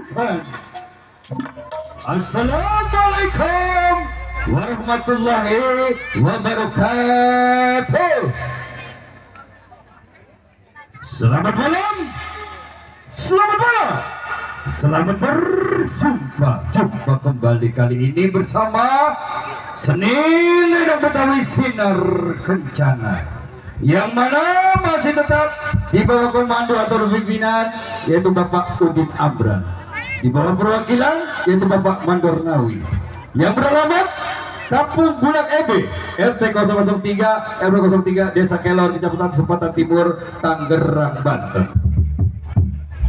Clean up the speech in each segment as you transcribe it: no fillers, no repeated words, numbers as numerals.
dahulukan. Assalamualaikum warahmatullahi wabarakatuh. Selamat malam. Selamat malam. Selamat berjumpa. Jumpa kembali kali ini bersama Seni Lenong Betawi Sinar Kencana, yang mana masih tetap di bawah komando atau pimpinan yaitu Bapak Udin Amran, di bawah perwakilan yaitu Bapak Mandor Nawi, yang beralamat Kampung Bulak EB, RT 003 RW 03 Desa Kelor, Kecamatan Sepatan Timur, Tangerang, Banten.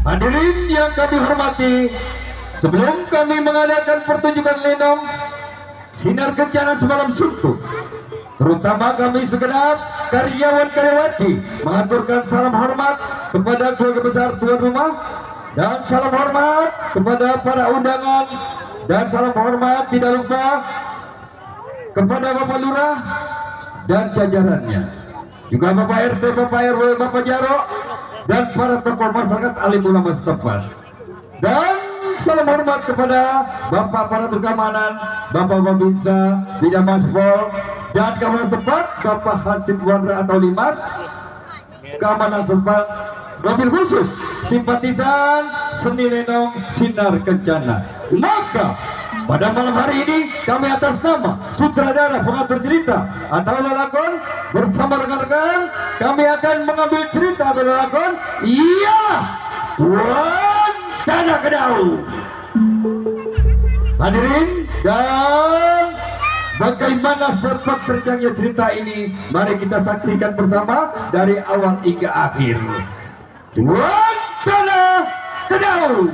Hadirin yang kami hormati, sebelum kami mengadakan pertunjukan lenong Sinar Kencana semalam suntuk, terutama kami segenap karyawan-karyawati mengaturkan salam hormat kepada keluarga besar tuan rumah, dan salam hormat kepada para undangan, dan salam hormat tidak lupa kepada Bapak Lurah dan jajarannya, juga Bapak RT, Bapak RW, Bapak Jarok, dan para tokoh masyarakat alim ulama setempat. Dan salam hormat kepada Bapak Aparatur Keamanan, Bapak Babinsa, Bidang Maspol, dan keamanan setempat, Bapak Hansip Wandra atau Limas keamanan setempat. Mobil khusus simpatisan Seni Lenong Sinar Kencana. Maka pada malam hari ini kami atas nama sutradara pengatur cerita atau lelakon bersama rekan-rekan kami akan mengambil cerita atau lelakon ialah Wantana Kedau. Hadirin, dan bagaimana serpat terjangnya cerita ini, mari kita saksikan bersama dari awal hingga akhir. Wantana Kedau.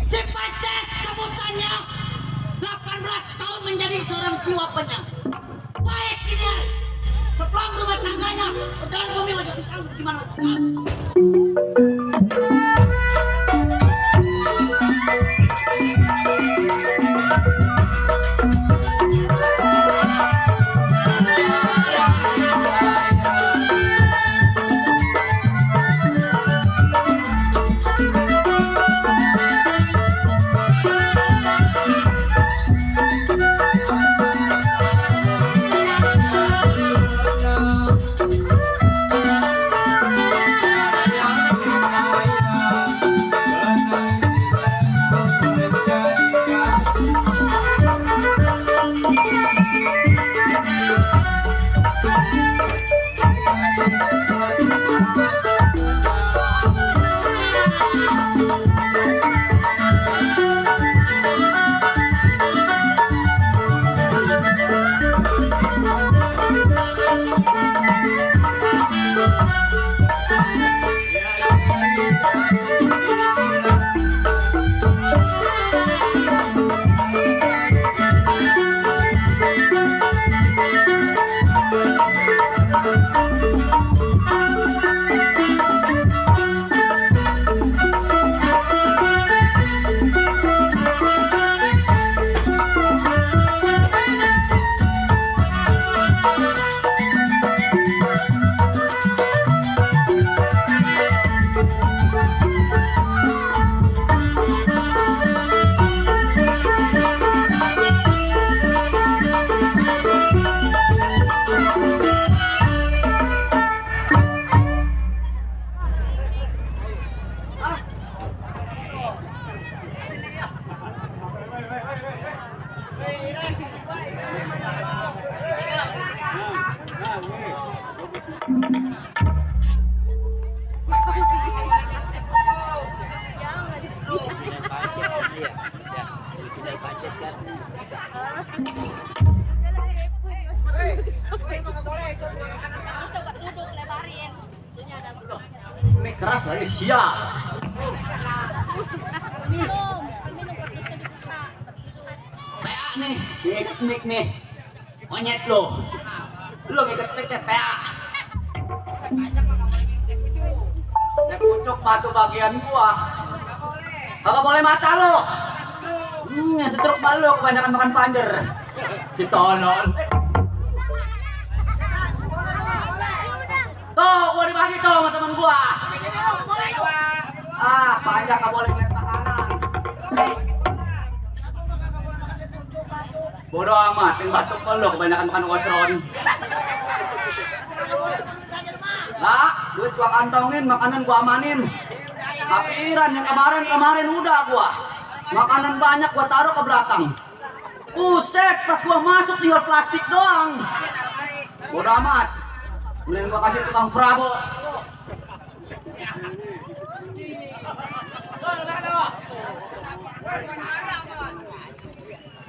Si Pacet sebutannya 18 tahun menjadi seorang jiwa penyang. Baik ideal, sepelang rumah tangganya, pedang bumi wajah ditanggung di mana saja. Ini keras lagi siap. PA nih, ngikut nih. Monyet lo. Lo ngikut PA. Pucuk batu bagian gua. Kagak boleh mata lo. Setruk malu kebanyakan makan panjer. Si tolol. Tuh, gua dibagi tuh sama temen gua. Panjang gak boleh ngeliat makanan. Bodoh amat, yang batuk lo kebanyakan makan wasron. Lah, duit gua kantongin, makanan gua amanin. Kapiran yang kemarin udah gua. Makanan banyak gua taruh ke belakang. Buset, pas gua masuk tinggal plastik doang. Bodoh amat. Kemudian gua kasih tukang Bravo.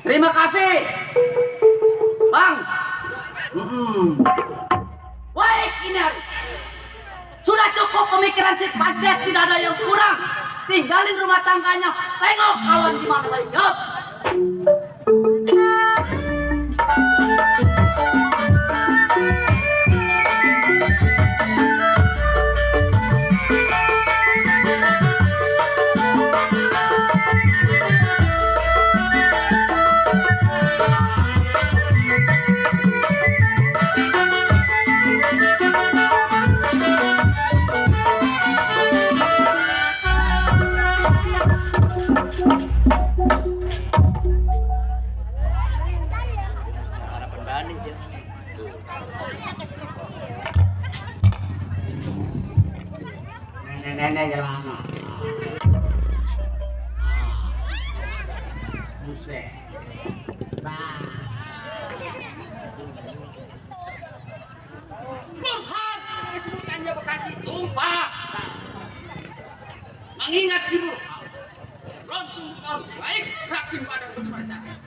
Terima kasih, Bang. Baik, Kinar. Sudah cukup pemikiran si Pancet, tidak ada yang kurang. Tinggalin rumah tangganya. Tengok kawan gimana tadi. Yup. Nenek jalan. Buset. Burhan, sebutannya Bekasi tumpah. Mengingat si Burhan, lontung tahun baik rakin pada kepercayaan.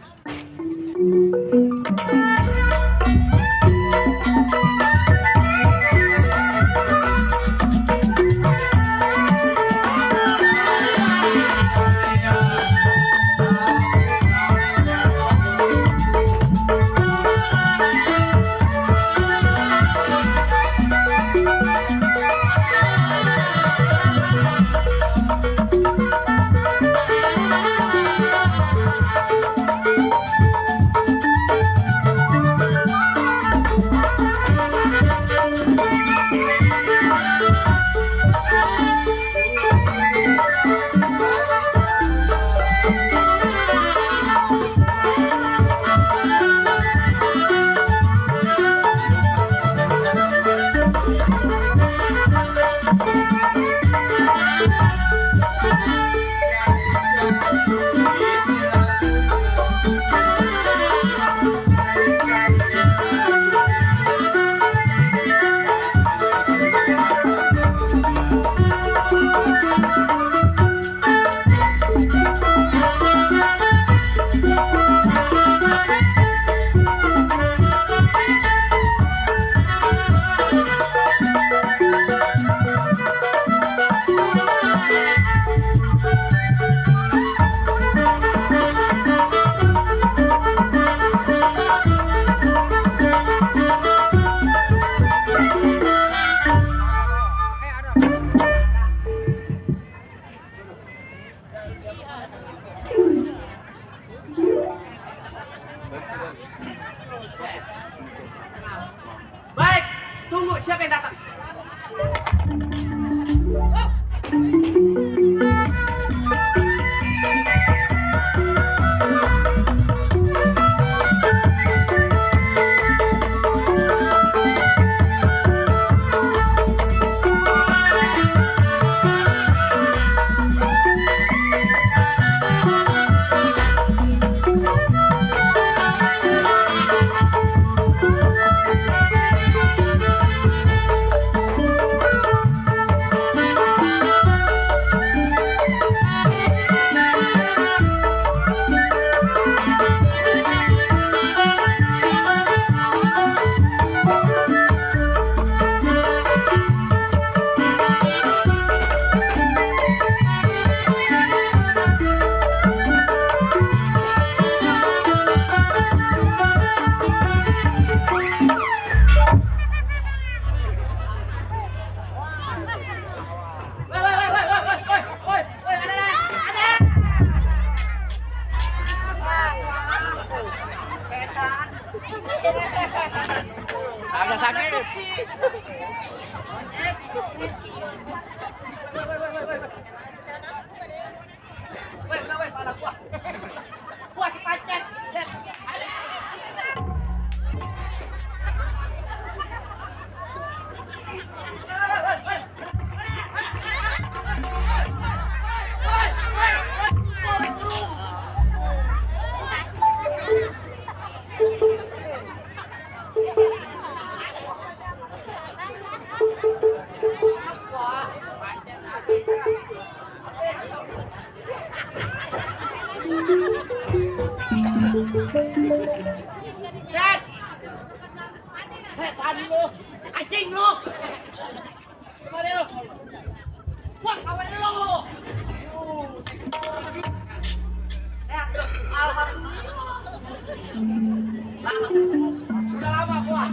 Baik, tunggu siapa yang datang. Gua si Pacet. Setan lu, anjing lu. Kemana lu? Wah, kawan lu. Alhamdulillah. Lama. Udah lama gua.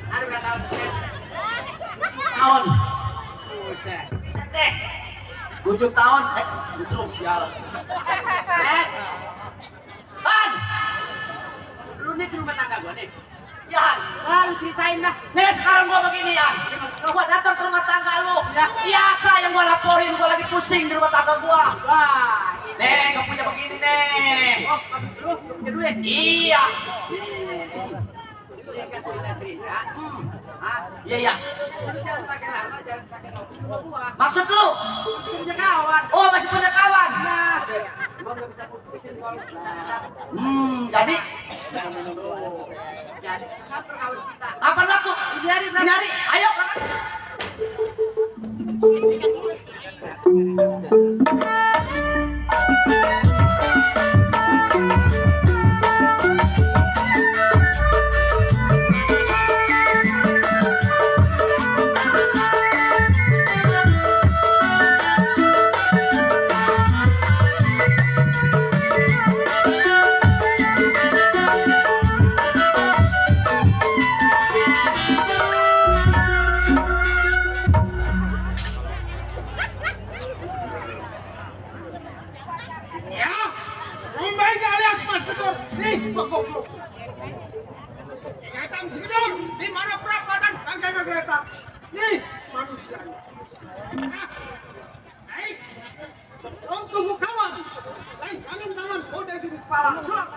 Ada berapa tahun? Tahun. Buset. 7 tahun. Butruk sial. Han! Lu nih ke rumah tangga gua nih. Ya, Han, lu ceritain dah. Nih sekarang gua begini ya. Gua datang ke rumah tangga lu. Ya, biasa yang gua laporin gua lagi pusing di rumah tangga gua. Wah, Nih, gak punya begini nih. oh, lu punya duit. Iya. Itu yang kasih dari ya. Hah? Iya, iya. Lu jangan pakai lama, jangan pakai gua. Maksud lu? Kita punya kawan. Oh, masih punya kawan. Nah, gua nggak bisa putusin soal Jadi jadi sampai kawan kita. apa laku? Ini hari. Ayo. Ya, rumahnya alias Mas Gedor. Nih, goblok. Datang si Gedor. Di mana perapatan kagak kelihatan. Nih, manusianya. Baik. Sebelum tunggu kawan. Baik, angin tangan kode di kepala. Selak.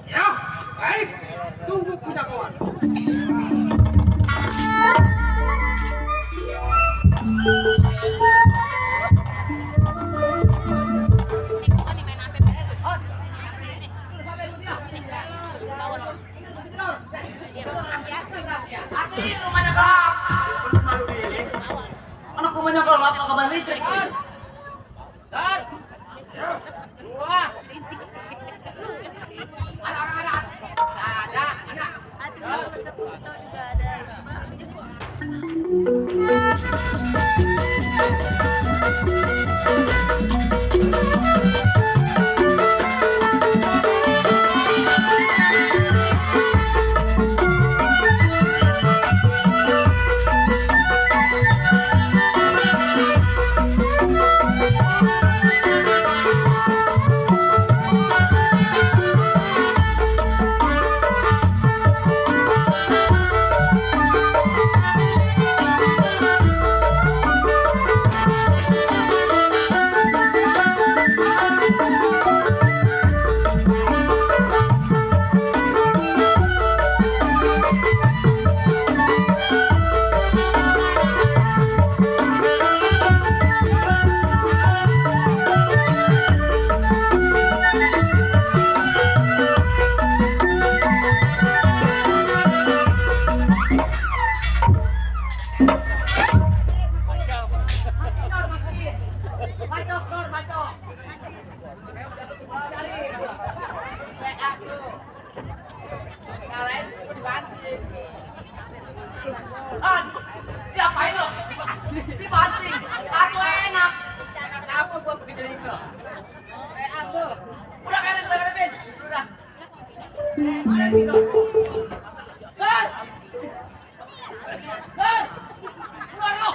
Ya, baik. Tunggu punya kawan. Ini rumahnya gelap. Anak rumahnya gelap, gak kabar listrik. Dan dua. Anak-anak. Ada. Ber! Ber! Keluar lo!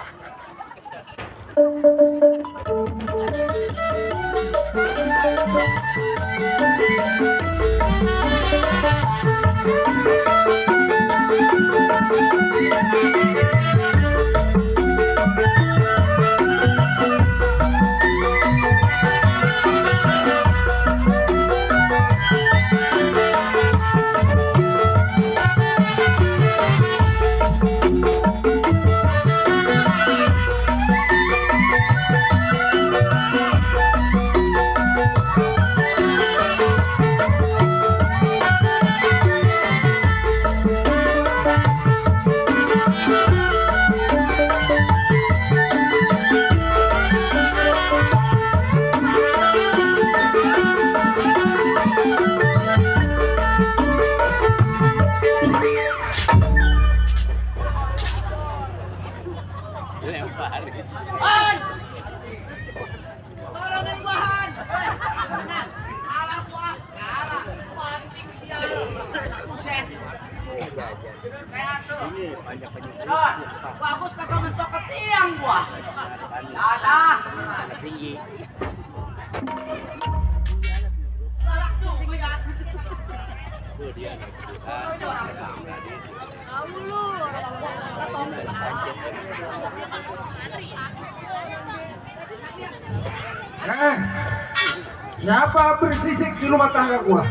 Bahan! Tolong yang bahan! Nah, kalah gua, kalah. Pancing sial. Buset. Kayak tuh. Nah, bagus kagak mentok ke tiang gua. Ada. Tinggi. Galak tuh, lihat. Tahu lu. Siapa bersisik di rumah tangga gua?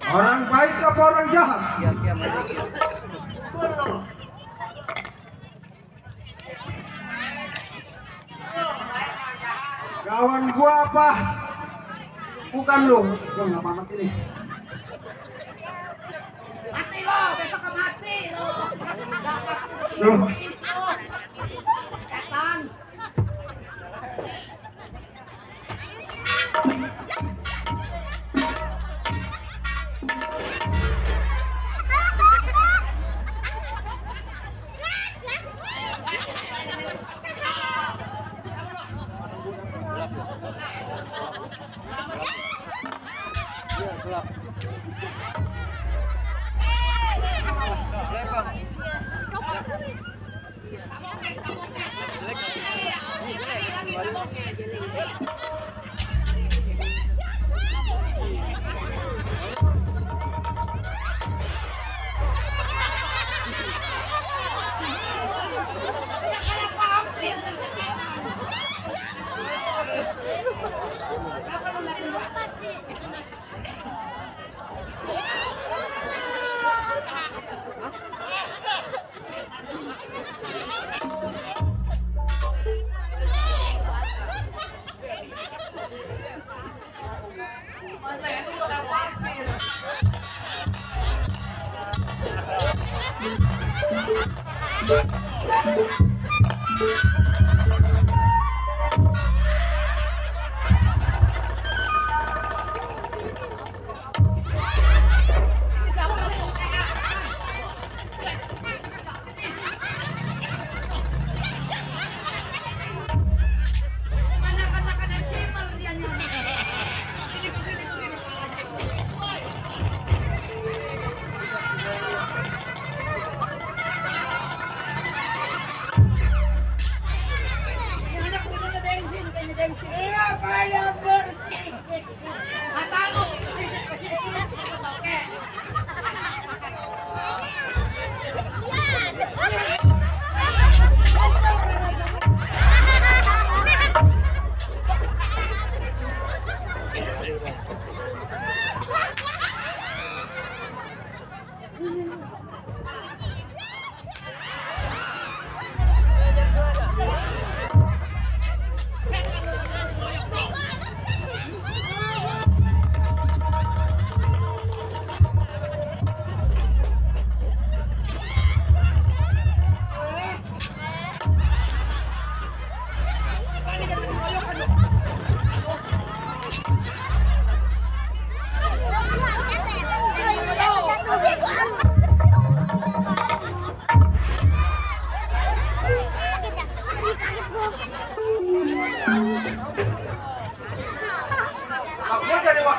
Orang baik apa orang jahat? Kawan gua apa? Bukan lu. Gua nggak pamit ini. Mati lo, besok ke mati lo. Loh. Setan.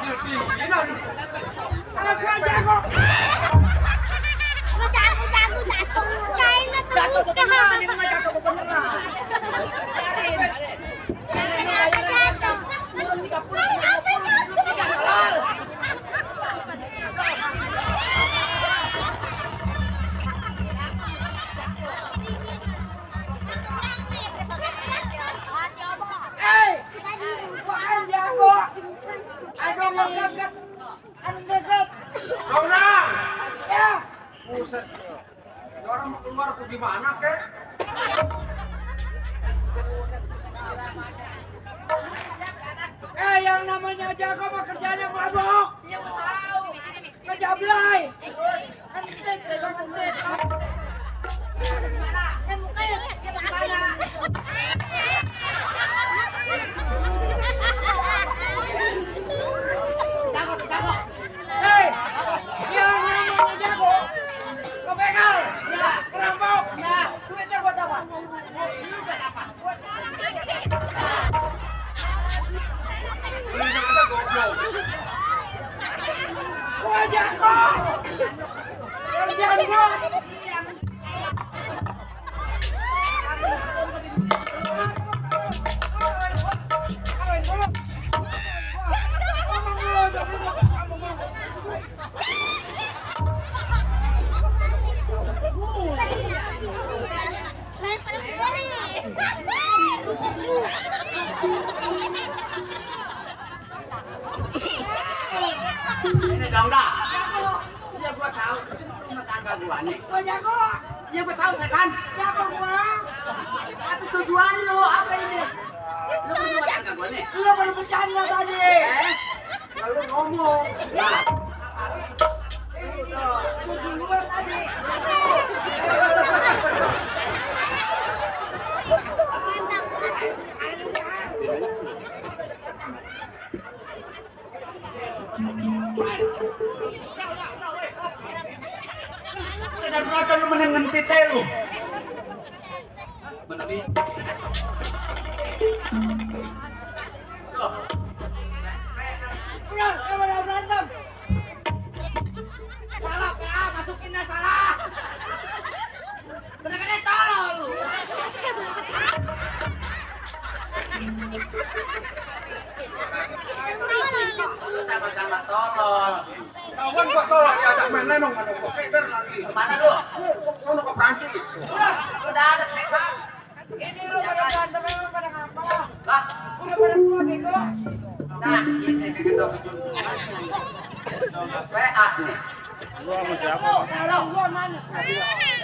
pimpinan. Aku aja kok. Jago jatuh China tuh. Jatuh beneran, ini mah jatuh beneran. Jatuh. Turun 30, 50, halal. Bukan jago. Aduh ngeget. Aduh ngeget. Dong. Ya. Buset. Orang mau keluar aku gimana kek? Yang namanya jago mah kerjanya mabok. Iya gua tahu. Ngejablay. Yang namanya jago. Kebegal. Perampok. Duitnya buat apa? Gua jago. Kerjaan gua. Ini dong dah. Iya gua tahu. Rumah tangga gua nih. Gua jago. Iya gua tahu setan. Jago gua. Tapi tujuan lu apa ini? Lu kan rumah tangga gua nih. Lu baru bercanda tadi. Lalu ngomong. Nah, Lu duluan tadi. dan berapa lu menengen teh lu. Menepi. Tuh. Ya, kamu berantem. Salah, PA, masukinnya salah. Bener-bener tolong lu. Lu sama-sama tolol. Kawan gua tolong diajak main lenong ada gua keder lagi. Kemana lu? Sono ke Prancis. Udah ada setan. Ini lu pada berantem emang pada ngapa? Lah, Udah pada tua bego. nah ini kayak gitu kejunjungan. Coba PA nih. Kalau gua mana?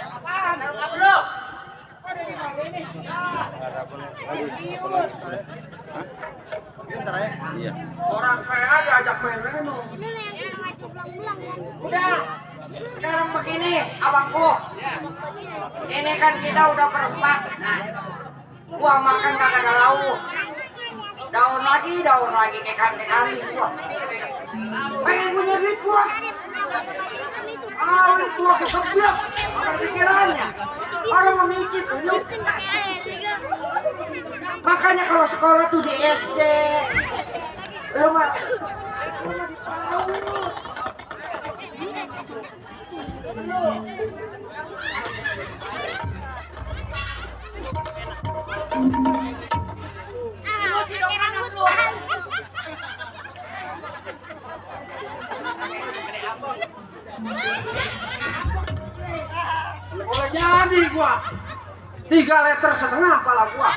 Apaan? Taruh apa lu? Ada di mana ini? Iya. Orang PA diajak main lenong. Ini yang maju pulang-pulang kan. Udah. Sekarang begini, abangku. Ini kan kita udah berempat. Nah, gua makan kagak ada lauk. Daun lagi kayak kambing gua. Pengen punya duit gua. Gua keseblak. Apa pikirannya? Orang memikir tuh. Makanya kalau sekolah tuh di SD. Lu mah Pakai rambut palsu. boleh jadi gua. 3,5 liter pala gua.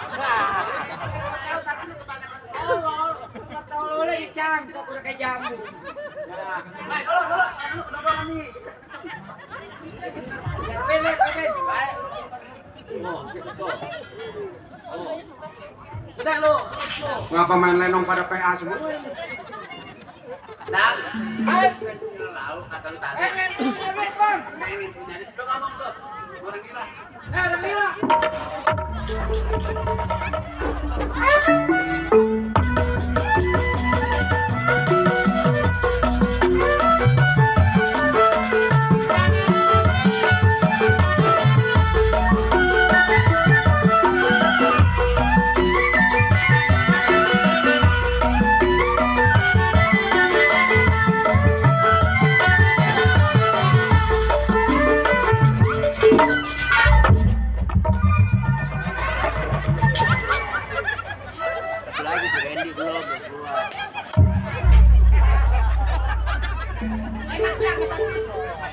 Tolol dicangkok udah kayak jambu. Baik, dulu nih. Pendek. Baik. Oh, gitu tuh. Oh. Udah lu. Ngapa main lenong pada PA semua? Dan, punya lauk atau tadi. Pengen punya duit, Bang. Pengen punya duit. Lu ngomong tuh. Orang gila. Ada Mila.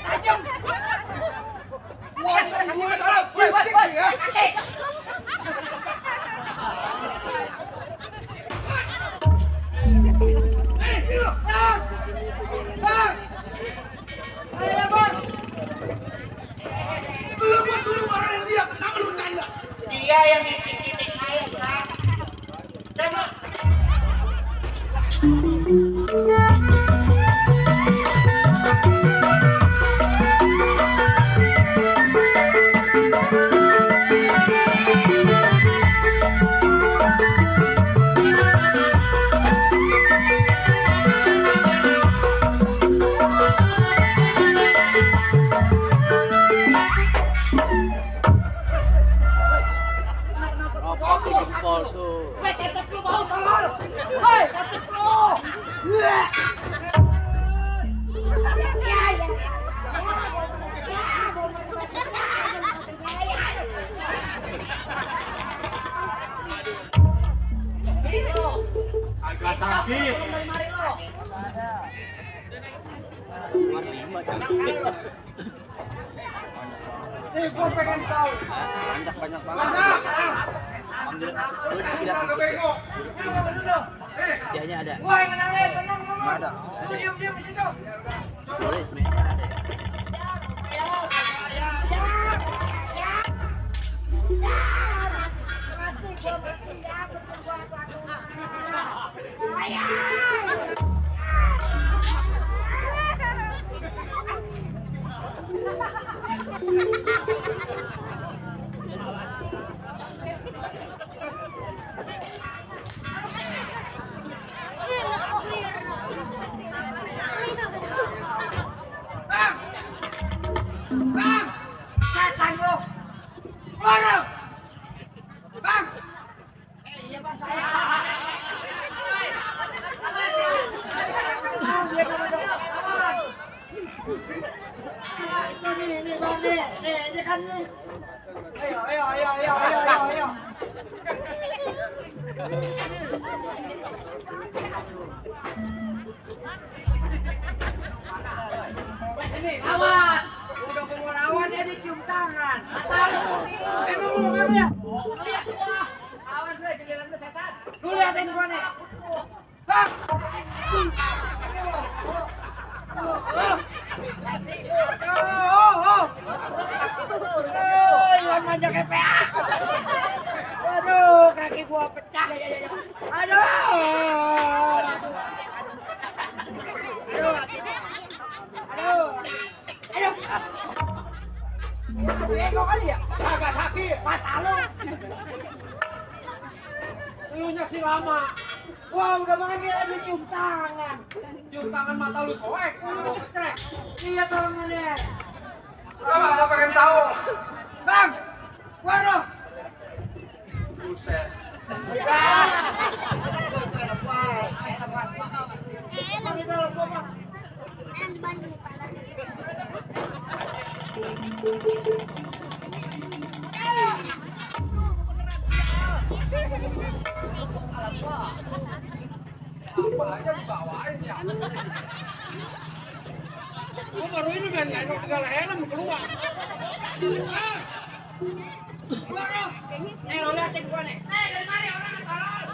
Tajam. Gua adalah berisik ya. Lu gua suruh marahin dia, kenapa lu bercanda? Dia yang titik-titik saya, Bang. Coba. Weh, tetep lu mau tolol. Weh, tetep lu. Agak sakit. Nih gua pengen tahu. Banyak Mana? Mana bego? Dianya ada. Wah, yang menang, menang, ngomong. Ada. Lu diam-diam di situ. Boleh, ada. Bang! Setan lu! Keluar! Bang! Iya bang, saya. Itu nih bang nih. Ini kan nih. Ayo. Awan. Udah mau lawan dia dicium tangan. Emang lu nggak lihat? Lihat gua. Awas lu, giliran lu setan. Lu liatin gua nih. Bang! Iwan manja kayak PA. Aduh, kaki gua pecah. Aduh. Bego kali ya? Agak sakit. Mata lu. Lu nya sih lama. Wah, udah manggil aja cium tangan. Cium tangan mata lu soek, lu mau kecrek. Iya, tolong lihat. Gua pengen tahu. Bang, keluar lo. Buset. Apa aja dibawain ya? Gua baru ini main nengok segala helm keluar. Keluar lo. Nih, lo liatin gua nih. Dari mana orang tolol?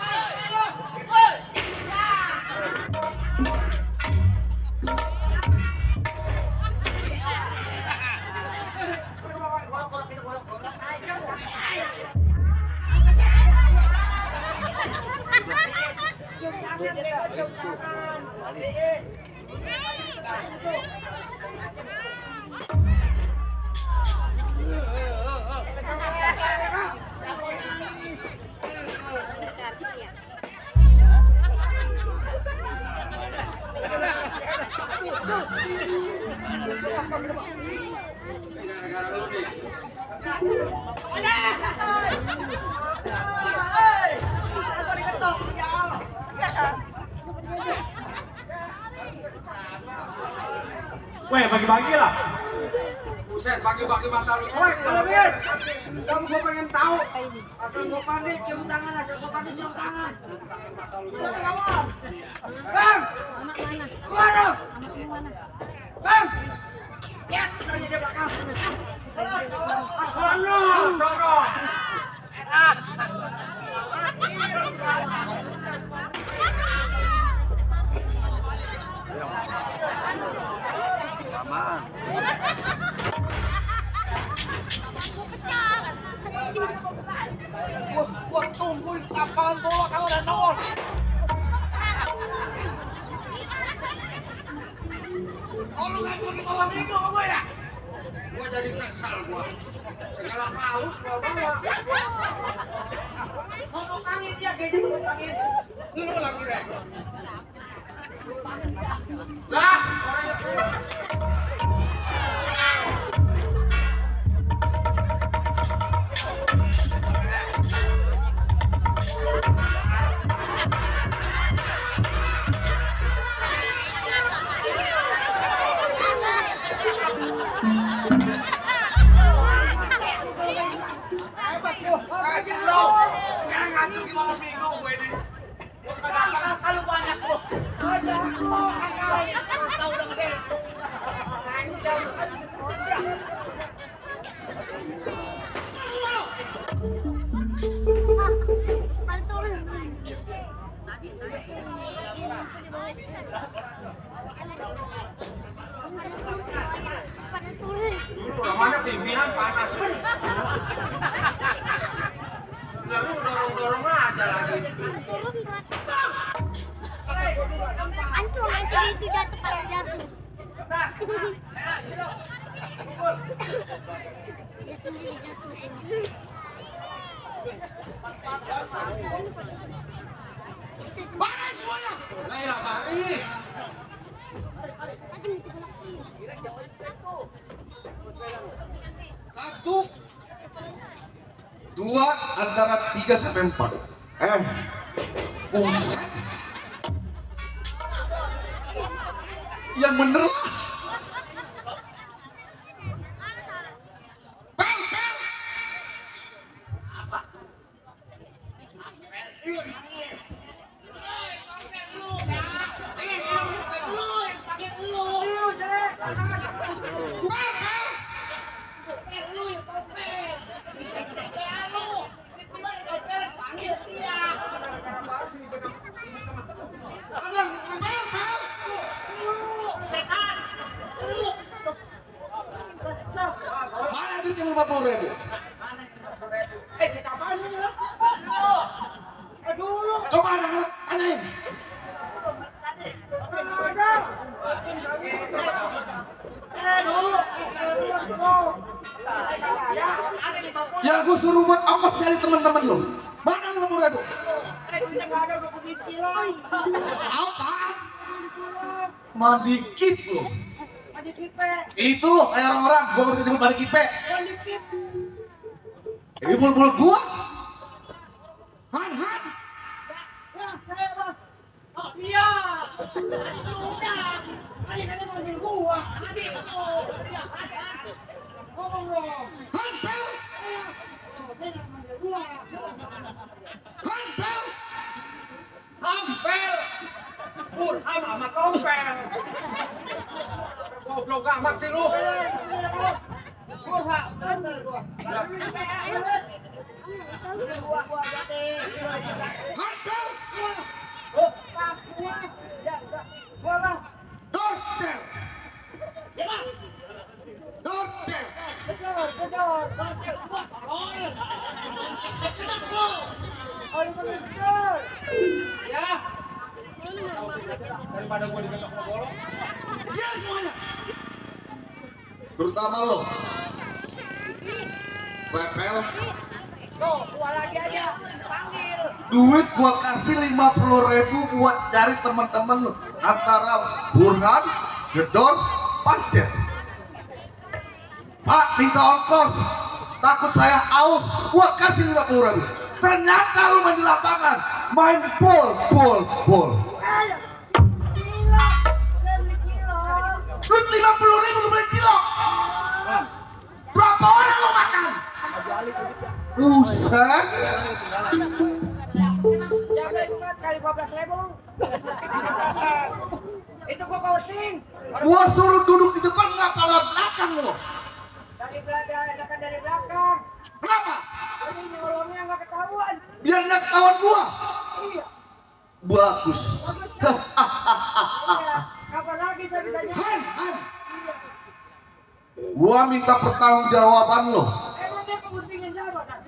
Gara-gara lu nih. Weh, bagi-bagi lah. Buset, bagi-bagi mata lu soek. Kalau lihat, kamu gua pengen tahu. Asal gua panggil cium tangan, Bang, Keluar lo. Bang, Sono. Buat tunggu apaan bola kamu dan nol. Oh lu nggak cuma bawa minggu sama gue ya? Gua jadi kesal gua. Segala paut gua bawa. Ngomong angin dia kayaknya ngomong angin. Lu lagi Rek. Lah, orangnya aja lo. Jangan ngatur gimana minggu gue ini. Kalau banyak lu. Ada lu. Tahu udah gede. Dulu namanya pimpinan panas kan. Lalu dorong-dorong aja lagi. Antum itu jatuh pada jatuh. Dia sendiri jatuh. Baris semuanya. Lah baris. Satu, dua antara 3 sampai 4. Buset. Yang bener lah. Pel, pel. Mana duitnya 50.000? Kita apaan ini lah? Dulu. Coba anak-anak tanyain. Ya gue suruh buat ongkos cari teman-teman lu. Mana 50.000? Apaan? Mandi kip lu. Itu kayak orang-orang, gua ngerti nyebut mandi kipe. Ini mulut-mulut gua. Han. Oh iya. Udah. Tadi kan manggil gua. Tadi betul. Dia pasang. Ngomong dong. Han, pel. Dia manggil gua. Han, pel. Hampir. Burhan sama tompel. Goblok amat sih lu. Gua ambil gua. Gua jadi. Han, pel. Pas gua. Ya udah. Gua lah. Dorcel. Ya Bang. Dorcel. Betul. Oh, itu betul. Ya. Daripada gua diketok bolong. Dia semuanya. Terutama lo. Pepel. Tuh, gua lagi aja. Panggil. Duit gua kasih 50.000 buat cari teman-teman lu antara Burhan, Gedor, Pancet. Pak minta ongkos, takut saya aus, gua kasih 50.000. Ternyata lu main di lapangan, main pol. Gila. Beli kilo. Duit 50.000 lu beli kilo. Berapa orang lu makan? Buset. Jaga ingat kali 12.000. Itu gua coaching. Gua suruh duduk di depan nggak pala belakang lu. Biar nggak ketahuan gua. Bagus. Kapan lagi saya bisa jadi? Han. Gua minta pertanggungjawaban lo. Emang dia kepentingan jawab kan?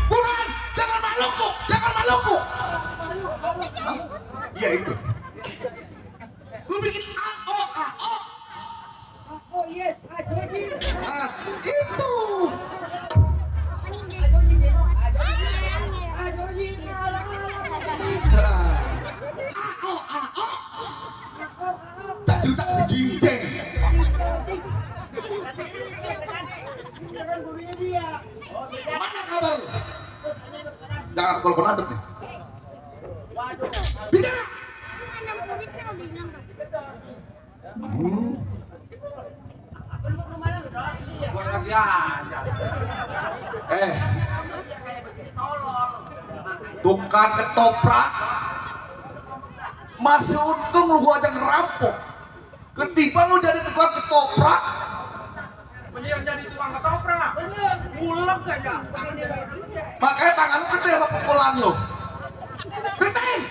Bukan, jangan maluku. Hah? Iya itu. Lu bikin AO. Oh yes, jadi. Nah, itu. Tak cerita cincin. Mana kabar lu? Jangan kalau penatep nih. Bicara. Gua lagi aja. Tukang ketoprak. Masih untung lu gua aja ngerampok. Ketimbang lu jadi tukang ketoprak. Mendingan jadi tukang ketoprak. Mulek aja. Makanya tangan lu gede sama pukulan lu. Ceritain.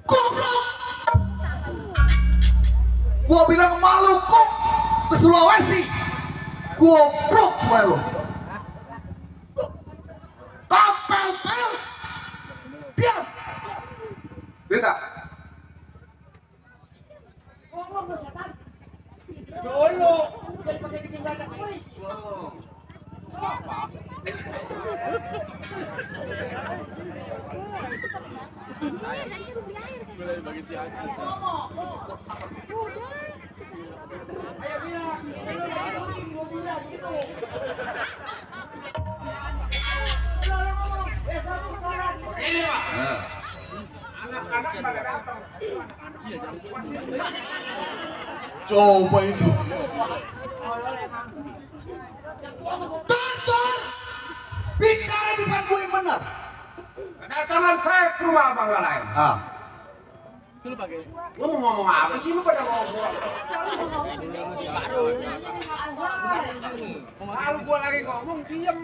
Goblok. Gua bilang Maluku ke Sulawesi. Goblok semua lu. Tapel. Diam. Cerita. Ngomong lu setan. Dulu. Jadi pakai bikin bahasa polisi. Ayo bilang, gua bilang gitu. Ini Pak. Anak-anak pada datang. Coba itu. Tonton. Bicara di depan gue yang benar. Kedatangan saya ke rumah Abang Galai. Lu mau ngomong apa sih lu pada ngomong? Kalau gua lagi ngomong diem.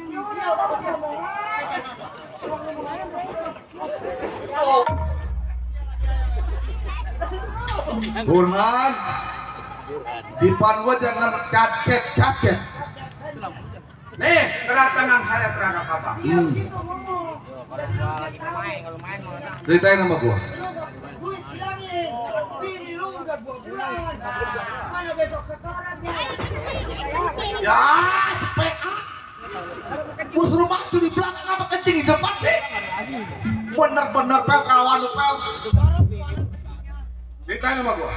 Burhan. Di depan gue jangan cacet. Nih, kedatangan saya terhadap Abang. Ceritain sama gue. Duit bilangin, bini lu udah 2 bulan. Mana besok setorannya? Ya, sepea. Gue suruh maju di belakang apa kencing di depan sih? Bener-bener pel kawan lu pel. Ceritain sama gue.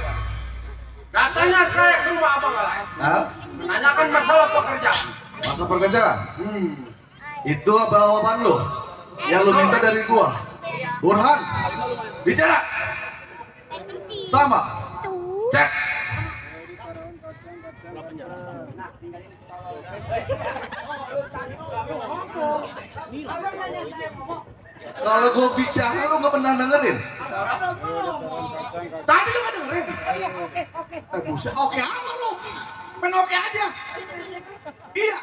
Datanya saya ke rumah Abang Galai. Hah? Menanyakan masalah pekerjaan. Masa pekerjaan? Itu jawaban lu yang lu minta dari gua. Burhan, bicara. Sama. Cek. Kalau gua bicara lu gak pernah dengerin. Tadi lu gak dengerin. Buset, oke apa lu? Main oke aja. Iya.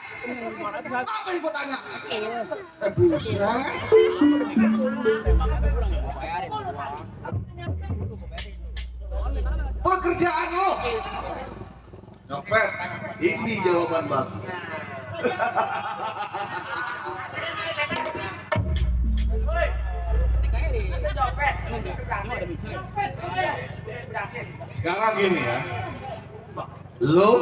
Apa yang gua tanya? Buset. Pekerjaan lo. Nyopet. Ini jawaban bagus. Sekarang gini ya. Lu.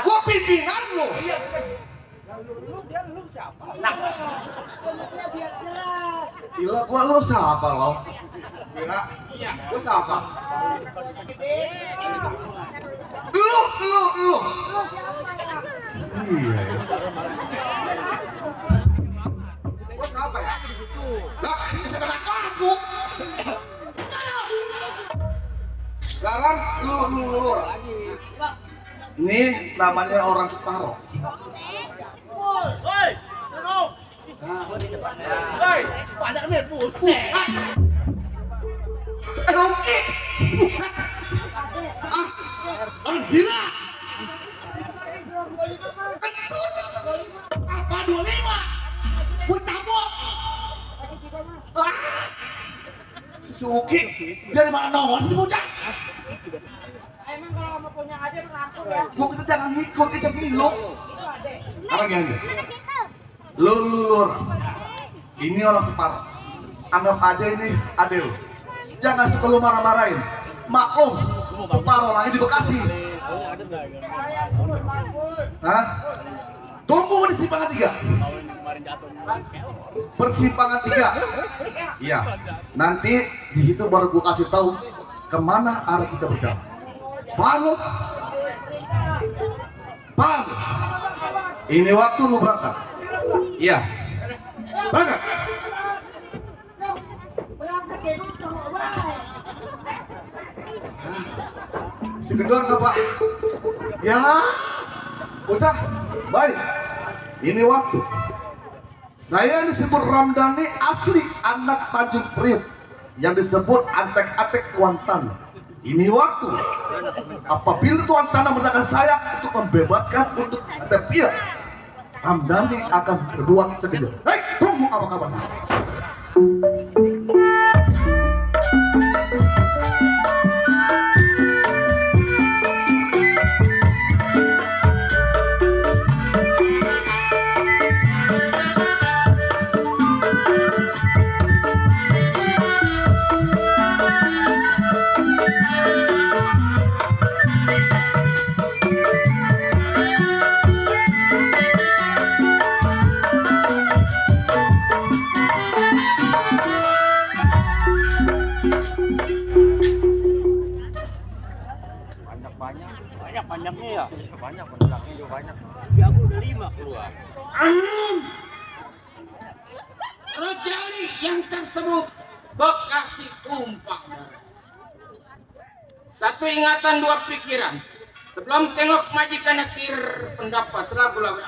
Gua pimpinan lu. Lu siapa? Nah, biar jelas. Gila, gua lu siapa lo? Mira, gua siapa? Lu. Lu siapa ya? Iya. Gua siapa ya? Lah, itu sebenarnya aku. Sekarang lu. Ini namanya orang separuh. Woi, duduk. Woi, banyak nih buset. Oke. Buset. Ah, orang gila. Kentut. Apa 25? Buat tabok. Ah. Si Suki dari mana nongol sih bocah? Emang kalau kamu punya aja ngaku ya. Gua kita jangan ikut kita gilo. Sekarang gini. Lu lur. Ini orang separuh. Anggap aja ini adil. Jangan suka lu marah-marahin. Maklum, separuh lagi di Bekasi. Hah? Tunggu di simpangan 3. Persimpangan 3. Iya. Nanti di situ baru gua kasih tahu kemana arah kita berjalan. Paham lu? Paham? Ini waktu lu berangkat. Iya. Berangkat. Si Gendor nggak Pak? Ya, udah, baik. Ini waktu. Saya disebut Ramdhani, asli anak Tanjung Priok, yang disebut antek-antek Tuan Tanah. Ini waktu. Apabila Tuan Tanah merintahkan saya untuk membebaskan untuk Tepia, Ramdhani akan berbuat sekejap. Hei, tunggu apa kabarnya? Banyaknya ya? Banyak, belakangnya juga banyak. Ya aku udah 5 keluar. Rejali yang tersebut Bekasi tumpah. Satu ingatan, dua pikiran. Sebelum tengok majikan akhir pendapat selaku lagu.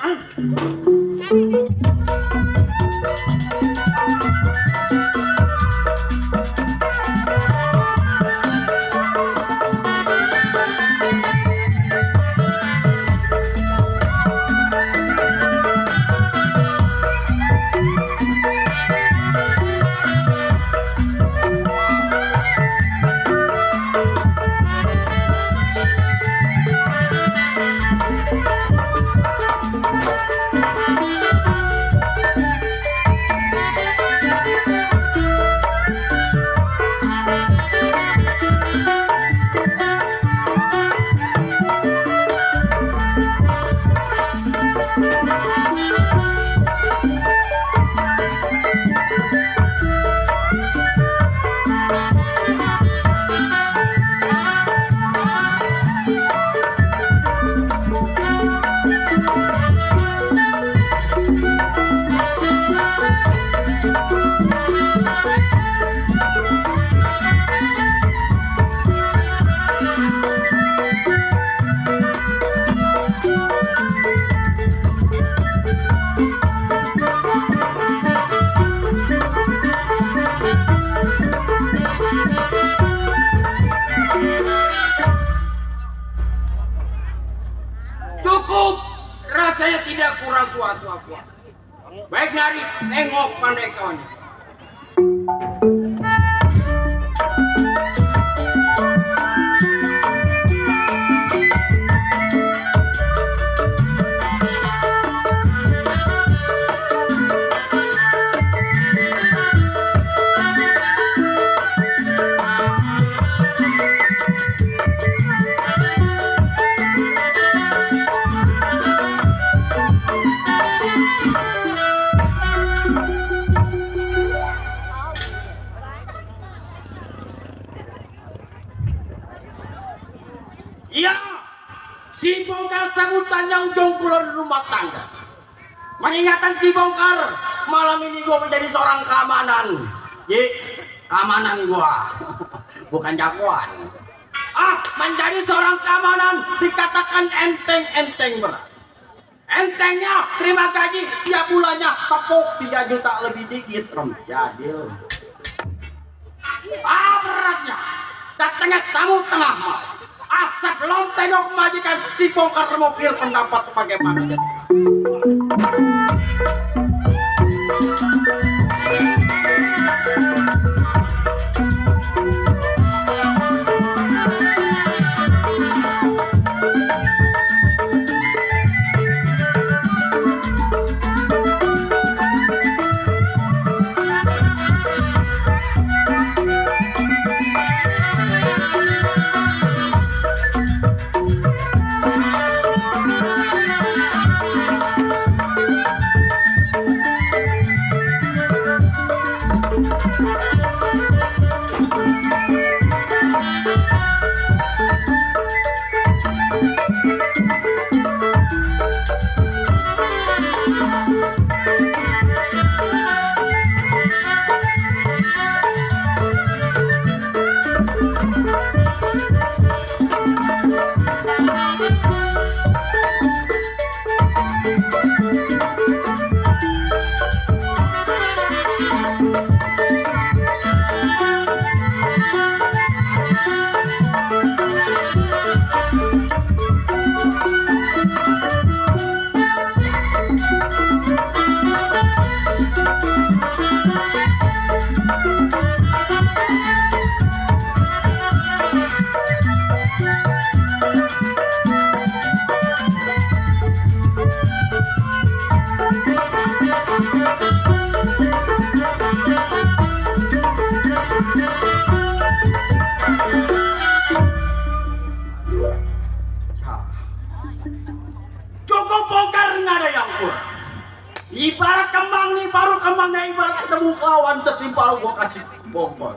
Cukup, rasanya tidak kurang suatu apa. Baik Nari, tengok pandai kawannya. Iya, si bongkar sabutannya ujung kulon rumah tangga. Mengingatkan si bongkar, malam ini gua menjadi seorang keamanan. Keamanan gua, bukan jagoan. Menjadi seorang keamanan dikatakan enteng-enteng berat. Entengnya terima gaji tiap bulannya tepuk 3 juta lebih dikit, Rom. Jadil. beratnya datangnya tamu tengah malam. Sebelum tengok majikan si bongkar remukir pendapat bagaimana. Cukup bongkar, nggak ada yang kurang. Ibarat kembang nih, baru kembangnya ibarat ketemu kawan setimpal gua kasih bongkar.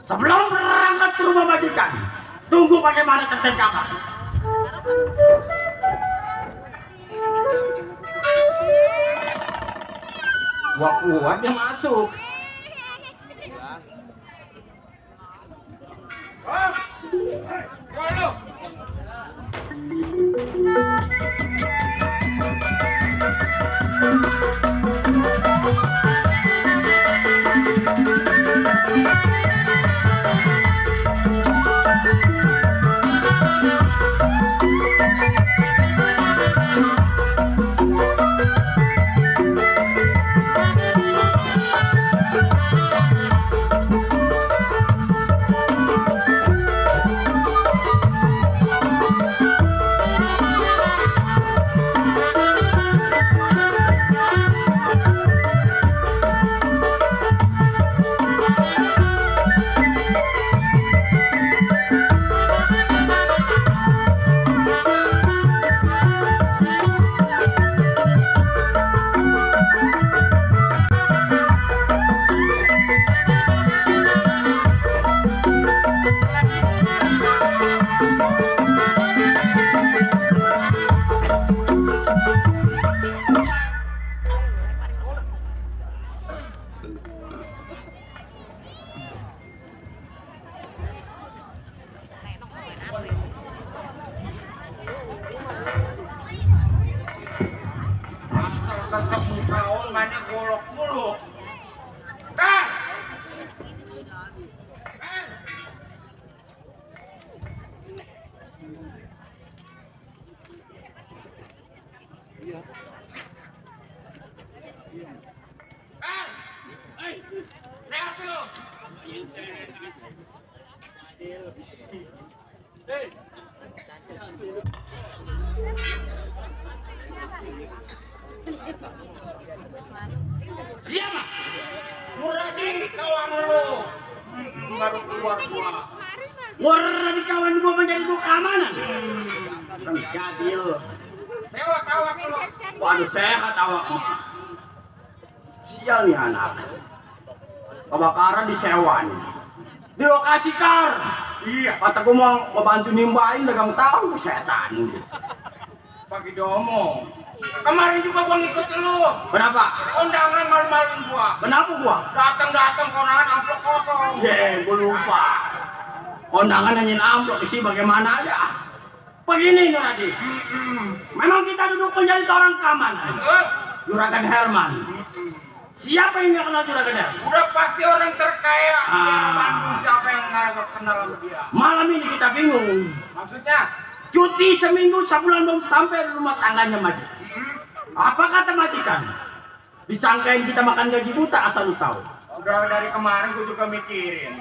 Sebelum berangkat ke rumah majikan, tunggu bagaimana tentang kabar. Gua kuat dia masuk. Asal ketemu tahun mana golok mulu. Kan? Sehat dulu. Siapa? Muradi kawan lu. Baru keluar gua. Muradi kawan gua menjadi gua keamanan. Jadil. Sewa awak lu. Waduh sehat awak mah. Sial nih anak. Kebakaran di sewa nih. Di lokasi kar. Iya. Kata gua mau ngebantu nimbain dagang tahun ke setan. Pagi domo. Kemarin juga gua ngikut lu. Kenapa? Kondangan malu-maluin gua. Kenapa gua? Datang kondangan amplop kosong. Gua lupa. Kondangan nanyain amplop isi bagaimana aja. Begini Nuradi. Memang kita duduk menjadi seorang keamanan. Juragan Herman. Siapa yang nggak kenal Juragan Dara? Udah pasti orang terkaya di daerah Ah. Bandung, siapa yang nggak kenal sama dia? Malam ini kita bingung. Maksudnya? Cuti seminggu sebulan belum sampai di rumah tangganya majikan. Apa kata majikan? Disangkain kita makan gaji buta asal lu tahu. Udah dari kemarin gue juga mikirin.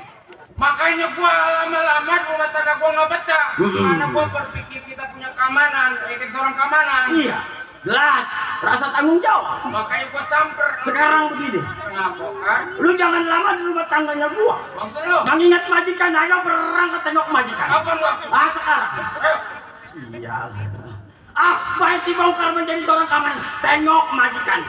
Makanya gua lama-lama rumah tangga gua nggak betah. Karena gua berpikir kita punya keamanan, kita seorang keamanan. Iya, jelas rasa tanggung jawab. Makanya gua samper. Sekarang begini, Kenapa kan? lu jangan lama di rumah tangganya gua. Maksud lu? Mengingat majikan aja perang ketengok majikan. Kapan waktu? Ah sekarang. Eh, Sial. Ah, baik si bongkar menjadi seorang keamanan. Tengok majikan.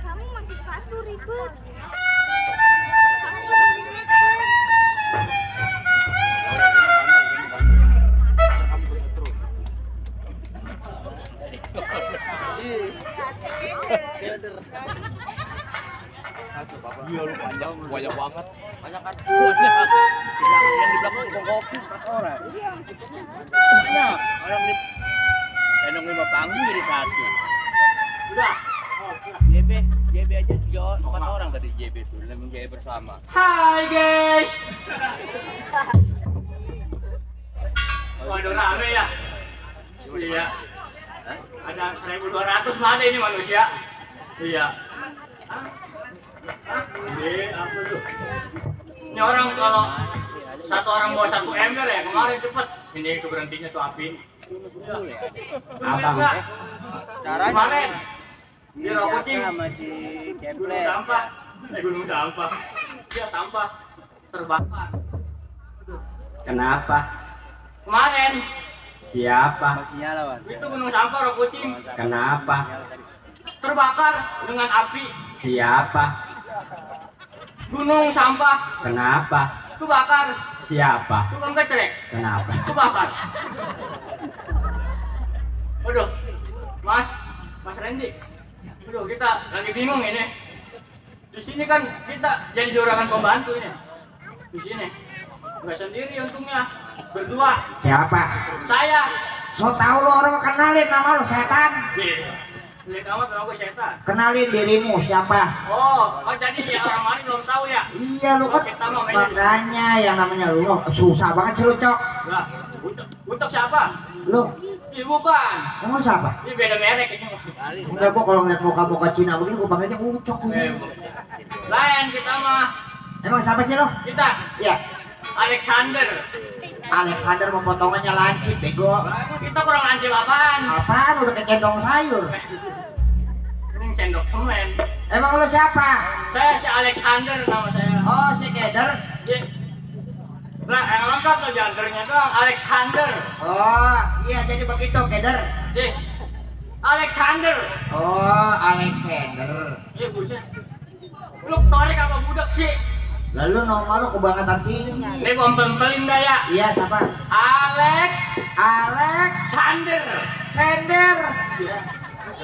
Kamu pakai sepatu ribet. Iya lu panjang, banyak banget. Banyak kan? Banyak. Di belakang yang di belakang tukang kopi 4 orang. Banyak. Orang di tendong 5 panggung jadi 1. Sudah. JB aja 4 orang tadi JB tuh, memang JB bersama. Hai guys. Waduh rame ya. Iya. Ada 1.200 mana ini manusia? Iya. Apa tuh? Ini orang kalau satu orang bawa 1 ember ya kemarin cepet. Ini itu berhentinya tuh api. Abang. Kemarin di Rakucing Masih gunung sampah. Gunung sampah. Dia sampah terbakar. Kenapa? Kemarin Siapa? itu gunung sampah Rakucing. Kenapa? terbakar dengan api. Siapa? Gunung sampah Kenapa? kebakar. Siapa? Tukang ketrek Kenapa? kebakar. Waduh, Mas Randy. Waduh, kita lagi bingung ini. Di sini kan kita jadi juragan pembantu ini. Di sini nggak sendiri untungnya, berdua. Siapa? Saya. So tau lo orang kenalin nama lo setan. Lihat amat sama gue setan. Kenalin dirimu siapa? Oh jadi ya orang lain belum tahu ya. Iya lu kan Kita mah mainnya di- makanya yang namanya lu susah banget sih lu cok. Lah, untuk siapa? Lu Ih, bukan. emang lu siapa? Ini beda merek ini. Enggak gua kalau ngeliat muka-muka Cina begini gua panggilnya ucok Eh, gua. Lain kita mah. Emang siapa sih lo? Kita Iya. Alexander. Alexander mempotongannya lancip bego. Lah, kita kurang lanjut apaan? Apaan udah kecendong sayur? Ini sendok semen. Emang lu siapa? Saya si Alexander nama saya. Oh si Keder. Iya. Lah, yang lengkap tuh janternya doang Alexander. Oh iya jadi begitu Keder. Iya. Alexander. Oh Alexander. Iya, buset. Lu torek apa budak sih? Lalu nama lu kebangetan tinggi. Ini gua empel-empelin dah ya. Iya siapa? Alexander. Sender. Iya.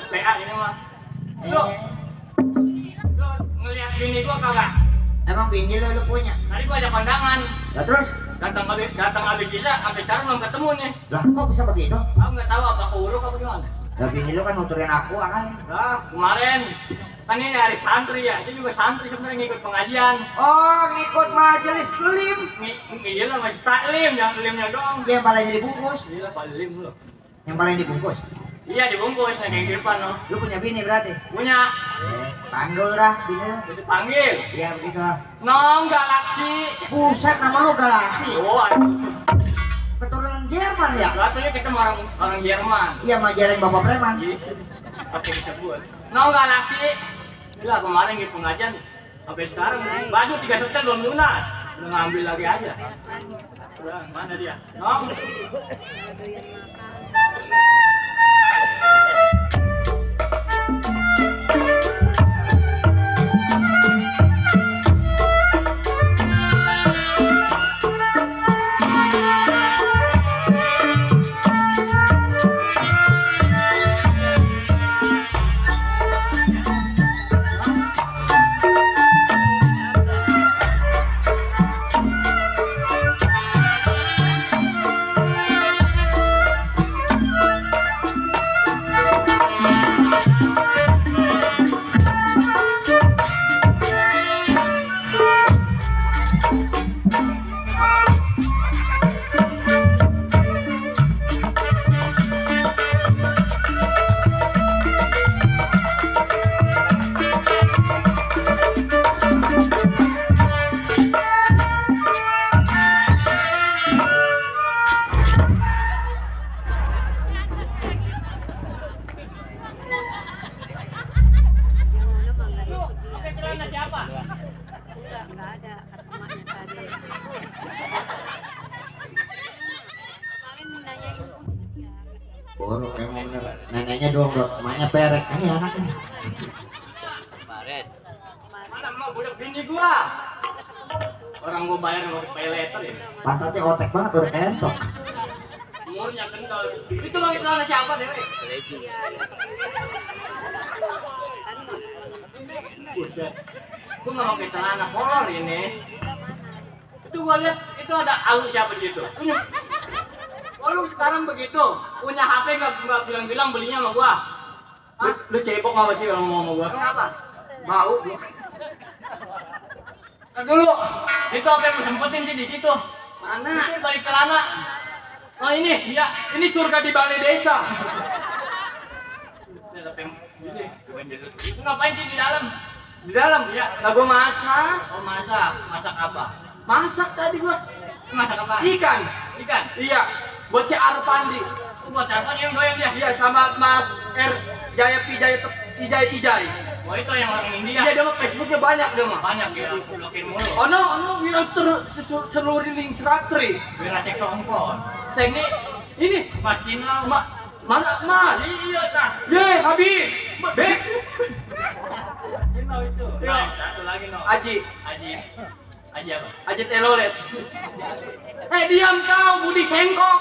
PA ini mah. Lu, Eh, lu ngeliat bini gua kagak? emang bini lu punya? Tadi gua ajak kondangan. Lah terus? Datang habis bisa, sampai sekarang belum ketemu nih. Lah kok bisa begitu? Aku nggak tahu apa keuruk apa gimana. Lah bini lu kan nuturin aku kan? Lah, kemarin kan ini hari santri ya, dia juga santri sebenarnya ngikut pengajian. Oh ngikut majelis lim. Iya lah masih taklim, jangan limnya doang. Yang palanya dibungkus. Iya pak lim lu. Yang palanya dibungkus. Iya dibungkus, nah yang di depan lo. Lu punya bini berarti? Punya, Panggil dah bini lu. jadi panggil. Iya begitu. Nong Galaksi. Buset nama lu Galaksi. Oh, aduh. Keturunan Jerman ya? Katanya kita orang Jerman. Iya ngajarin bapak preman. Iya, pakai disebut. Nong Galaksi. Gila kemarin gitu pengajian, sampai sekarang baju 3 setel belum lunas. Udah ngambil lagi aja. Udah, mana dia? Nong. Pakai celana siapa? Enggak ada kata emaknya tadi. Paling nanyain Borok emang bener. Neneknya doang dot, emaknya perek. Ini anaknya. Mana mau budak bini gua? Orang gua bayar pakai pay letter ya. Pantatnya otek banget udah kentok. Umurnya kendal. Itu pakai celana siapa deh? Buset. Gua nggak pakai celana kolor ini. Itu gua lihat itu ada alu siapa di situ. Punya. Oh, lu sekarang begitu punya HP nggak bilang-bilang belinya sama gua. Hah? Lu cepok nggak sih kalau mau sama gua? Kenapa? Mau gua. Ntar dulu, itu apa yang lu sempetin sih di situ? Mana? Itu balik celana. Oh ini, iya, ini surga di balai desa. Ini apa yang ini? Itu ngapain sih di dalam? Di dalam? Ya, lah gua masak. Oh masak, masak apa? Masak tadi gua. Masak apa? Ikan. Ikan? Iya. Buat si Arpandi. Itu buat apa yang doyan dia? Iya, sama Mas Jaya Pijaya Ijai. Oh itu yang orang India? Iya, dia mah Facebooknya banyak dia mah. Banyak dia, blokin mulu. Oh no, yang seluruh link seratri. Wira seksongkon. Ini Mas Cinau. Mana Mas? Iya kan. Ye, Habib. Bek. Itu. Yo. Satu lagi no. Aji. Aji apa? Aji telolet. Diam kau, Budi Sengkok.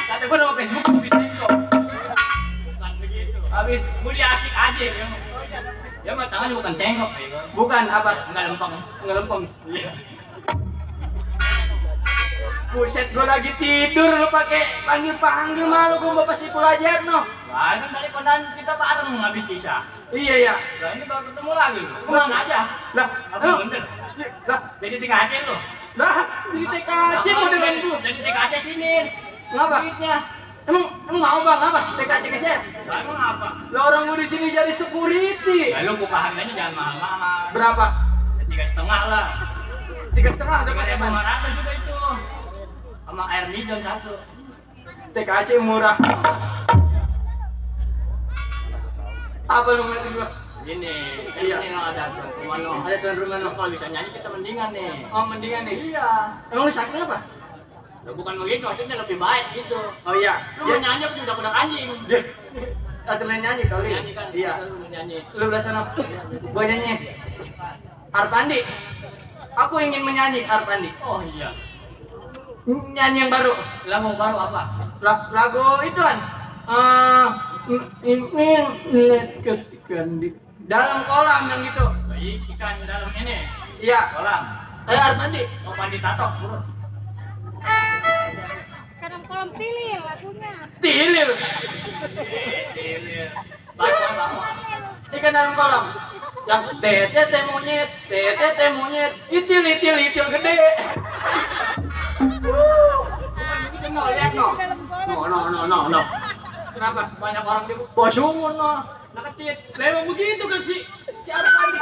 Kata gue nama Facebook Budi Sengkok. Bukan begitu. Habis. Budi asik aja ya. Ya mah tangannya bukan sengkok. Bukan apa? Enggak lempeng. Enggak lempeng. Iya. Buset, gue lagi tidur lu pakai panggil malu gue mau pasti pelajar no. Wah, kan tadi kondan kita bareng habis kisah. Iya ya. Nah ini baru ketemu lagi. Kemana aja? Lah, Apa ayo. bener? Lah, Jadi TKC lu. lah, jadi TKC mau dengan gue. Jadi TKC sini. Ngapa? Duitnya. Emang mau bang apa? TKC keset? Lah emang apa? Lah orang gue di sini jadi security. Ya lu buka harganya jangan mahal-mahal. Berapa? 3,5 lah. 3,5 dapat 3.500 emang. juga itu. Sama air midon satu. TKC murah. Apa lu ngeliatin gua? Ini, Iya. ini yang ada tuh rumah no. Ada tuan rumah no. Kalau bisa nyanyi kita mendingan nih. Oh mendingan nih. Iya. Emang lu sakit apa? Lah, bukan begitu, maksudnya lebih baik gitu. Oh iya. Lu mau nyanyi apa udah anjing? Atau main nyanyi kali? Nyanyi kan? Iya. Lu mau nyanyi. Lu belah sana. Gua nyanyi. Arpandi. Aku ingin menyanyi Arpandi. Oh iya. Nyanyi yang baru. Lagu baru apa? Lagu ituan. Ingin melihat ikan di dalam kolam yang gitu. Baik, ikan dalam ini. Iya. Kolam. Arpandi. Oh, mandi tatok, bro. Kadang kolam pilih lagunya. Tilil. Baik, Bang. Ikan dalam kolam. Yang tete monyet, itil gede. Begitu no, lihat no. No. Kenapa? Banyak orang di bawah sumur no. Naketit. Memang begitu kan si Arpandi.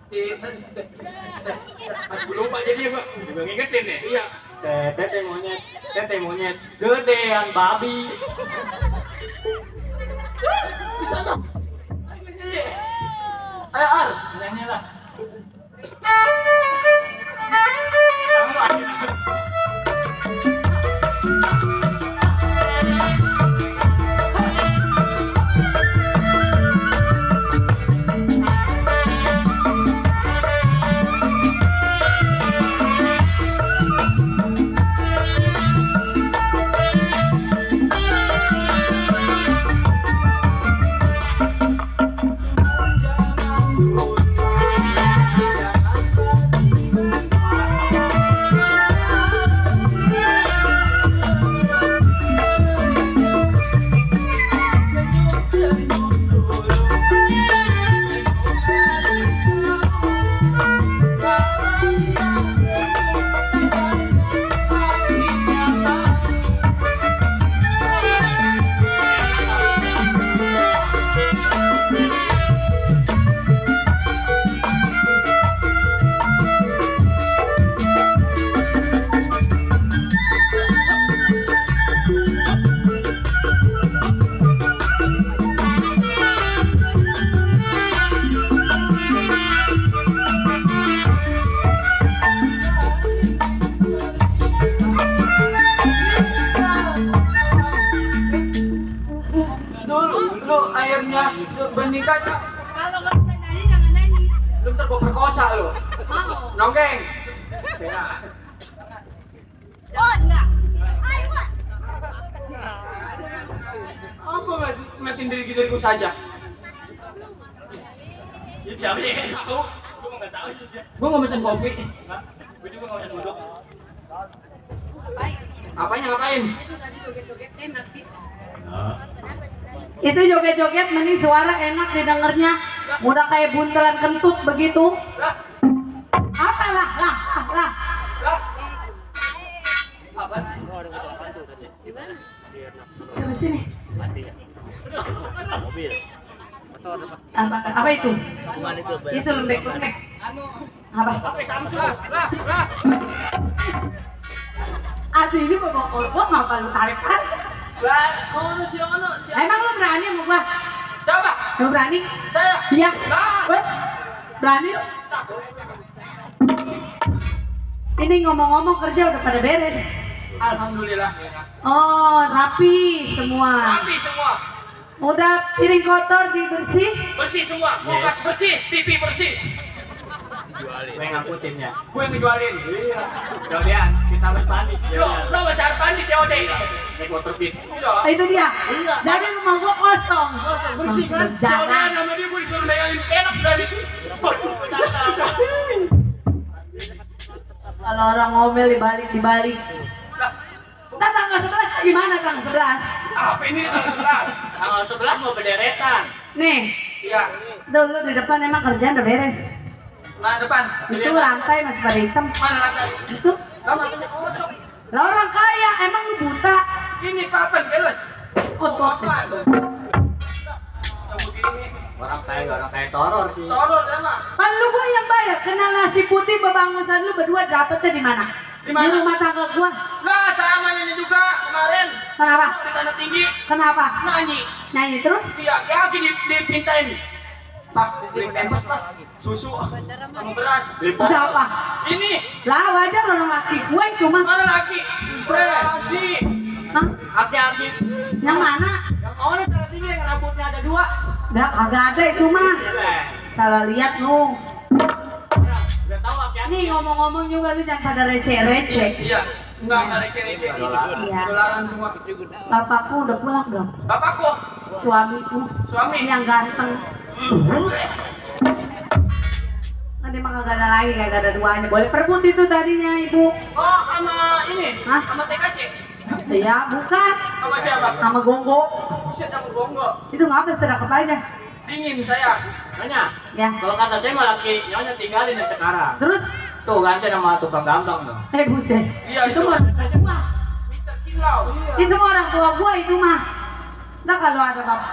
Gimana? Aku lupa jadi apa? Juga ngingetin nih. Iya. Tete monyet, gedean babi. Bisa dong. Ayo Ar. Nyanyi lah. Dulu airnya sebanding kaca. Kalau nggak bisa nyanyi jangan nyanyi. Lu ntar gua perkosa lu. Mau? Nongkeng. Ya. Oh enggak. Ayo. Apa ngatin diriku saja? Ini siapa sih? Tahu? Gua nggak tahu sih. Gua mau pesen kopi. Hah? Gua juga nggak bisa duduk. Apanya ngapain? Itu joget-joget mending suara enak didengarnya. Udah kayak buntelan kentut begitu. Lah, Apa lah. lah. Apa sih? Coba sini. Mobil. Apa itu? Itu lembek. Anu, Apa? apa Samsung? Lah. Aduh ini bawa korban ngapa lu tarik kan? Lah, si Ono. Emang lu berani sama gua? Siapa? Lu berani? Saya. Iya. Lah. Weh, berani lu? Ini ngomong-ngomong kerja udah pada beres. Alhamdulillah. Oh, rapi semua. Rapi semua. Udah piring kotor dibersih. Bersih semua. Kulkas bersih, TV bersih. Gue ngangkutin ya. Gue yang ngejualin. Iya. Kemudian kita harus panik. Lo masih harus panik COD. Naik motor beat. Iya. Itu dia. Jadi rumah gua kosong. Bersih kan? Jangan. COD sama dia gue disuruh megangin enak dari. Kalau orang ngomel dibalik. Tanggal 11 gimana tanggal 11? Apa ini tanggal 11? Tanggal 11 mau bederetan. Nih, Iya. dulu di depan emang kerjaan udah beres. Nah depan. Itu rantai masih pada hitam. Mana lantai? Itu Kamu matanya kocok. lah orang kaya emang lu buta. Ini papan keles. Kotor. Orang kayak toror sih. Tolong ya mak. Kan lu gua yang bayar. Kenal nasi putih bebangusan lu berdua dapetnya di mana? Di mana? Di rumah tangga gua. Nah sama ini juga kemarin. Kenapa? Di tanah tinggi. Kenapa? Nyanyi. Nyanyi terus? Iya, yakin dipintain. Pak, beli pempes lah, susu, sama beras. Siapa? Ini, Lah wajar orang laki gue itu mah. mana laki? Relasi. Hah? Aki-aki. Yang mana? Yang mana tanah tinggi yang rambutnya ada 2? Dah kagak ada itu mah. Salah lihat lu. Udah tahu aki-aki. Nih ngomong-ngomong juga lu jangan pada receh-receh. Iya, enggak receh-receh. Iya. Dolaran semua. Bapakku udah pulang belum? Bapakku, Suamiku. Suami. Yang ganteng. Nanti mah kagak ada lagi, kagak ada duanya. Boleh perebut itu tadinya ibu. oh sama ini, Hah? sama TKC. Ya bukan. Sama siapa? Sama Gonggo. Siapa sama Gonggo? Itu ngapa sedekap aja. Dingin saya. Nyonya, Ya. kalau kata saya mau laki nyonya tinggalin yang sekarang. Terus Tuh ganti nama tukang gambang tuh. buset. Iya, itu itu. mah orang tua gua. Mr. Cilau. Itu mah orang tua gua itu mah. Nah kalau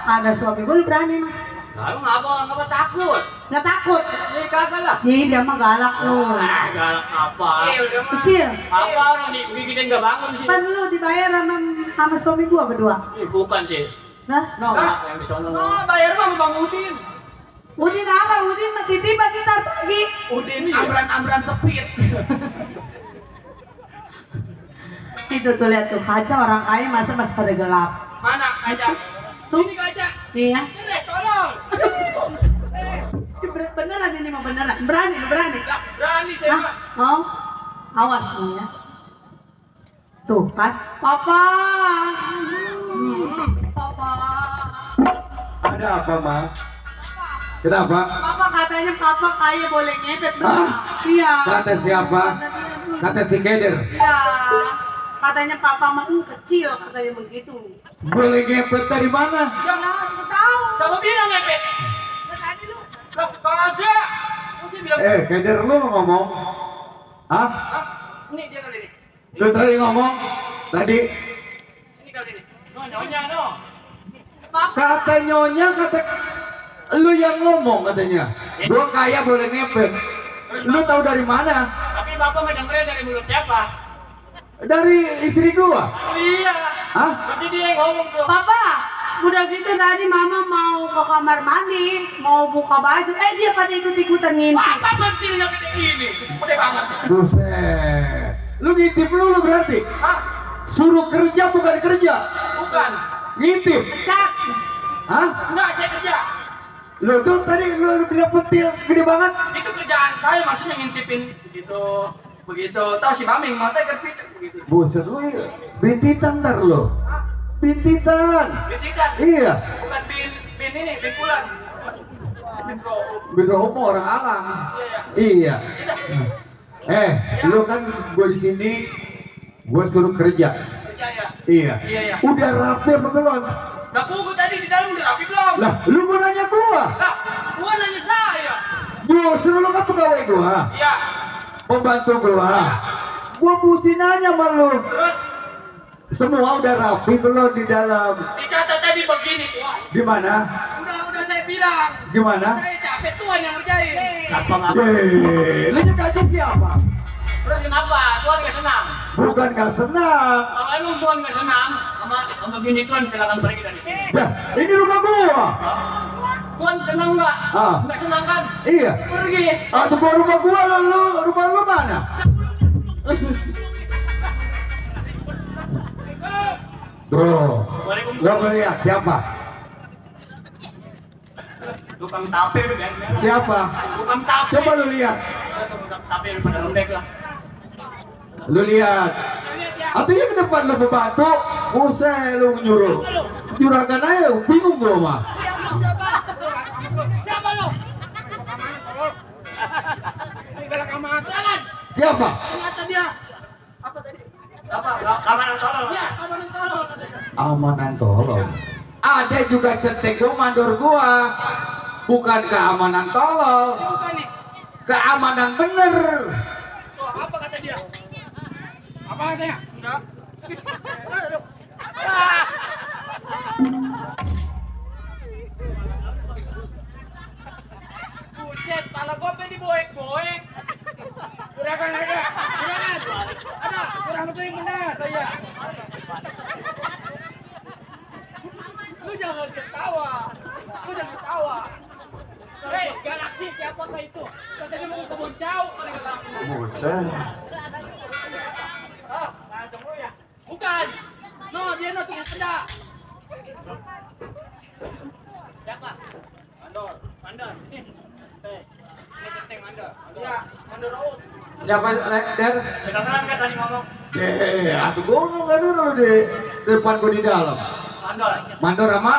ada suami gua lu berani mah. Lalu ngapa takut? Nggak takut. Ini kagak lah. Ih dia mah galak lu. Galak apa? Kecil dia mah. Kecil. Apa orang dibikin gak bangun sih? Kan lu dibayar sama suami gua berdua. Ih, bukan sih. Nah, No, yang di sono. Oh, bayar mah sama Bang Udin. Udin apa? Udin mah titipan ntar pagi. Udin ambran-ambran sepit. Itu tuh lihat tuh kaca orang kaya masa masih pada gelap. Mana kaca? Tuh. Ini kaca. Iya. Ini tolong. Beneran ini mah beneran. Berani. Lah, berani saya Hah? mah. Oh, awas lu ya. Tuh kan, papa. Papa. Ada apa, Ma? Kenapa? Papa katanya papa kaya boleh ngepet bener. Hah? Iya. Kata siapa? Kata si Keder. Iya. Katanya papa mah kecil katanya begitu. Boleh ngepet dari mana? Ya aku tahu. Siapa bilang ngepet? Nah, tadi lu. Lah, kagak. Mesti bilang. Keder lu ngomong. Hah? Hah? Ini dia kali ini. Lu tadi ngomong? Tadi Ini kali ini. No, nyonya no. kata nyonya, kata lu yang ngomong katanya. Gua kaya boleh ngepet. Lu tahu dari mana? Tapi bapak ngedengerin dari mulut siapa? Dari istri gua. Oh iya. Hah? Berarti dia yang ngomong tuh. Papa, udah gitu tadi mama mau ke kamar mandi, mau buka baju, dia pada ikut-ikutan ngintip. Apa bentilnya gede ini? Gede banget. Buset. Lu ngintip lu berarti? Hah? Suruh kerja bukan kerja. Bukan. Ngintip. Cak, Hah? Enggak, saya kerja. Lu tuh tadi lu bilang pentil gede banget. Itu kerjaan saya, maksudnya ngintipin begitu. Tahu si Maming matanya kepitek begitu. Buset lu bintitan ntar lu. Bintitan. Bisikan. Iya. Bukan bin ini, bin bulan. Bin bro. Beda umum orang alang. Iya. Iya. Lu kan gua di sini gua suruh kerja. Kerja ya. Iya. Iya, iya. Udah rapi apa belum? Dapurku tadi di dalam udah rapi belum? Lah, lu mau nanya gua? Lah, gua nanya saya. Justru lu kan pegawai gua, Iya. pembantu gua. Gua mesti nanya sama lu. Terus Semua udah rapi belum di dalam? dikata tadi begini tuan. Di mana? Udah saya bilang. Gimana? Saya capek tuan yang ngerjain. Satpam apa? Lu gaji siapa? Terus kenapa? Tuan gak senang? Bukan gak senang. Kalau emang Tuan gak senang sama bini Tuan silakan pergi dari sini. Dah, ini rumah gua. Tuan senang nggak? Ah. Nggak senang kan? Iya. Pergi. Atau gua rumah gua lalu rumah lu mana? Tuh, lo lihat siapa? Tukang tape lu kan. Siapa? Tukang tape. Coba lu lihat. Tukang tape lu pada lembek lah. Lu lihat. Atau ya ke depan lu pembantu, usai lu nyuruh. Juragan aja, bingung gua mah. Siapa lo? Siapa? Kata dia. Apa? Kamanan tolol. Iya, kamu tolol katanya. Amanan tolong. Ada juga centeng gua mandor gua. Bukan keamanan tolol. Bukan nih. Keamanan bener. Oh, apa kata dia? Apa katanya? Enggak. Buset, pala gua pengen diboek-boek. Gerakan ada. Gerakan. Ada. Kurang itu yang benar. Saya. Lu jangan ketawa. Lu jangan ketawa. Hei, Galaksi siapakah itu? Katanya mau ke Boncau kali Galaksi. Buset. Ah, langsung lu ya. Bukan. No, dia no tunggu peda. Siapa? Mandor. Mandor. Ini. Ini centeng Mandor. Iya, Mandor Raul. Siapa Der? Beneran kan tadi ngomong. Atuh gua ngomong kan lu di depan gua di dalam. Mandor. Mandor sama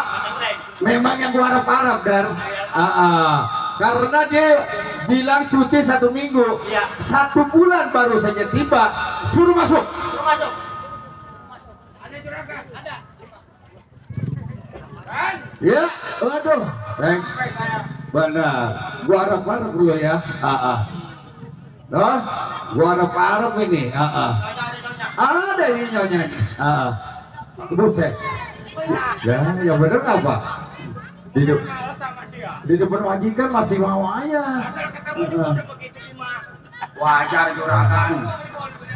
Centeng. memang yang gua harap-harap Dar. Karena dia bilang cuti 1 minggu. Iya. 1 bulan baru saja tiba, suruh masuk. Lu masuk. Ada juragan, ada. Kan? Ya, waduh. Benar. Gua harap-harap dulu ya. Noh, gua harap-harap ini. Ada ini nyonya ini. Buset. Ya, yang bener apa? Di depan majikan masih mau aja. Wajar juragan.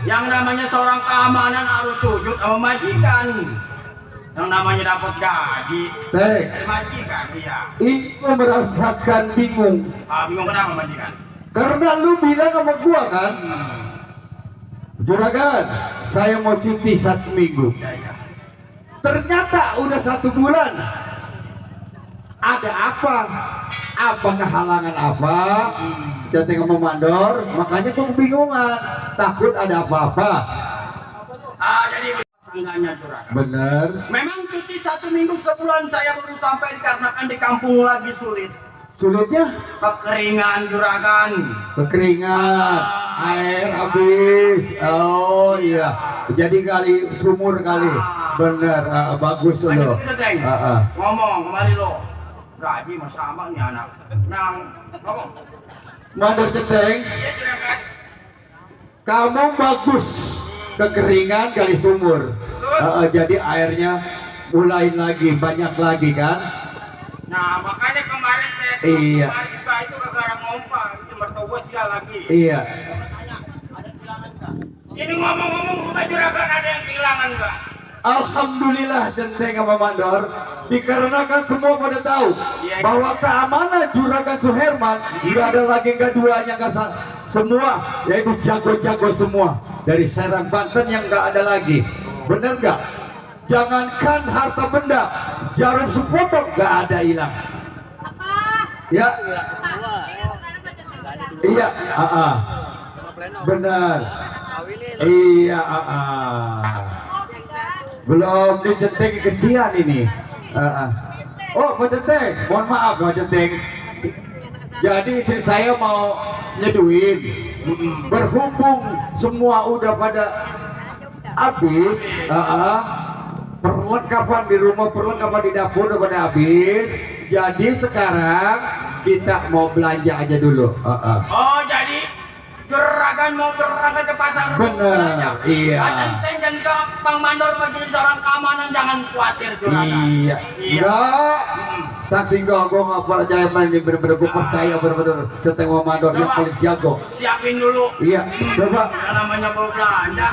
Yang namanya seorang keamanan harus sujud sama majikan. Yang namanya dapat gaji Teh, dari majikan, iya. ini merasakan bingung. Bingung kenapa majikan? Karena lu bilang sama gua kan, juragan, saya mau cuti 1 minggu. Ternyata udah 1 bulan. Ada apa? Apa kehalangan apa? Centeng sama mandor, makanya gua kebingungan. Takut ada apa-apa. Jadi tangganya juragan. Bener. Memang cuti 1 minggu sebulan saya baru sampai dikarenakan di kampung lagi sulit. Sulitnya Kekeringan juragan. kekeringan, air habis. Oh iya. Jadi kali sumur kali. Bener, bagus Banyak loh. kita Teng. Ngomong kemari lo. Gaji mah sama nih anak. Nang ngomong. Mandor Centeng, Iya juragan. kamu bagus. Kekeringan kali sumur. Jadi airnya mulai lagi, banyak lagi kan? Nah makanya kemarin saya Iya. kemarin juga itu gara-gara ngompa itu mertua sia lagi. Iya. Ini ngomong-ngomong rumah juragan ada yang kehilangan nggak? Alhamdulillah Centeng sama Mandor, dikarenakan semua pada tahu Iya. bahwa keamanan Juragan Suherman nggak ada lagi, nggak duanya, nggak semua, yaitu jago-jago semua dari Serang Banten yang nggak ada lagi. Bener nggak? Jangankan harta benda, jarum sepotong nggak ada hilang. Ya, iya, benar. Iya, belum dicenteng kesian ini. Oh, Pak Centeng, mohon maaf Pak Centeng. Jadi istri saya mau nyeduin. Berhubung semua udah pada habis, perlengkapan di rumah, perlengkapan di dapur udah pada habis. Jadi sekarang kita mau belanja aja dulu. Oh jadi juragan mau berangkat ke pasar. Bener, iya. Dan ke Bang Mandor menjadi seorang keamanan, jangan khawatir juragan. Iya, enggak. Saksi gua nggak percaya, ini bener-bener gua percaya bener-bener Centeng sama Mandor yang paling jago. Siapin dulu. Iya, coba. Yang namanya mau belanja.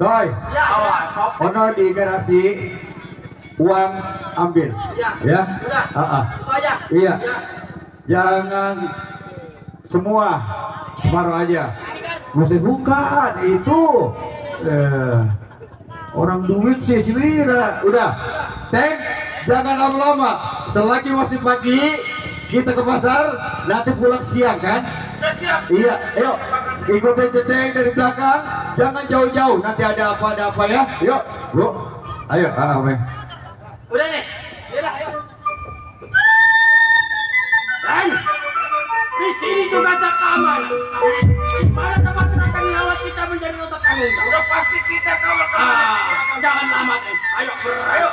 Toy, Awas, sob. ono di garasi uang ambil. Ya. aja. Iya. Jangan semua, separuh aja. Mesti bukan itu. Orang duit sih si Wira. Udah, Teng, jangan lama-lama. Selagi masih pagi, kita ke pasar. Nanti pulang siang kan? Udah siap. Iya, ayo ikutin Teng dari belakang. Jangan jauh-jauh. Nanti ada apa ya. Yuk, Bu. Ayo, Weng. Udah nih. Yaudah, ayo. Dan di sini juga keamanan. Mana tempat akan ngawat kita menjadi rasa tanggung jawab? Udah pasti kita kawal keamanan. Jangan lama, Teng. Ayo, Ayo.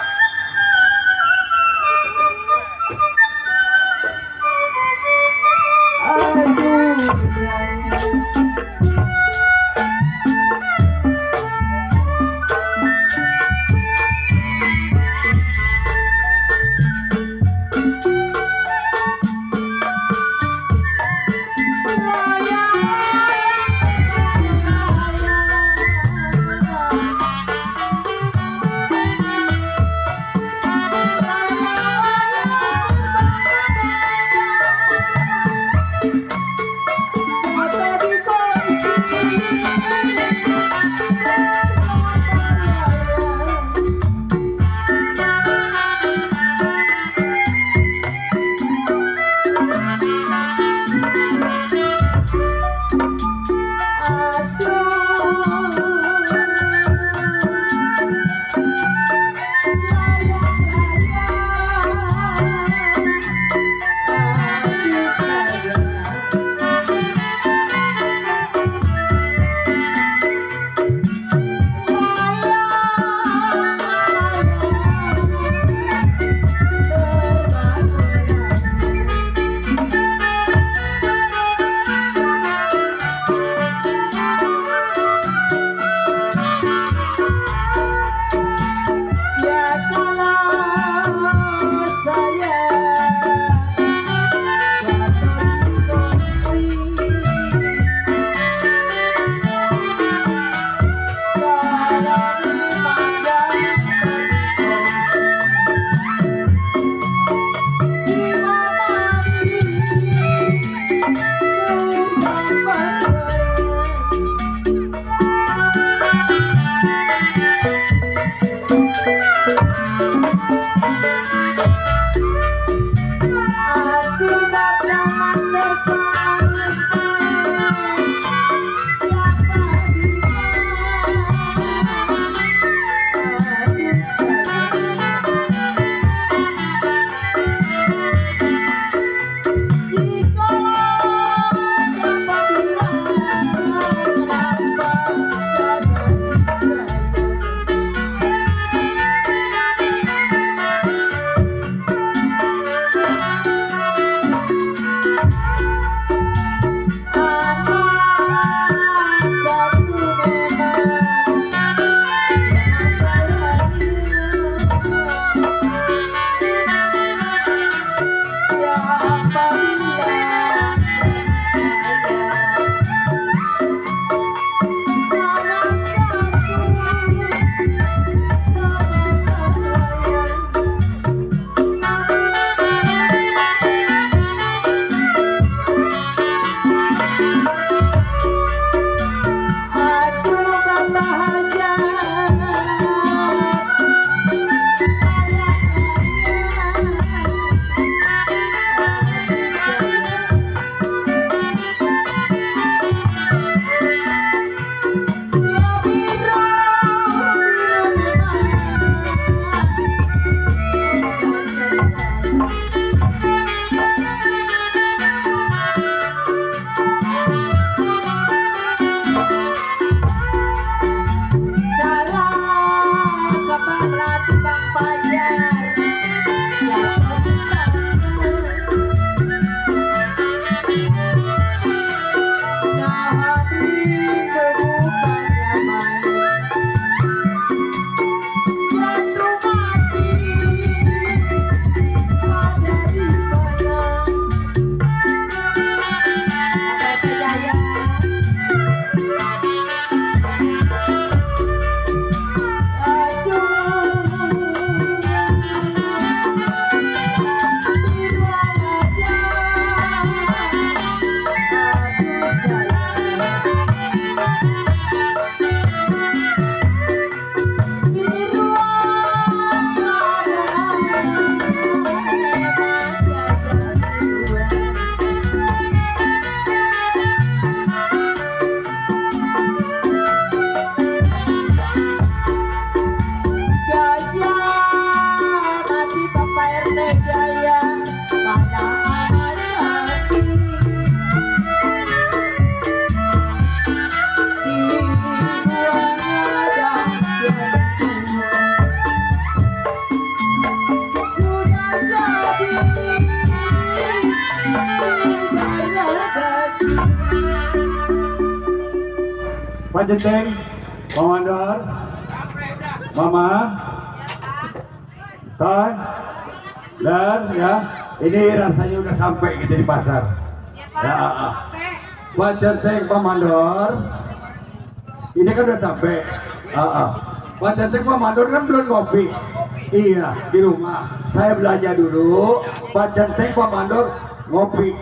Pak Jenteng, Komandor, Mama, Tan, dan ya, ini rasanya udah sampai gitu di pasar. Ya, Pak Jenteng, Komandor, ini kan udah sampai. Pak Jenteng, Komandor kan belum ngopi. Iya, di rumah. Saya belanja dulu. Pak Jenteng, Komandor ngopi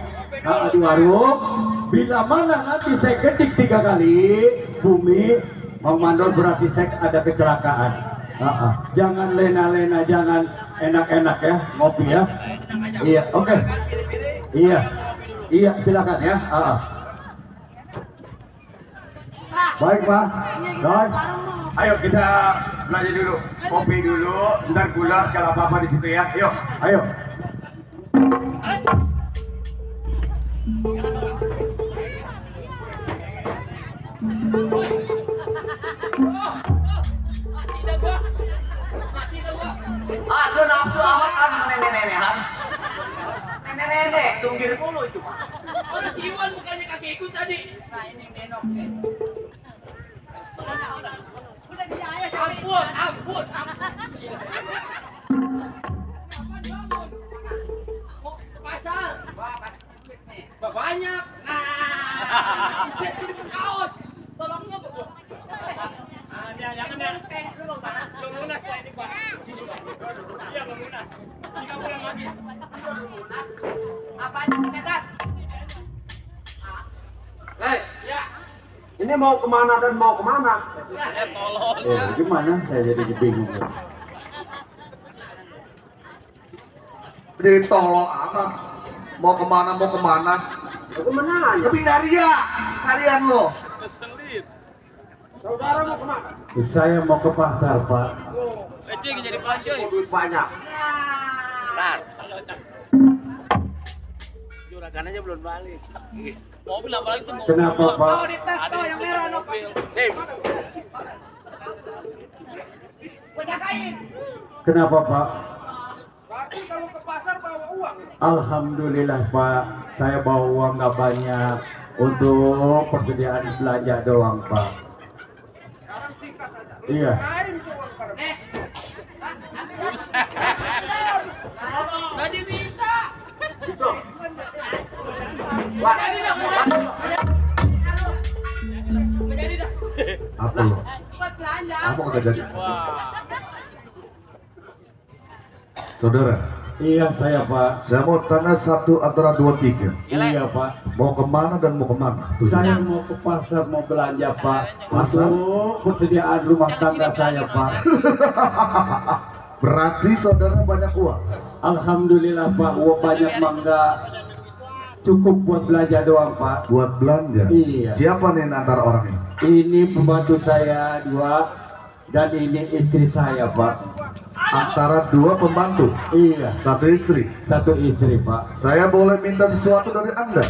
di warung. Bila mana nanti saya ketik 3 kali bumi, Komandor berarti saya ada kecelakaan. Jangan lena-lena, jangan enak-enak ya ngopi ya. Iya, oke. Iya, silakan ya. Baik Pak. Baik. Ayo kita belanja dulu, kopi dulu, ntar gula kalau apa-apa di situ ya. Ayo. Aduh nafsu amat kan nenek-nenekan. Nenek-nenek, tunggir mulu itu Pak. Mana si Iwan bukannya kakek ikut tadi? Nah ini nenok. Ampun. Mau ke pasar? Banyak. Nah, cek sini ke kaos. Tolongnya Bu. Jangan ya. Belum lunas Pak ini Pak. Iya belum lunas. Kita pulang lagi. Apanya setan? Hei, Ya. ini mau kemana dan mau kemana? Tolong. Gimana? Saya jadi bingung. Jadi tolol amat. Mau kemana? Kemana? Ke Bindaria. Kalian lo. Saudara mau kemana? Saya mau ke pasar Pak. Ecing jadi belanja. Mau duit banyak. Tar. Juragan aja belum balik. Mobil apa lagi tuh? Kenapa Pak? Oh, di tas tuh yang merah no. Sip. Punya kain. Kenapa Pak? Berarti kalau ke pasar bawa uang. Alhamdulillah Pak, saya bawa uang nggak banyak untuk persediaan belanja doang Pak. Sekarang sikat aja. Iya. Kain tuh uang pada. Nggak diminta. Itu. Nggak jadi dah. Nggak jadi dah. Apa lo? Buat belanja. Apa kagak jadi? Wah. Saudara, Iya saya Pak. saya mau tanya satu antara 2, 3. Iya Pak. Mau kemana dan mau kemana? Saya mau ke pasar mau belanja Pak. Pasar? Untuk persediaan rumah tangga saya Pak. Berarti saudara banyak uang. Alhamdulillah Pak, uang banyak mangga. Cukup buat belanja doang Pak. Buat belanja. Iya. Siapa nih antara orangnya? Ini pembantu saya 2 dan ini istri saya Pak. Antara 2 pembantu, Iya, 1 istri. 1 istri Pak. Saya boleh minta sesuatu dari Anda?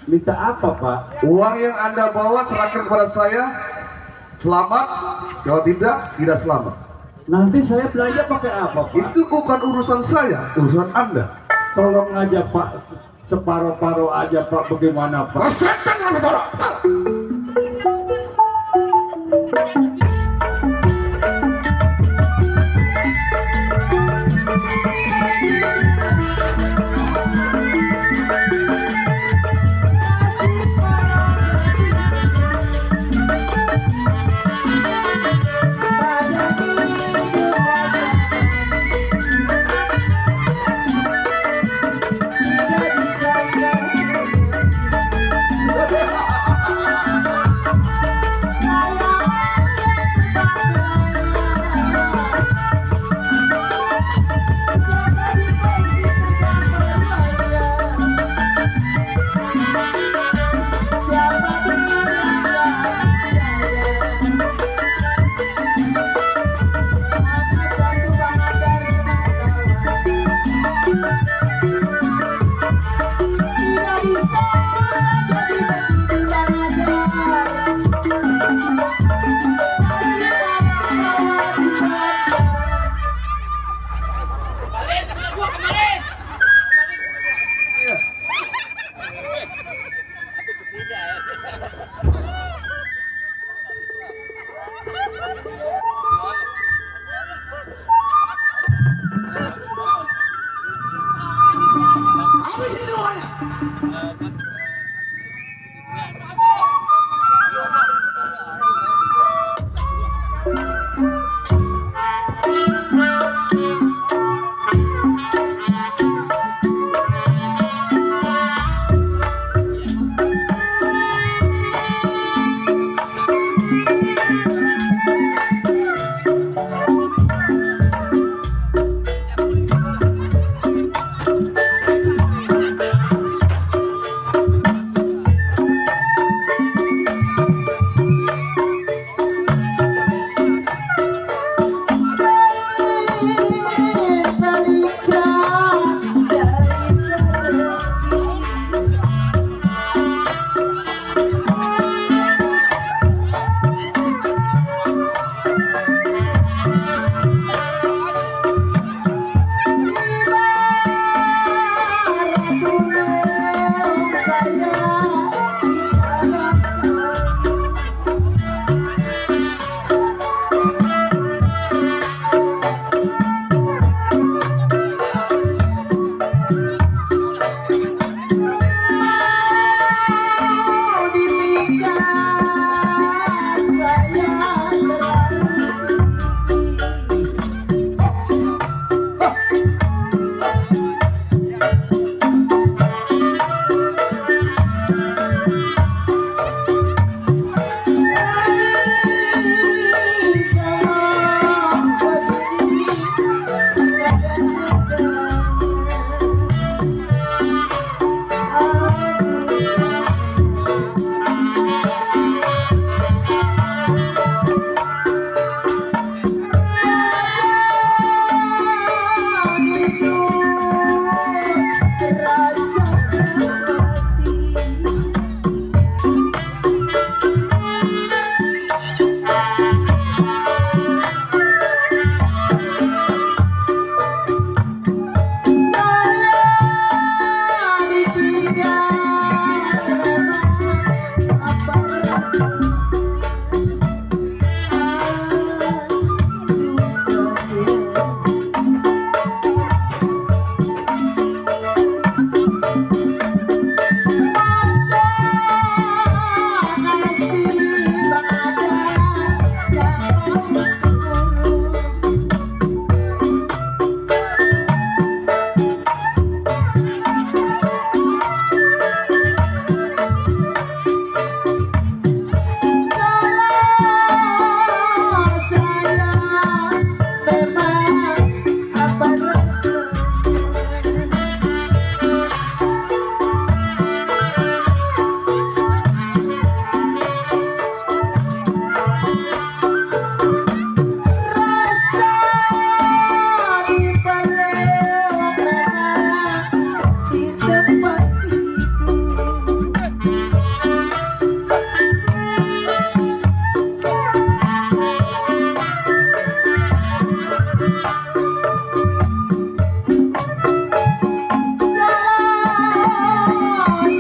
Minta apa Pak? Uang yang Anda bawa serahkan kepada saya. Selamat. Kalau tidak selamat. Nanti saya belanja pakai apa Pak? Itu bukan urusan saya, urusan Anda. Tolong aja Pak, separuh-paruh aja Pak, bagaimana Pak? Setan kamu tolong.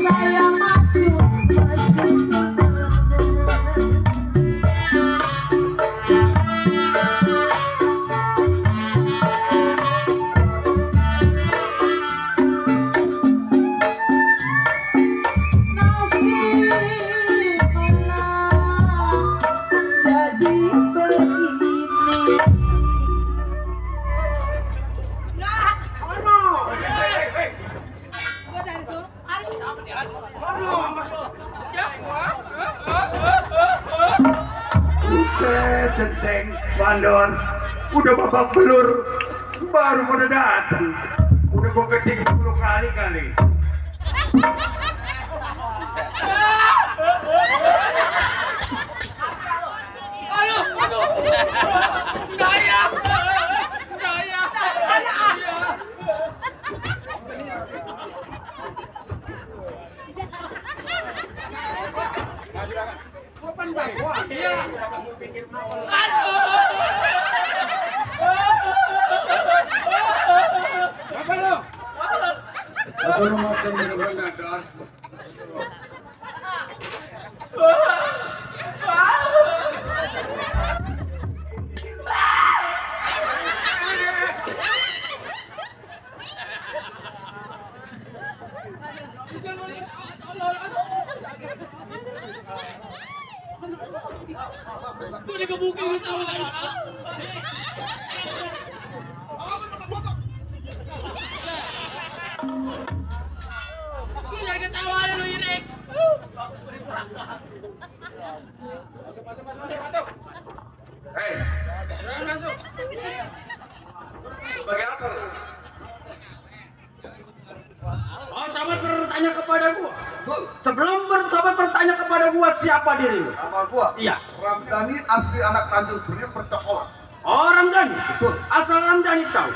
saya maju jadi begini. Buset, centeng, bandor, udah babak belur, baru pada datang. Udah gua ketik 10 kali kali. Apa lu makan bener-bener, Don? Gue dikebukin lu tahu kan? Lu jangan ketawa lu ini. Hei, Masuk. sebagai apa lu? Oh, sahabat bertanya kepada gua. Betul. Sebelum sahabat bertanya kepada gua, siapa diri lu? Nama gua Iya. Ramdhani, asli anak Tanjung Priok Percokolan. Oh, Ramdhani. Betul. Asal Ramdhani tahu.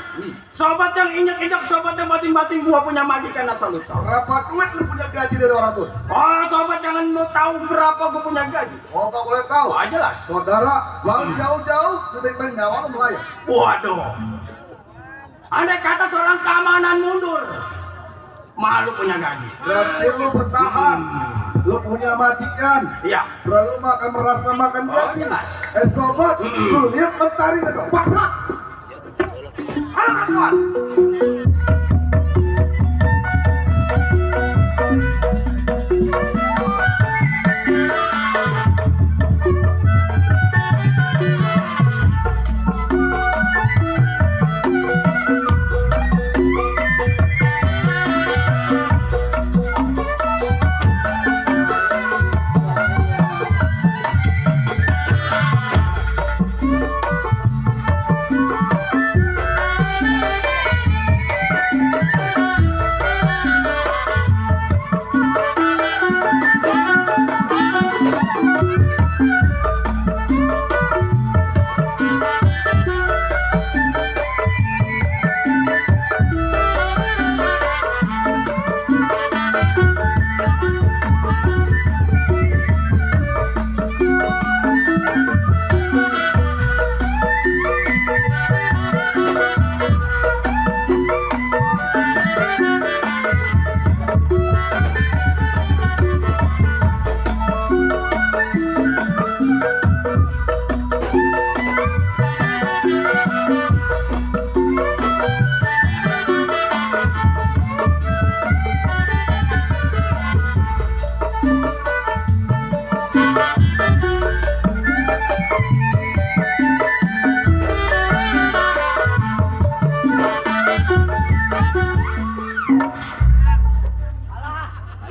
Sobat yang injak-injak, sobat yang batin-batin, gua punya majikan asal lu tahu. Berapa duit lu punya gaji dari orang pun? Oh, sobat jangan mau tahu berapa gua punya gaji. Oh, gak boleh tahu. Wah, jelas. Saudara, lalu jauh-jauh lebih baik nyawa lu melayang. Waduh. Andai kata seorang keamanan mundur, malu punya gaji. Berarti lu bertahan. Lu punya majikan. Iya. Berarti lu akan merasa makan Oh, gaji. jelas. Sobat, lu lihat mentari itu. Paksa. Halo kawan.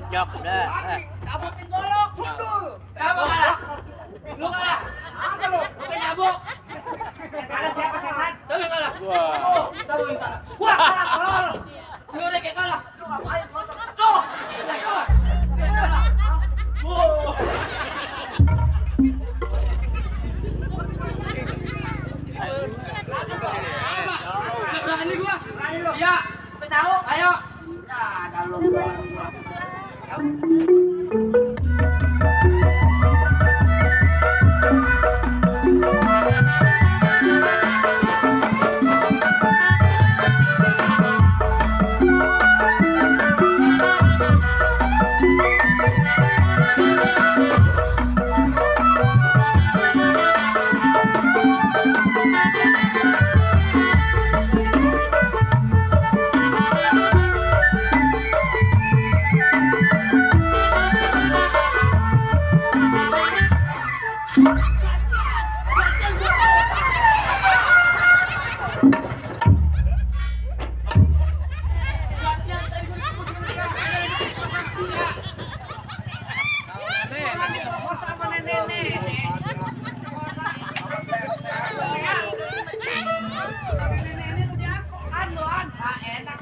Jok, udah. Cabutin golok, sundul. Siapa kalah? Lu kalah. Apa lu? Udah nyabuk. Kalah siapa sehat? Siapa yang kalah? Wah. Siapa yang kalah? Gua kalah, tolol. Lu udah kayak kalah. Lu ngapain motor? Tuh. Dia kalah. Nggak berani gua. Berani lu? Iya. Tahu? Ayo. Ya, ada lu gua.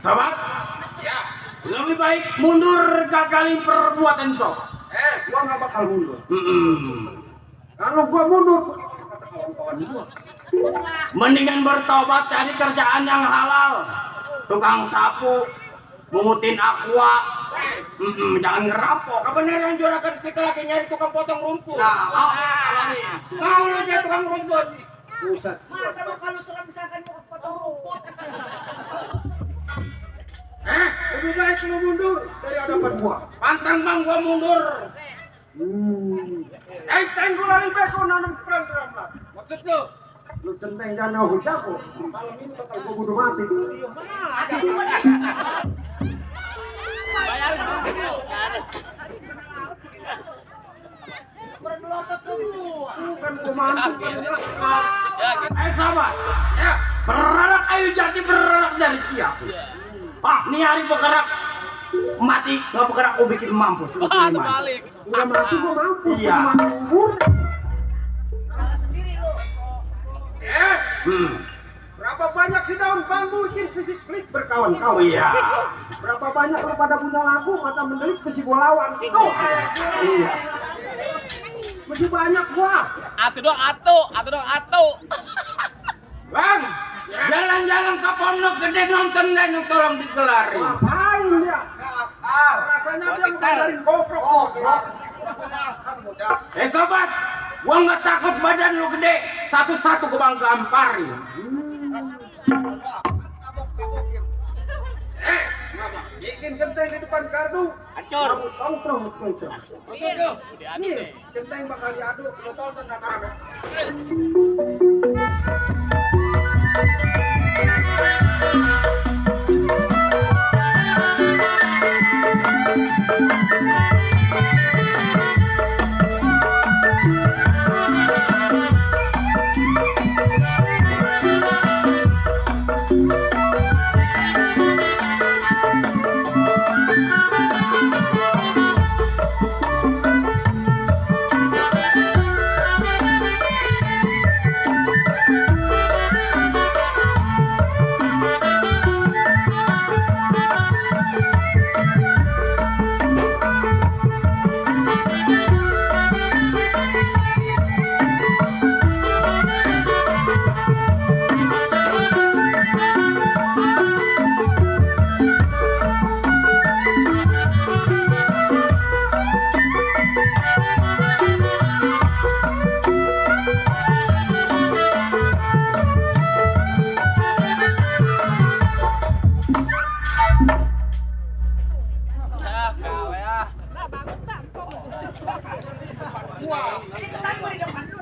Sobat, ya, lebih baik mundur gagalin perbuatan sok. Gua nggak bakal mundur. Kalau gua mundur, kata kawan-kawan gua. Mendingan bertobat cari kerjaan yang halal. Tukang sapu, mungutin aqua. Jangan ngerampok. Kebenaran juragan kita lagi nyari tukang potong rumput. Nah, Mau lu jadi tukang rumput. Pusat. Masa lu kalau serem misalkan mau potong rumput. Lebih baik lu mundur dari hadapan gua. pantang bang gua mundur. Tenggul lari beko nanam perang. Maksud lu? Lu centeng jangan hujako. Malam ini bakal gua bunuh mati. Bukan gua mampu. Sahabat, ya, beranak kayu jati beranak dari Ciak. Pak, nih hari bergerak mati nggak bergerak gua bikin mampus. Balik. Udah mati gua mampu. Iya. Berapa banyak sih daun bambu bikin sisik pelik berkawan-kawan. Iya. Berapa banyak lu pada punya lagu mata mendelik besi gua lawan. Tuh. Iya. Masih banyak gua. Atuh dong, atuh. Bang, jalan-jalan ke pondok gede nonton dan tolong dikelari. Ngapain dia? Rasanya dia ngajarin goprok. Sobat, gua nggak takut badan lu gede, satu-satu gua bang gamparin. Bikin genteng di depan kardu. Hancur. Kamu tahu itu. Maksud lu? Nih, genteng bakal diadu. Lu tonton rame-rame.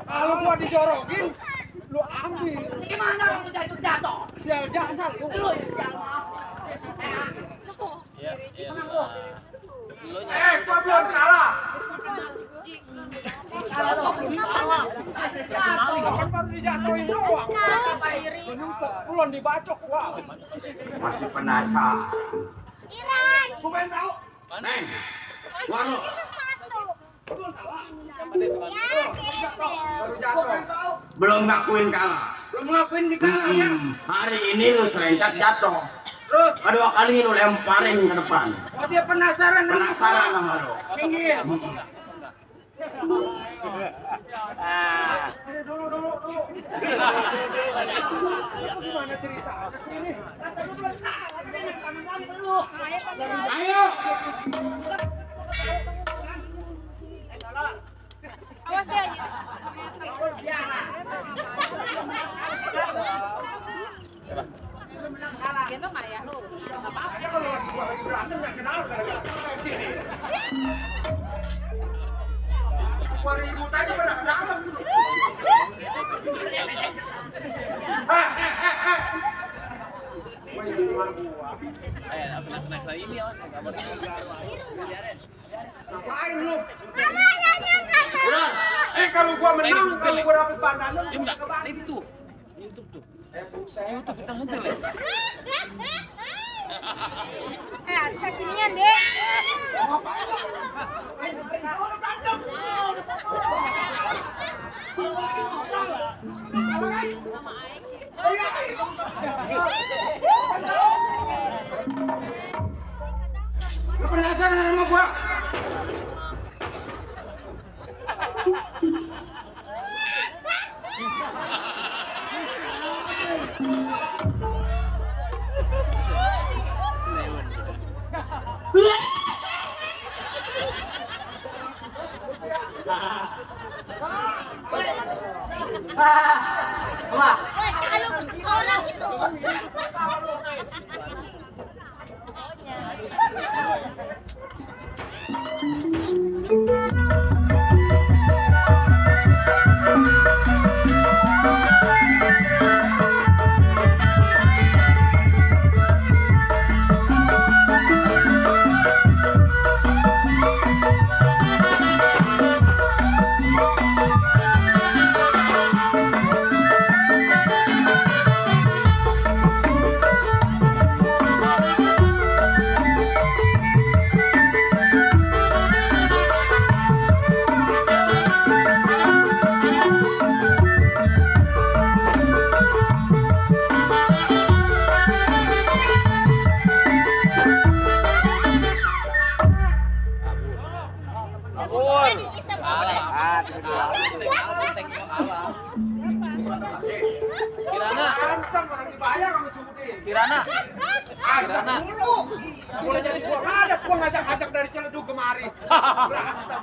Kalau gua dijorokin, lu ambil. Gimana lu jatuh? Sial dasar lu. Lu ya sial. Gua belum kalah. Kan baru dijatuhin doang. Nyusek belum dibacok gua. Masih penasaran. Gua pengen tahu. Neng, gua lu. Baru jatuh. Belum ngakuin kalah. Belum ngakuin di kalahnya. Hari ini lu serentak jatuh. Terus, Kedua kali lu lemparin ke depan. oh dia penasaran. Penasaran sama lu. Minggir. Dulu. Gimana cerita? Kesini. Ayo. Awas deh. Gendong nggak ya lu? Nggak apa-apa. Gua ribut aja pada kenapa dulu. Kena ini ya. Ngapain lu? Udah. Kalau gua menang, kalau gua dapet pandangan, Dia enggak itu. YouTube tuh. YouTube kita ngetel ya. Aska sinian deh. Ayo. Lu penasaran sama gua? Wah, Kirana. Anteng orang dibayar sama Sudi. Kirana. Anteng mulu. Boleh jadi gua ada gua ngajak-ngajak dari Ciledug kemari. Berantem.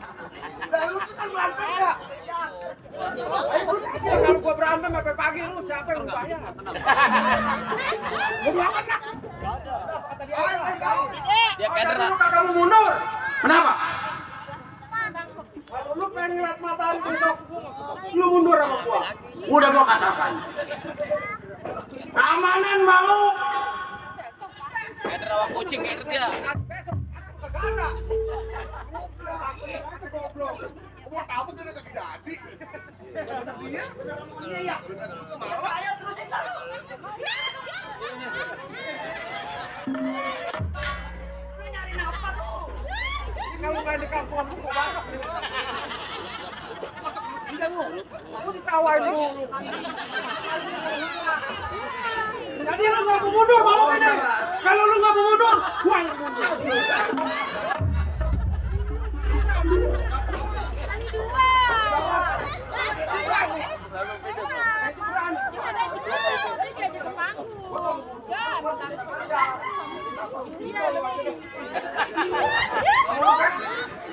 Lah lu tuh selalu berantem ya? Ayo terus aja kalau gua berantem sampai pagi lu siapa yang bayar? Bodo amat lah. Ayo tahu. Dia kader lah. Lu kagak mau mundur. Kenapa? Kalau lu pengen ngeliat matahari besok, lu mundur sama gua. Udah gua katakan. Keamanan mau. Kader awak kucing kader dia. Besok kagak ada. Goblok. Gua tahu kan kagak jadi. Dia? Iya. Malah. Ayo terusin terus. Nyariin apa lu? Kalau main di kampung lu kok banyak nih. Iya lu. Aku ditawain lu. Jadi lu nggak mau mundur mau kan? Kalau lu nggak mau mundur, gua yang mundur.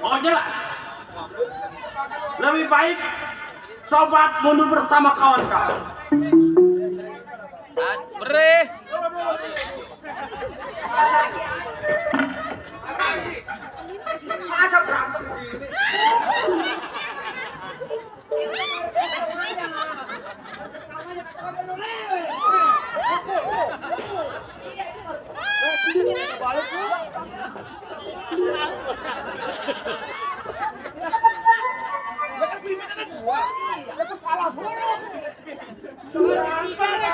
Oh jelas. Lebih baik sobat mundur bersama kawan-kawan. Beri. Masa berantem begini?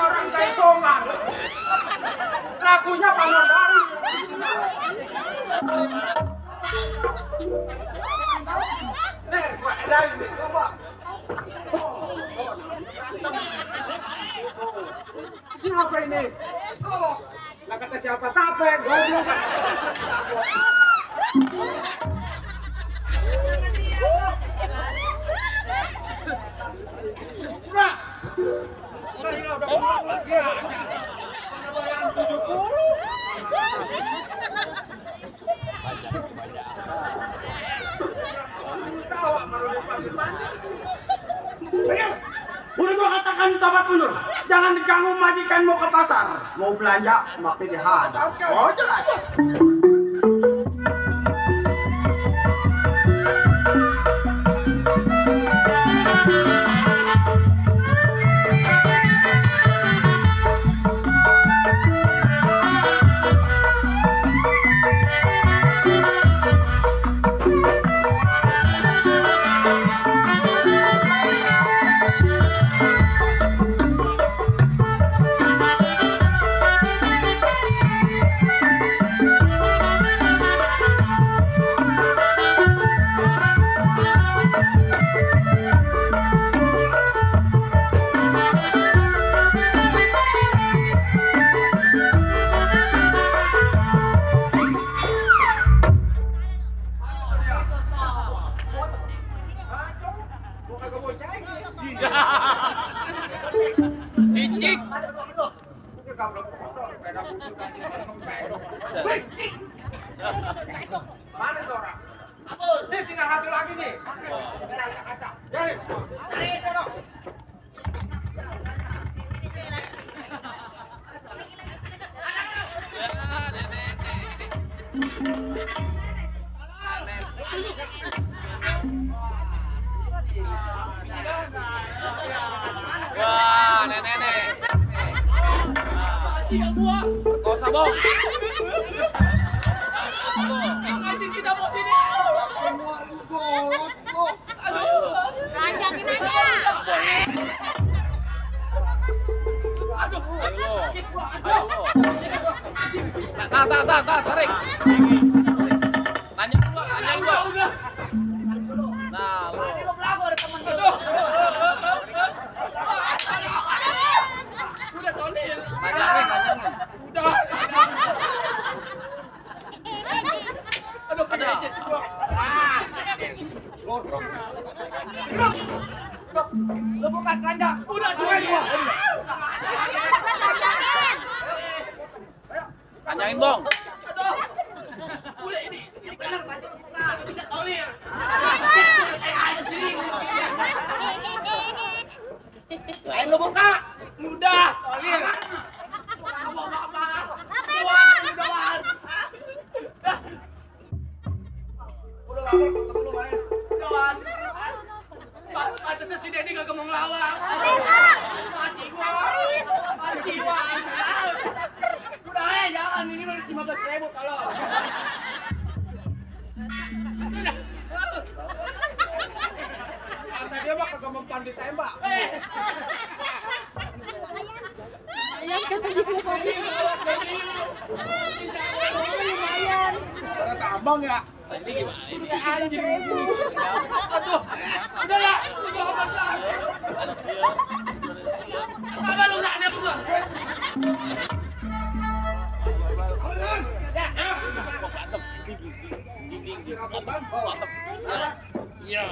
Orang jaipongan. Lagunya Pangandaran. Nih, gua edain nih, coba. Siapa ini? Oh, lah kata siapa tape, goblok. Udah. Udah gila udah pulang lagi aja. Bayaran 70. Udah gua katakan sobat mundur, jangan diganggu majikan mau ke pasar, mau belanja makin dihadap. Oh jelas. Mana tuh orang? Apa? Nih tinggal satu lagi nih. Tinggal kaca. Jadi, itu dong. Wah, nenek. Iya gua. Kau sabong. Nanti kita mau ini. Tanjakin aja. Aduh, tarik. Tanyain gua. Nah, lu. Tadi lo belagu ada temen lu. Udah tolil. Tanyain. Udah. Aduh, ada aja sih gua. Lu bukan keranjang. Udah jual gua. Tanyain, Bong. Aduh. Udah ini benar keranjang bukan. Bisa tolil. Lain lu buka. Udah. Tolil. Udah lama ketemu lu main. Udah. Pantesan si Denny gak mau ngelawak. Mati gua. Udah jangan, ini mah 15.000 kalau. Udah. Kata dia mah kagak mempan ditembak. Ternyata abang ya. Aduh, udah lah, udah aman lah. Apa lu nggak ada gua? Iya.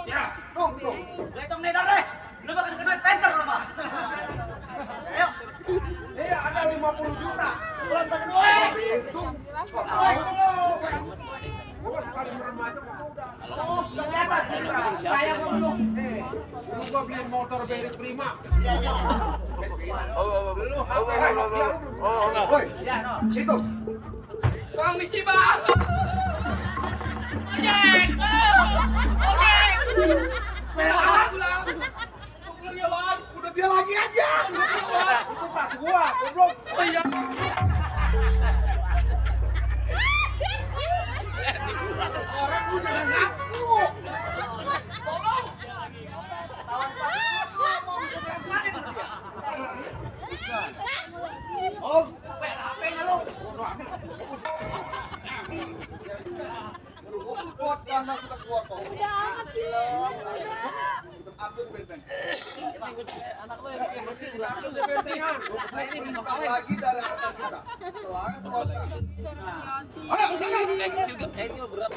Ya, tunggu. Letong nedar deh. Lu bakal kena penter lu mah. Ayo. Iya, ada 50 juta. Pulang ke kedua. Gua sekali merem aja kok udah. Oh, udah kelihatan. Saya gua belum. Dulu gua beli motor Berry Prima. Woi, situ. Bang misi bang. Ojek. Ojek. Pulang. Pulang ya bang. Udah dia lagi aja. Itu tas gua, goblok. Oh iya. Orang udah ngaku. Tolong. Om, HP-nya lu. kuat karena sudah kuat kok. Udah amat sih lo. Atur benteng. Anak lu yang Atur bentengan. Lagi dari atas kita. Soalnya kuat. Ayo, kayak kecil gak? Ini berat.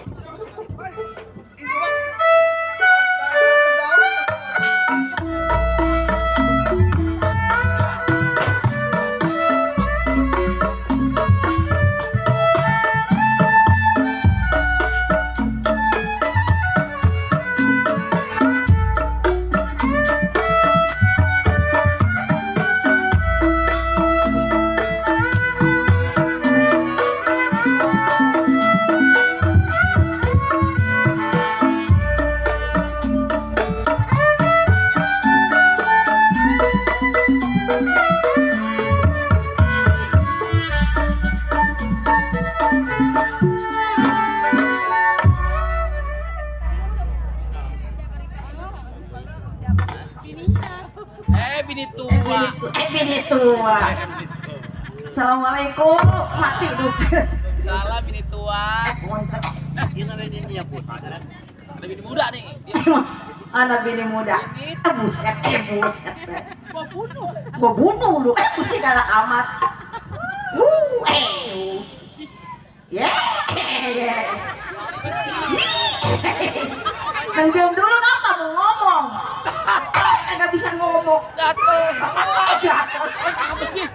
Bini tua. Assalamualaikum, mati dukas. Salah bini tua. Montek. Ini ada ini ya Bu. Ada bini muda nih. Anak bini muda. Buset, buset. Gua bunuh lu. Pusing galak amat. Nang diam dulu kan kamu ngomong. kagak bisa ngomong. Gatel. Gatel. Apa sih?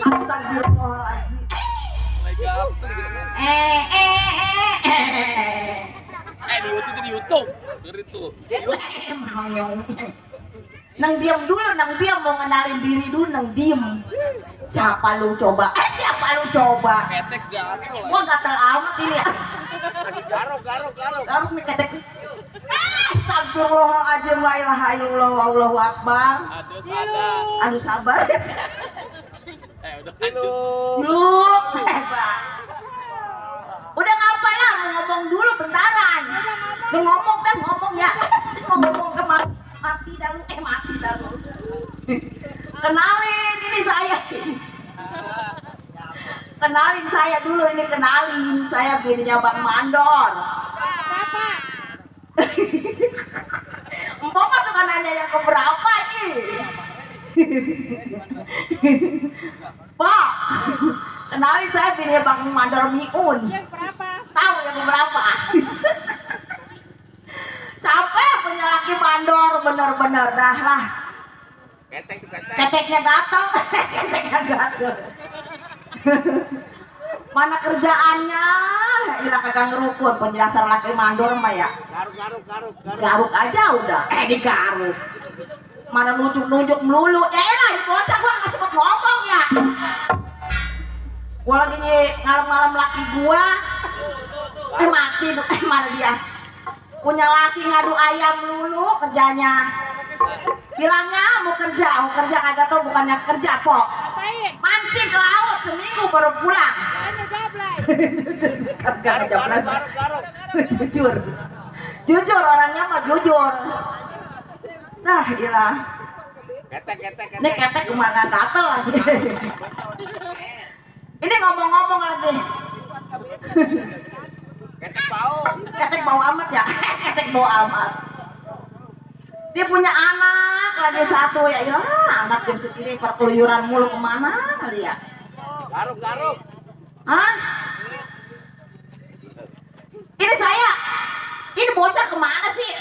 Astagfirullahaladzim. Gatel gitu kan. Di YouTube. Ngeri tuh. Nang diam dulu, nang diam mau ngenalin diri dulu, nang diem. Siapa lu coba? Siapa lu coba? Ketek gatel. Gua gatel amat ini. Garuk. Garuk nih ketek. Astagfirullahaladzim, la ilaha illallah, Allahu akbar. Aduh sabar. Udah lanjut. Dulu. Hebat. Udah ngapain lah, mau ngomong dulu bentaran. Nih ngomong ya. Ngomong ke mati dah lu. Kenalin, ini saya. Kenalin saya dulu, ini kenalin. Saya bininya Bang Mandor. Empok mah suka nanya yang keberapa ih. Pak, kenalin saya bininya Bang Mandor Miun. Tahu yang keberapa? Capek punya laki mandor, bener-bener dah lah. Keteknya gatel. Mana kerjaannya? Ilah kagak ngerukun penjelasan laki mandor mah ya. Garuk aja udah. Digaruk. Mana nunjuk melulu. Ya elah, ini bocah gua nggak sempet ngomong ya. Gua lagi ngalem-ngalem laki gua. Mati. Mana dia? Punya laki ngadu ayam lulu kerjanya. Bilangnya mau kerja kagak tau bukannya kerja pok. Mancing ke laut seminggu baru pulang. Kagak ngejablay. Jujur orangnya mah jujur. Nah gila. Ini ketek kemana gatel lagi. Ini ngomong-ngomong lagi. Ketek bau amat ya. Ketek bau amat. Dia punya anak lagi satu ya. Ilah anak jam segini perkeluyuran mulu kemana kali ya. Garuk. Hah? Ini saya. Ini bocah kemana sih?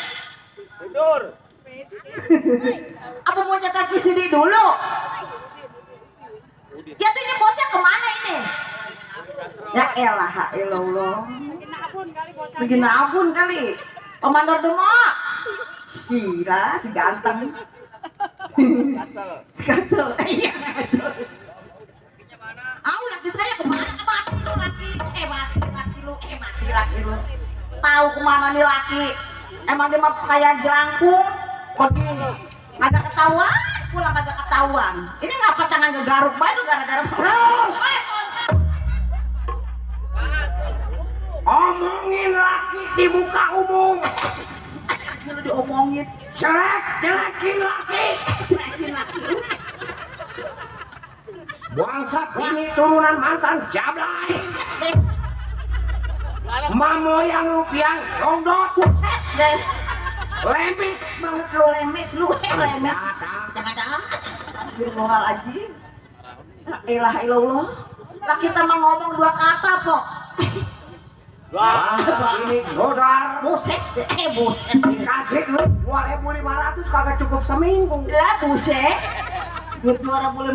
Tidur. Apa mau nyetel VCD dulu? Ya tuh ini bocah kemana ini? Ya elah Allah. Lagi nabun kali. Komandor Demak. Sila si ganteng. Gatel. Iya gatel. Laki saya kemana? Mati lu laki. Mati laki lu. Tahu kemana nih laki? Emang dia mah kayak jelangkung. Pergi. Agak ketahuan. Pulang agak ketahuan. Ini ngapa tangan ngegaruk banget gara-gara terus. Omongin laki di muka umum. Lu diomongin. Jelekin laki. Bangsat ini turunan mantan jablay. Mamo yang lu piang rondot. Buset deh. Lemis banget lu. Lemes. Jangan dah. Astagfirullahaladzim. La ilaha illallah. Lah kita mah ngomong dua kata kok. Ini godar. Buset. Buset. Dikasih duit 2.500 kagak cukup seminggu. Lah buset. Duit 2.500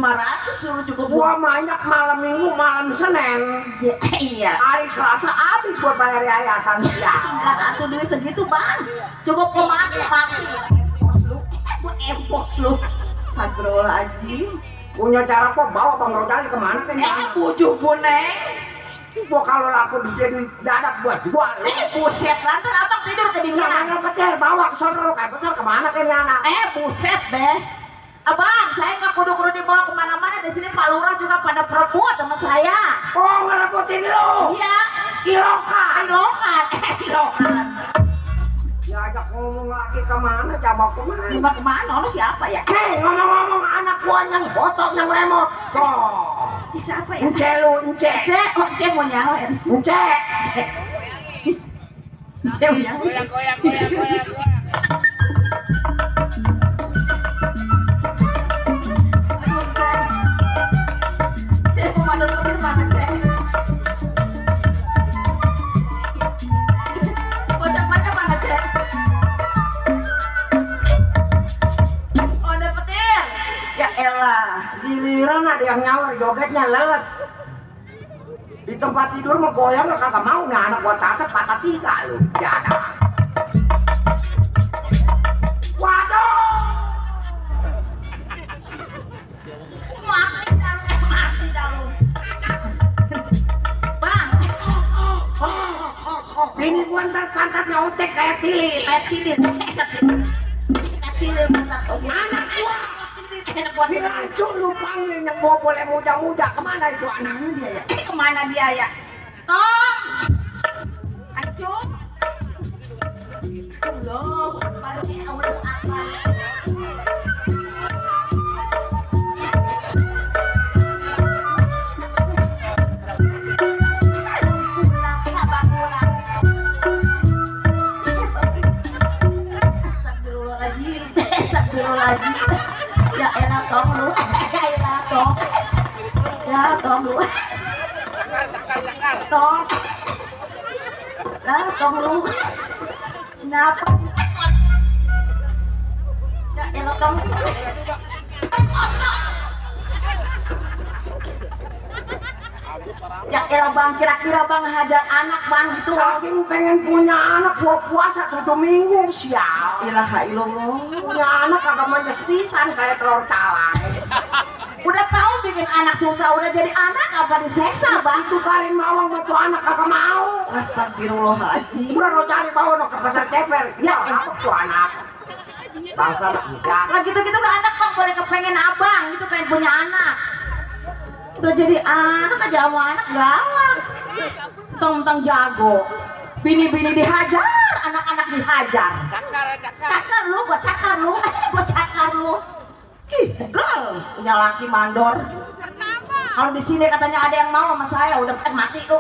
suruh cukup. Gua banyak malam minggu, malam Senin. Ya, iya. Hari Selasa habis buat bayar yayasan. Ya. Enggak atuh duit segitu bang. Cukup mati. Gua empos lu. Astagfirullahaladzim. Punya cara kok bawa Bang Rodali kemana kan? Bujuh boneng. Gua kalau laku dijadi dadap buat jual. Buset, lantar abang tidur kedinginan. Jangan pecer, bawa ke sono kayak besar kemana kan ya anak? Buset deh. Abang, saya nggak kudu-kudu dibawa kemana-mana. Di sini Pak Lurah juga pada perebut sama saya. Oh, ngerebutin lu? Iya. Ilokan. Ilokan. Diajak ngomong lagi kemana, coba kemana? Dibawa kemana? Lu siapa ya? Ngomong-ngomong anak gua yang botok, yang lemot. Ini siapa ya? Ence lu, Ence. Ence mau nyawer. Ence mau nyawer. Goyang. Cek, komandor ke mana, Cek? Bocah mana, Cek? Oh, ada elah, Giliran ada yang nyawar jogetnya lelet. Di tempat tidur mah goyang kagak mau nih anak gua tatap patah 3 lu. Ya ada. Waduh. mati dah lu. Bang, Bini gua ntar pantatnya otek kayak tilir. tilir bentar. Anak gua. Si Rancu lu panggil yang gua boleh muda-muda. Kemana itu anaknya dia ya? Kemana dia ya? Tong, Acung. Allah, Akbar, Allah Akbar. Pulang, abang pulang. Astagfirullahaladzim, astagfirullahaladzim. Ya elah tong lu, ya elah tong. Ya tong lu. Tong. Lah tong lu. Kenapa? Ya elah tong. Ya elah bang, kira-kira bang hajar anak bang gitu. Saking pengen punya anak gua puasa 1 minggu sial. Ilaha illallah. Punya anak kagak manjas pisan kayak telur talas. Udah tahu bikin anak susah, udah jadi anak apa diseksa bang? Itu kali mawang buat anak kagak mau. Astagfirullahaladzim. Udah lo cari bawa no ke pasar ceper. Ya apa tuh anak? Bangsa anak muda. Lah gitu-gitu ke anak bang, boleh kepengen abang gitu, pengen punya anak. Udah jadi anak aja sama anak galak. Tentang jago. Bini-bini dihajar, anak-anak dihajar. Cakar lu, gua cakar lu, gua cakar lu. Ih, pegel punya laki mandor. Kalau di sini katanya ada yang mau sama saya, udah mati lu.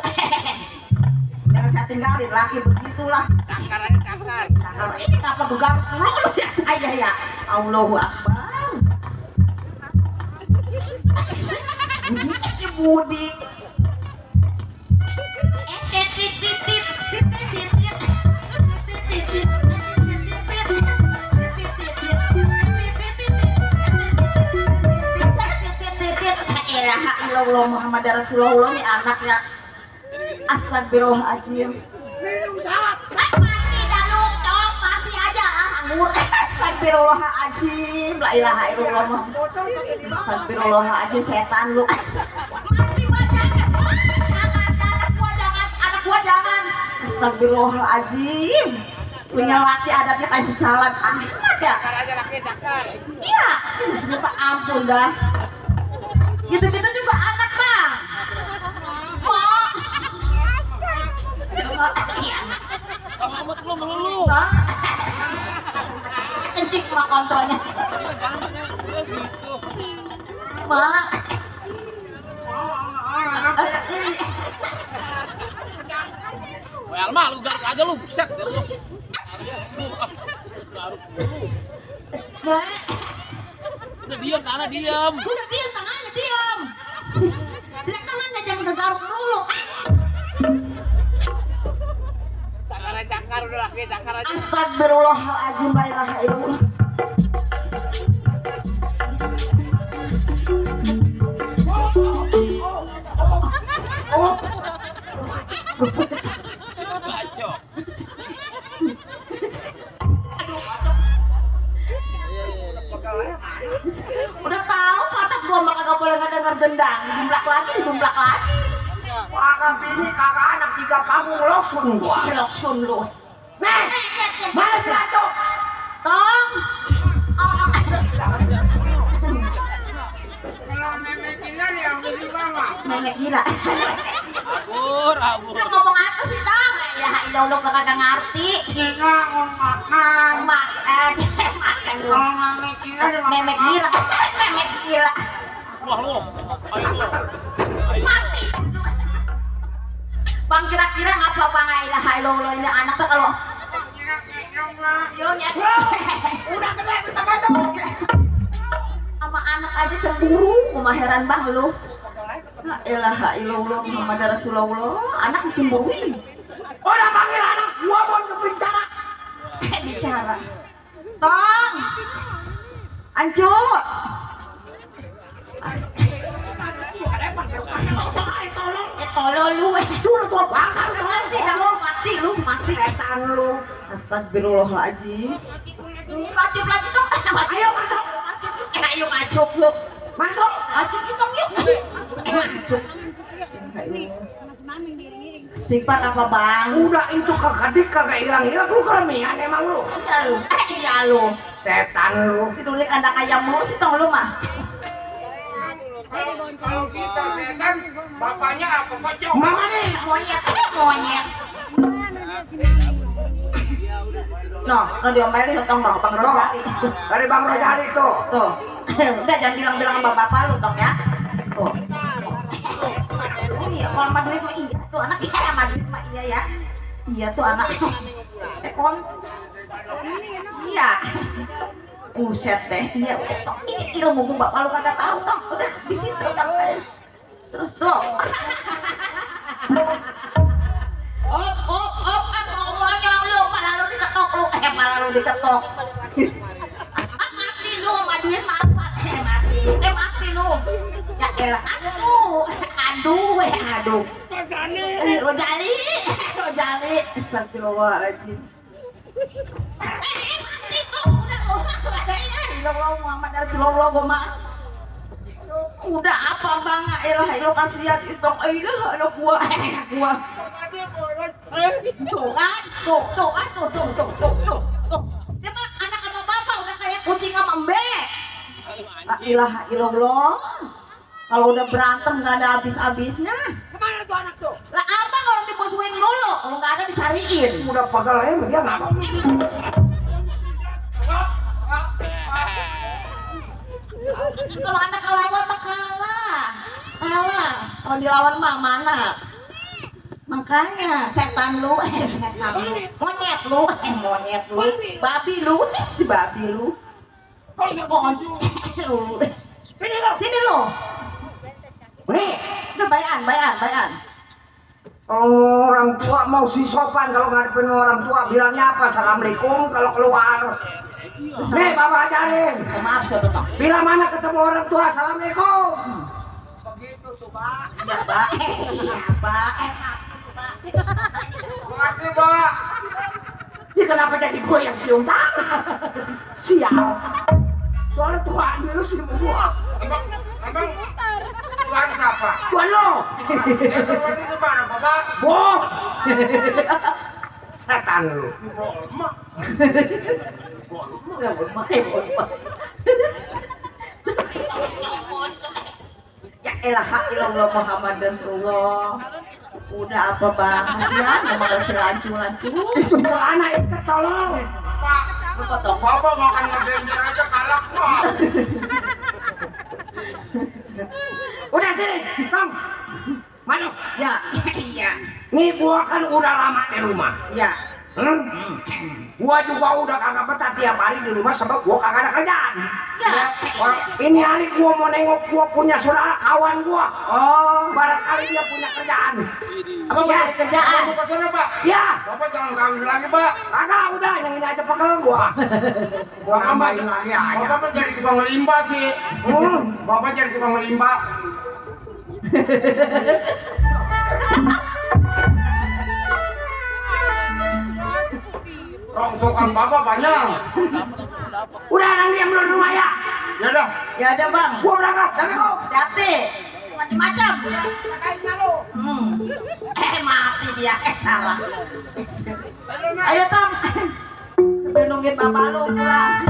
Jangan saya tinggalin, laki begitulah. Cakar aja cakar. Cakar ini apa gegar lu ya saya ya. Allahu Akbar. Budi. Ilaha Muhammad Rasulullah nih anaknya. Astagfirullahaladzim. Minum salad. Mati dah lu, tong mati aja lah anggur. Astagfirullahaladzim. La ilaha illallah. Astagfirullahaladzim, setan lu. Mati jangan. Anak gua jangan. Astagfirullahaladzim. Punya laki adatnya kayak sesalan amat ya. Cakar aja laki cakar. Iya, minta ampun dah. Gitu-gitu juga anak bang. Mau. Sama amat lu melulu. Bang. Kencing mah kontrolnya. Mak. Wah, Alma lu garuk aja lu, buset. Mak. Udah diam, tanah diam. Udah diam tangannya diam. Lihat tangannya jangan kegaruk dulu. Cakar aja cakar udah laki cakar aja. Astagfirullahaladzim, la ilaha illallah. Baco. Udah tahu patak gua mah kagak boleh ngedenger gendang, dibumblak lagi. Kagak bini kagak anak 3 panggung loksun gua. Loksun lu. Nih, mana si Rancu? Tong. Kalau nenek gila diambil di bawah. Nenek gila. Abur, abur. Lu ngomong apa sih Tong? Ya ilah kagak ngerti. Kita mau makan. Makan lu. Kalau nenek gila Nenek gila. Nenek gila. Wah lu. Ayo lu. Mati. Bang kira-kira ngapa bang ilaha illallah ini anak tuh kalau yonya Udah gede minta gendong. sama anak aja cemburu, kumaha heran bang lu. La ilaha illallah Muhammad Rasulullah, anak dicemburuin. Udah panggil anak gua mau bicara. Bicara. Tong. Ancu. Tolol lu dulu tuh bakal mati kalau mati setan lu. Astagfirullahaladzim. Mati tuh. Ayo masuk. Ayo masuk yuk. Masuk. Masuk yuk yuk. Masuk. Istighfar apa bang? Udah itu kagak hilang lu kelemihan emang lu. Iya lu. Setan lu. Tidurnya kandang ayam lu sih tong lu mah. Kalau kita setan, bapaknya apa pocong? Mama nih. Monyet. No diomelin tong bang Bang Rojali. Dari Bang Rojali tuh. Tuh. Udah jangan bilang sama bapak lu tong ya. Tuh. Ini kalau sama duit mah iya tuh anak ya sama duit mah iya ya. Iya tuh anak. Kon. Iya. Buset deh, iya tong ini ilmu bapak lu kagak tahu tong. Udah bisin terus tuh. Monyong lu malah lu diketok lu. Malah lu diketok. Mati lu sama duit mah apa? Mati lu. Ya elah aduh. Rojali. Astagfirullahaladzim. Mati tuh udah lu. Ilah Muhammad Rasulullah gua. Udah apa bang? Elah kasihan itu. Anak gua. Tuh kan. Dia mah anak sama bapak udah kayak kucing sama embek. La ilaha illallah. Kalau udah berantem gak ada habis-habisnya. Kemana tuh anak tuh? Lah abang orang dimusuhin dulu. Kalau gak ada dicariin. Udah pegel aja dia ngapa? Kalau anak lawan mah kalah. Kalau dilawan mah mana? Makanya setan lu, monyet lu, babi lu, si babi lu. Sini lu. Nih, Udah bayan. orang tua mau si sopan kalau ngadepin orang tua bilangnya apa? Assalamualaikum kalau keluar. Nih, Bapak ajarin. Maaf siapa Bang? Bila mana ketemu orang tua, Assalamualaikum. Begitu tuh, Pak. Iya, Pak. Makasih, Pak. Ini kenapa jadi gue yang cium tangan? Sial. Soalnya Tuhan lu sih gua. Abang Tuhan siapa? Tuhan lo. Tuhan itu mana, Bapak? Boh. Setan lu. Ya elah ilallah Muhammad Rasulullah. Udah apa bang? Kasihan malah si lancu. Itu anak ikat tolong. Pak, Lu potong. Bapak makan ngedenjer aja kalak Pak. Udah sini, Tom. Manu. Ya, iya. Nih gua kan udah lama di rumah. Ya. Gua juga udah kagak betah tiap hari di rumah sebab gua kagak ada kerjaan. Ya. Ini hari gua mau nengok gua punya saudara kawan gua. Oh, barangkali dia punya kerjaan. Apa mau cari kerjaan? Bapak sana, Pak. Ya. Bapak jangan kawin lagi, Pak. Kagak, udah yang ini aja pegel gua. Gua nambahin lagi aja. Bapak jadi tukang limbah sih. Bapak jadi tukang limbah. Rongsokan Bapak banyak. Udah nang diam dulu rumah ya. Ya udah. Ya ada bang. Gua berangkat. Assalamualaikum. Hati. Macam-macam. Kain malu. Mati dia. Salah. Ayo Tom. Nungguin bapak lu pulang.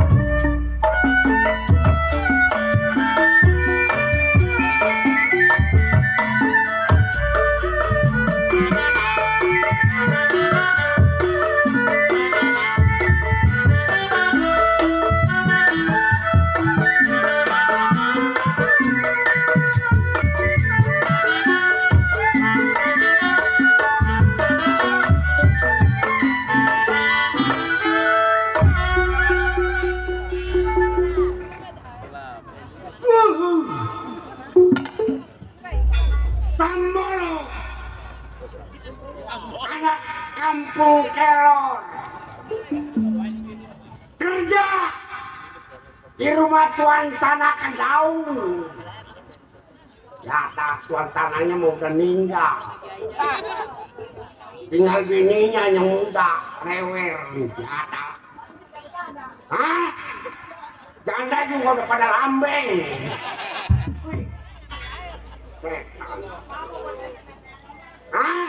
Sambolo. Anak kampung Kelor. Kerja di rumah Tuan Tanah Kedaung. Ya atas tuan tanahnya mau udah meninggal. Tinggal bininya yang muda, rewel, janda. Hah? Janda juga udah pada lambeng. Setan. Hah?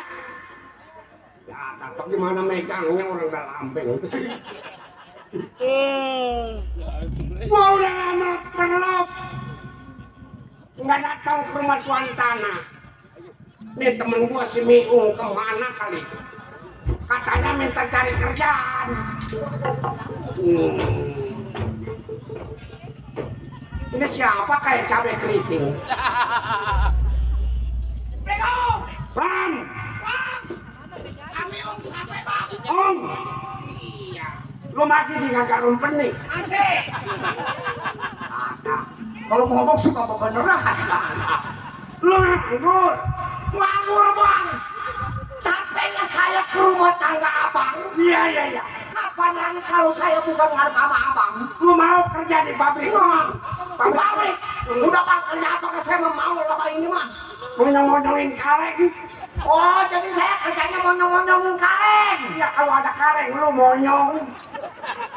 Janda, bagaimana megangnya orang udah lambeng. Gua udah lama perlop. Nggak datang ke rumah tuan tanah. Nih temen gua si Miung kemana kali? Katanya minta cari kerjaan. Ini siapa kayak cabai keriting? Bang! Sampai bang. Om! Iya. Lu masih di Gagarun Penik? Masih. Kalau ngomong suka beneran. Lu nganggur. Nganggur bang. Sampainya saya ke rumah tangga abang. Iya. Kapan lagi kalau saya bukan ngarep sama abang? Lu mau kerja di pabrik? Di pabrik. Udah bang kerja apa ke saya mau lama ini mah. Monyong-monyongin kaleng. Oh jadi saya kerjanya monyong-monyongin kaleng. Ya kalau ada kaleng lu monyong.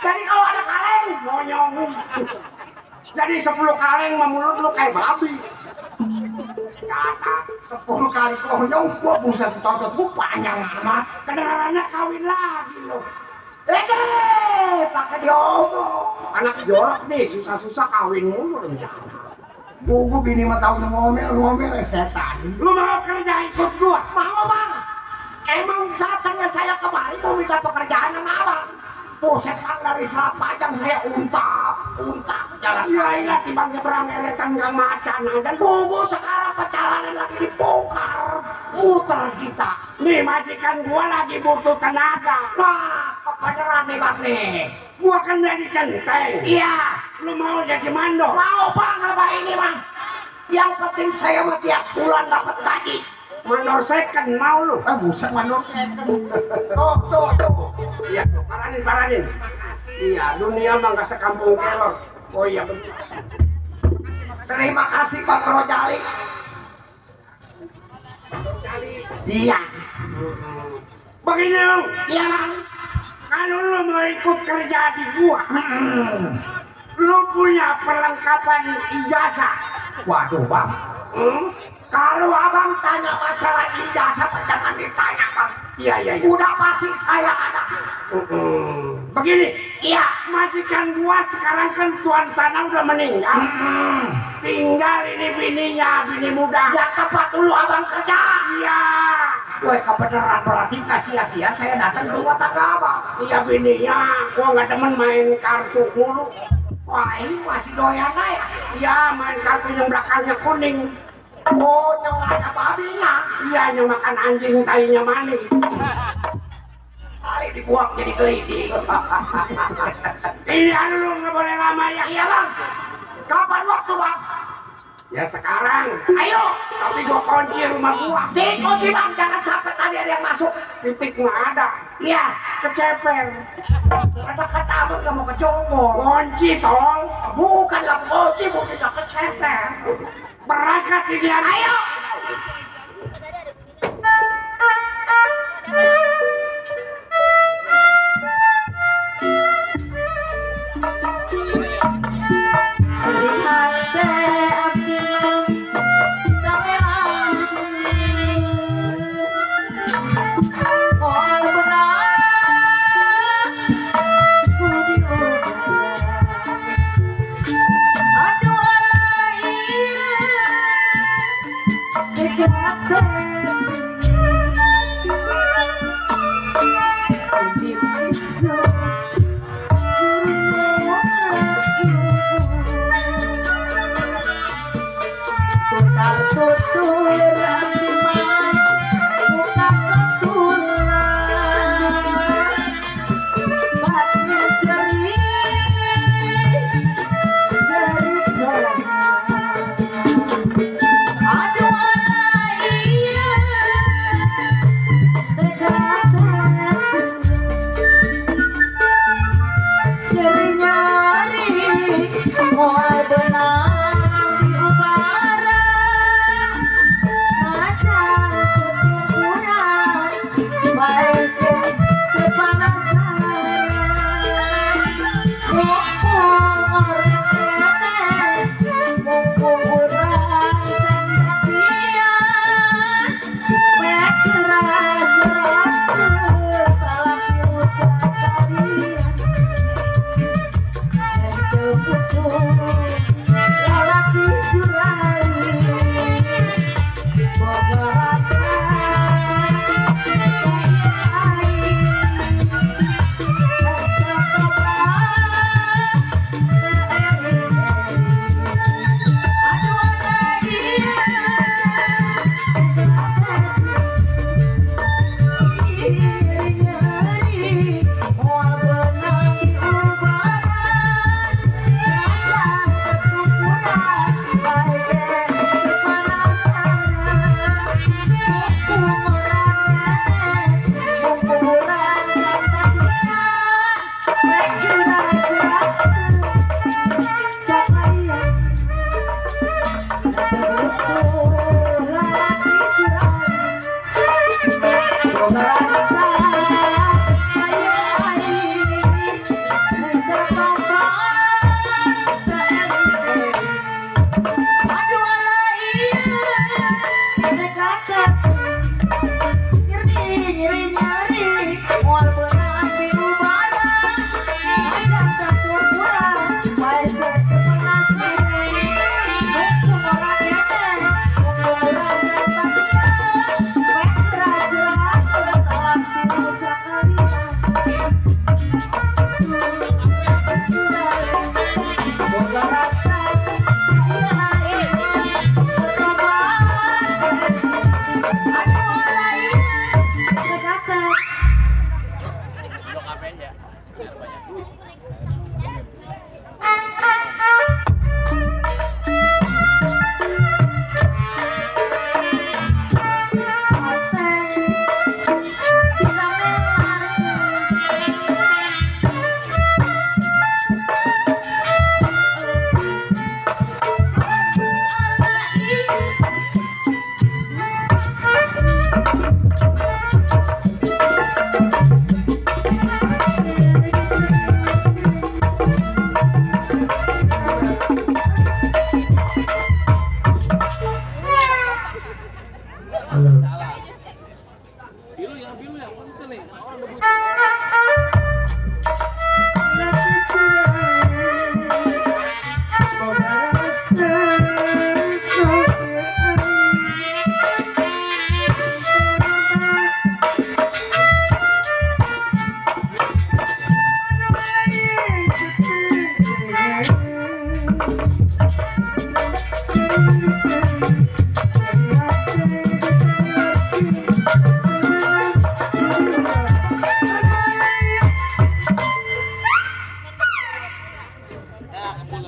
Jadi kalau ada kaleng Monyong. Jadi 10 kaleng sama mulut lu kayak babi. kata 10 kali konyong gua buset totot gua panjang amat. Kedengarannya kawin lagi lu. Pakai diomong. Anak jorok nih susah-susah kawin mulu rencana. Gua bini mah tau ngomel setan. Lu mau kerja ikut gua? Mau bang. Emang satanya saya kemarin mau minta pekerjaan sama abang. Buset bang dari Selapajang saya untap jalan. Ya ingat timbang nyebrang eletan gang macan aja. Tunggu sekarang perjalanan lagi dibongkar. Muter kita. Nih majikan gua lagi butuh tenaga. Nah kebeneran nih bang nih. Gua kan jadi centeng. Iya. Lu mau jadi mandor? Mau bang apa ini bang. Yang penting saya mah tiap bulan dapat gaji. Mandor second mau lu? Buset mandor second. Tuh. Iya, paranin. Iya, dunia mah gak sekampung kelor. Oh iya betul. Terima kasih Pak Rojali. Iya. Begini lu. Iya bang. Kalau lu mau ikut kerja di gua, lu punya perlengkapan ijazah. Waduh bang. Kalau abang tanya masalah ijazah jangan ditanya bang. Iya. Udah pasti saya ada. Begini, Iya. majikan gua sekarang kan tuan tanah udah meninggal. Tinggal ini bininya, bini muda. Ya tempat dulu abang kerja. Iya. Woi kebenaran berarti nggak sia-sia saya datang ke rumah tangga abang. Iya bininya, gua nggak demen main kartu mulu. Wah ini masih doyan ya. Iya, main kartu yang belakangnya kuning. Oh yang ada babinya. Iya, yang makan anjing tainya manis. Kali dibuang jadi kelidi. Ini lu nggak boleh lama ya. Iya bang. Kapan waktu bang? Ya sekarang. Ayo. Tapi gua kunci rumah gua. Dikunci bang, jangan sampai tadi ada yang masuk. Titik nggak ada. Iya. Keceper. Ada kata abang nggak mau kejongol. Kunci tol. Bukan lah kunci, bukan nggak keceper. Berangkat ini Ayo.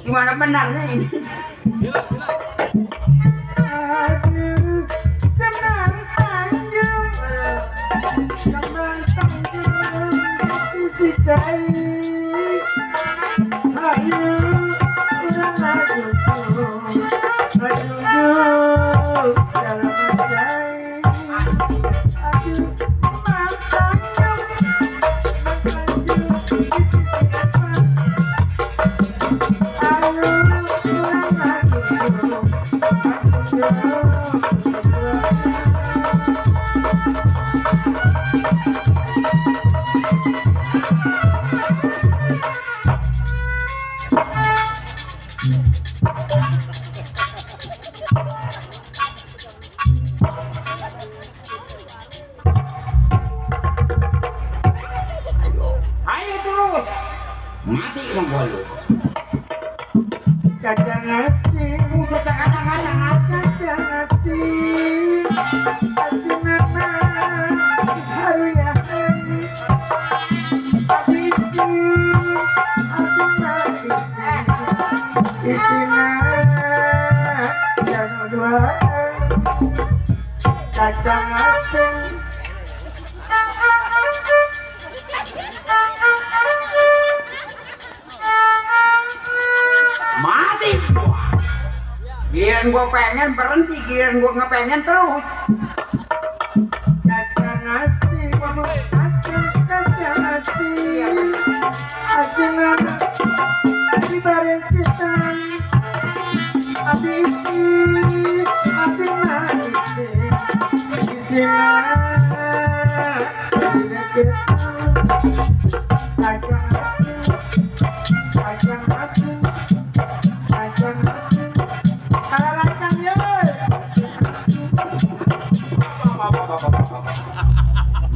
Gimana benarnya ini? Ayo terus, mati mengkolu. Kacang nasi, Musuh kacang-kacang asli. kacang nasi, asinana, haruya hari, abisi, asina isina, jangan dua, kacang nasi. Mati gua. Giliran gua pengen berhenti, giliran gua nggak pengen terus. Kacang nasi, kacang nasi, asinan di bareng kita, abisi, asinan isinan, di kita, kacang nasi, kacang nasi, kacang nasi, kacang ya.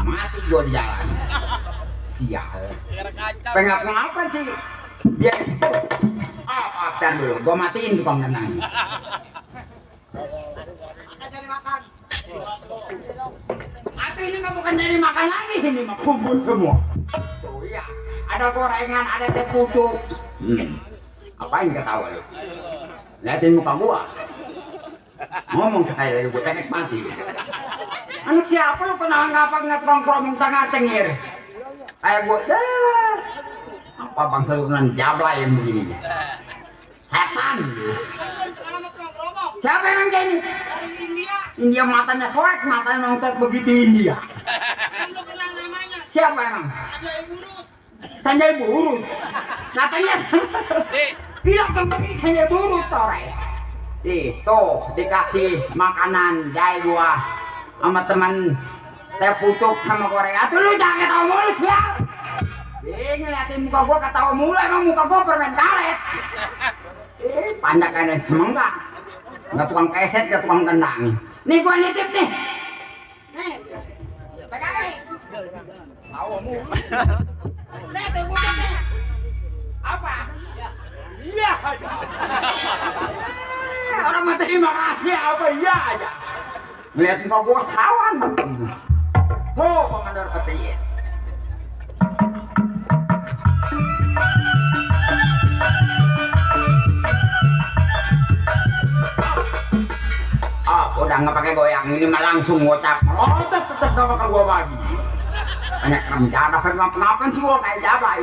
Mati gua di jalan. Sial. Pengen apa sih? Dia. Tar dulu, gua matiin tukang renang. Atau ini nggak bukan jadi makan lagi, ini mah kumpul semua. Tuh ya, ada gorengan, ada teh pucuk. Apain ketawa lu? Liatin muka gua. Ngomong sekali lagi gua tekek mati. Anak siapa lu kenalan ngapa nongkrong tengah tengir? Kayak gua, apa bangsa turunan jabla yang begini? Setan. Siapa emang kayak ini? India matanya soek, matanya nontot begitu India. Siapa emang? Sanjay Burut. Katanya tidak kembali Sanjay Burut tore. Tuh dikasih makanan jai gua sama teman teh pucuk sama Korea. Tuh lu jangan ketawa mulu sial. Ngeliatin muka gua ketawa mulu, emang muka gua permen karet. Pandakan yang semenggak. Nggak tukang keset, nggak tukang gendang. Nih gua nitip nih. Pegang nih. Tawamu. Apa? Iya aja. Orang mah terima kasih apa iya aja. Melihat muka gua sawan. Tuh Komandan Petir. Udah nggak pakai goyang ini mah langsung ngocap melotot tetep gak bakal gua bagi. Banyak rencana kenapa sih gua kayak jabai.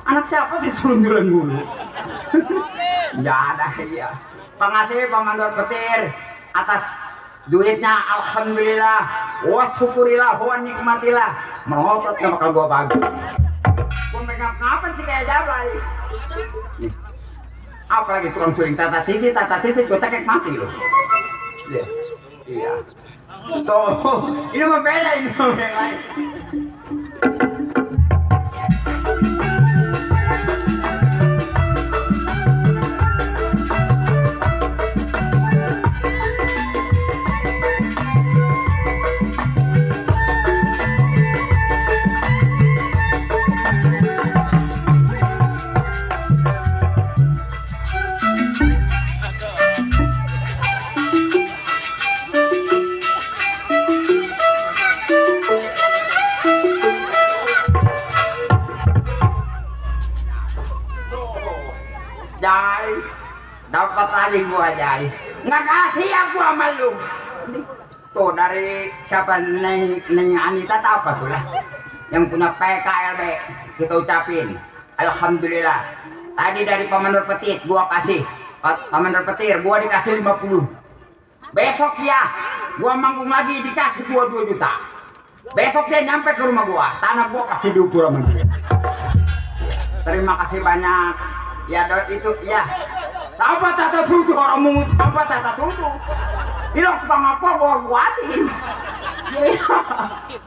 Anak siapa sih turun-turun dulu? Nggak ada ya. Pengasih Komandan Petir atas duitnya alhamdulillah, wa syukurillah, wa nikmatillah. Melotot gak bakal gua bagi. Gua megang kapan sih kayak jabai. Apalagi tukang suling tata titik gua cekek mati loh. Iya. Tuh, ini mah beda ini mah yang lain. Jai, dapat lagi gua Jai. Nggak kasih aku sama lu. Tuh dari siapa Neng Anita tak apa tuh lah. Yang punya PKLB kita ucapin. Alhamdulillah. Tadi dari Komandan Petir gua kasih. Komandan Petir gua dikasih 50. Besok ya gua manggung lagi dikasih gua 2 juta. Besok dia nyampe ke rumah gua. Tanah gua pasti diukur sama dia. Terima kasih banyak. Ya itu ya. Apa tata tutu orang mungut apa tata tutu. Ini tukang apa gua buatin.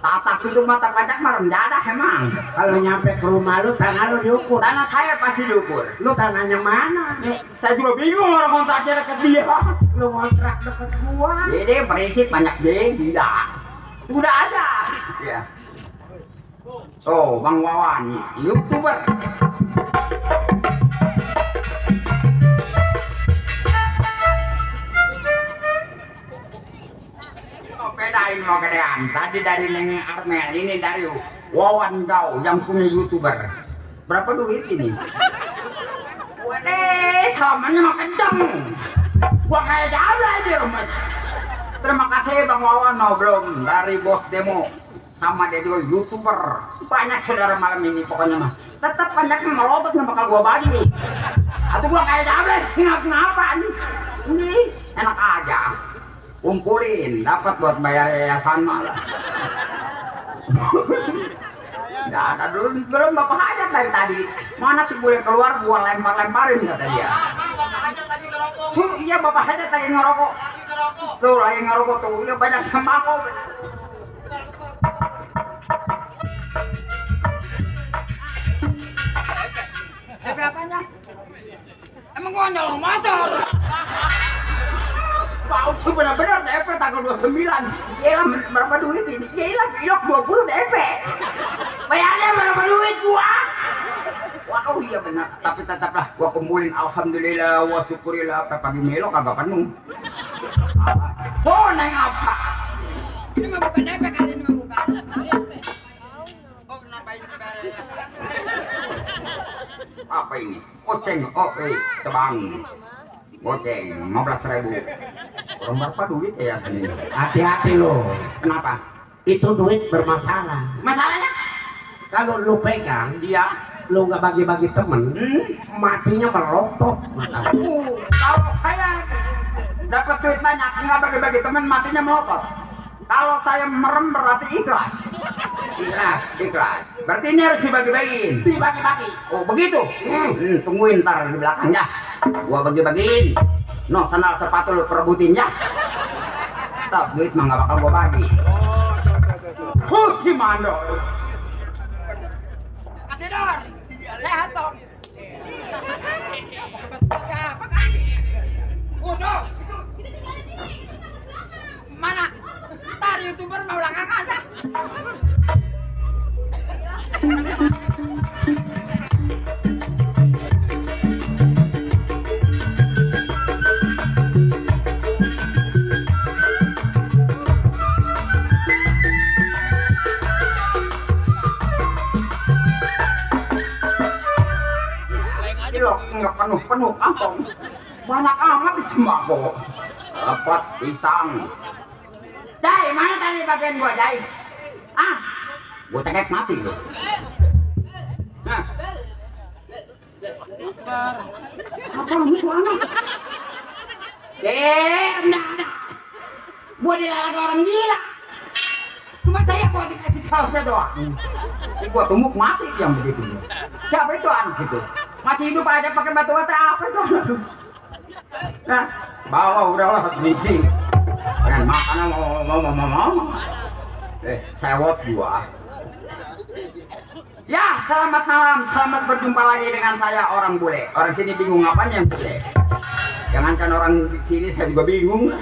Tata tutu mata pajak mah rendah emang. Kalau nyampe ke rumah lu, tanah lu diukur. Tanah saya pasti diukur. Lu tanahnya mana? Saya juga bingung orang kontraknya deket dia. Lu kontrak deket gua. Jadi berisik banyak deh, tidak. Udah ada. Ya. Oh, Bang Wawan, YouTuber. Bedain mau kedean. Tadi dari Neng Armel, ini dari Wawan Gau yang punya YouTuber. Berapa duit ini? Waduh, samanya mah kenceng. Gua kayak jalan aja mas. Terima kasih Bang Wawan, no, belum dari Bos Demo. Sama dia juga YouTuber. Banyak saudara malam ini pokoknya mah. Tetap banyak melotot yang bakal gua bagi. Atau gua kayak jalan kenapa nih? Ini enak aja. Kumpulin dapat buat bayar yayasan malah. Nggak ada dulu belum bapak hajat dari tadi. Mana sih boleh keluar gua lempar-lemparin kata dia. Iya bapak hajat lagi ngerokok. Tuh lagi ngerokok tuh. Iya banyak sembako. Tapi apanya? Emang gua nyolong motor. Bau sih benar-benar DP tanggal 29. Yelah berapa duit ini? Yelah pilok 20 DP. Bayarnya berapa duit gua? Waduh iya benar. Tapi tetaplah gua kumpulin alhamdulillah wa syukurillah. Pagi melo kagak penuh. Oh neng apa? Ini mah bukan DP kali ini mah bukan. Oh kenapa ini beres? Apa ini? Oceng. Oh tebang. Goceng 15.000. Orang berapa duit ya sini? Hati-hati lo. Kenapa? Itu duit bermasalah. Masalahnya? Kalau lu pegang, Dia. lu nggak bagi-bagi temen, matinya melotot. Kalau saya dapat duit banyak, nggak bagi-bagi teman matinya melotot. Kalau saya merem berarti ikhlas. Ikhlas. Berarti ini harus dibagi-bagiin. Dibagi-bagi. Oh begitu. Tungguin ntar di belakang ya. Gua bagi-bagiin. No, sandal sepatu lu perebutin ya. Tak duit mah nggak bakal gua bagi. Si Mando. Kasih Dor. Sehat dong. Udah. Mana? Ntar YouTuber mau belakangan. Nggak penuh kantong, banyak amat di sembako. Lepot pisang. Jai, mana tadi bagian gua, Jai? Gua cekek mati lu. Apa itu anak? Enggak. Gua dilarang orang gila. Cuma saya gua dikasih sausnya doang. Gua tumbuk mati yang begitu. Siapa itu anak itu? Masih hidup aja pakai batu bata apa itu? Nah, bawa udahlah misi. Pengen makan mau. Sewot gua. Ya, selamat malam, selamat berjumpa lagi dengan saya orang bule. Orang sini bingung apanya yang bule. Jangankan orang sini saya juga bingung.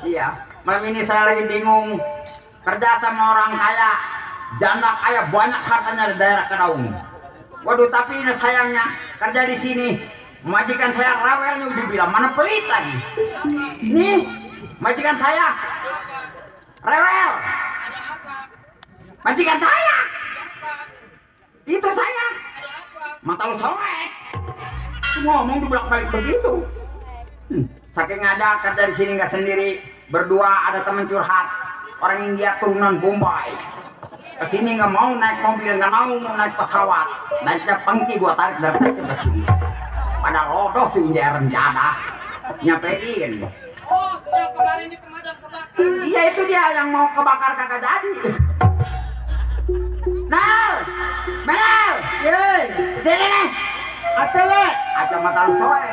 Iya, malam ini saya lagi bingung. Kerja sama orang kaya, janda kaya banyak hartanya di daerah Kedaung. Waduh, tapi sayangnya kerja di sini majikan saya rewelnya udah bilang mana pelit lagi. Nih, majikan saya rewel. Majikan saya. Itu saya. Mata lu selek. Ngomong dibolak-balik begitu. Saking aja kerja di sini nggak sendiri, berdua ada teman curhat. Orang India turunan Bombay. Kesini nggak mau naik mobil, nggak mau naik pesawat, naiknya pengki gua tarik dari tadi ke sini. Pada lodoh tuh jaran jadah, nyampein. Oh, yang kemarin di pemadam kebakaran. Iya itu dia yang mau kebakar kagak jadi. Mel, sini nih, acel mata lu soe.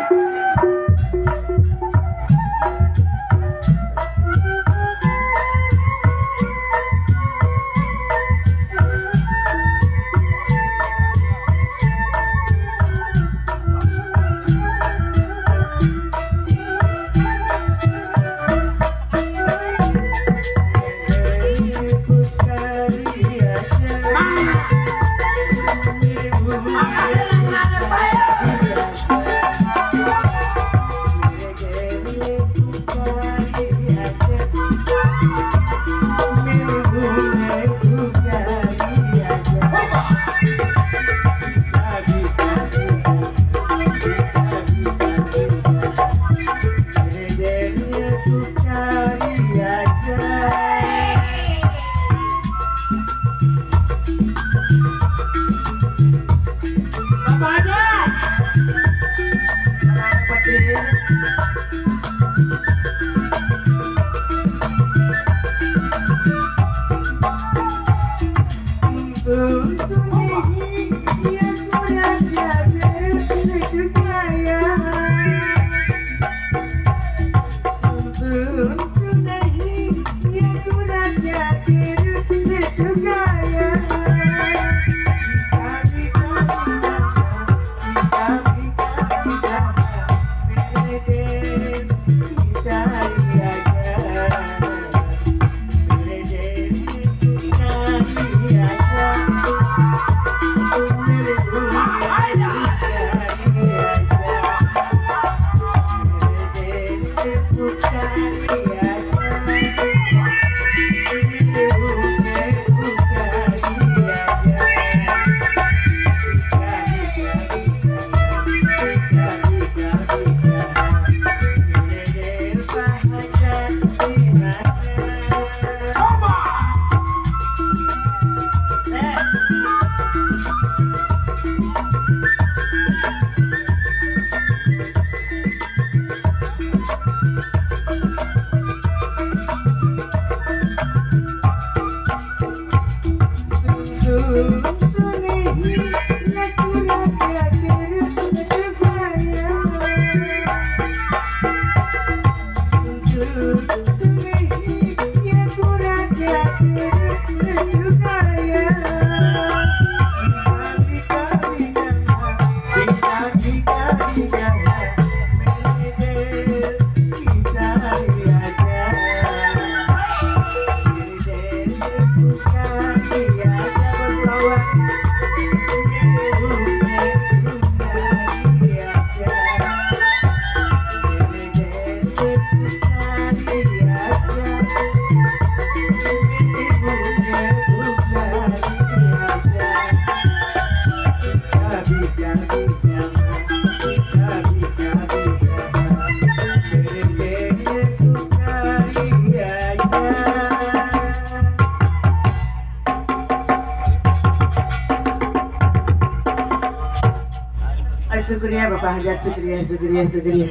Syukriya Bapak Hajat, syukriya.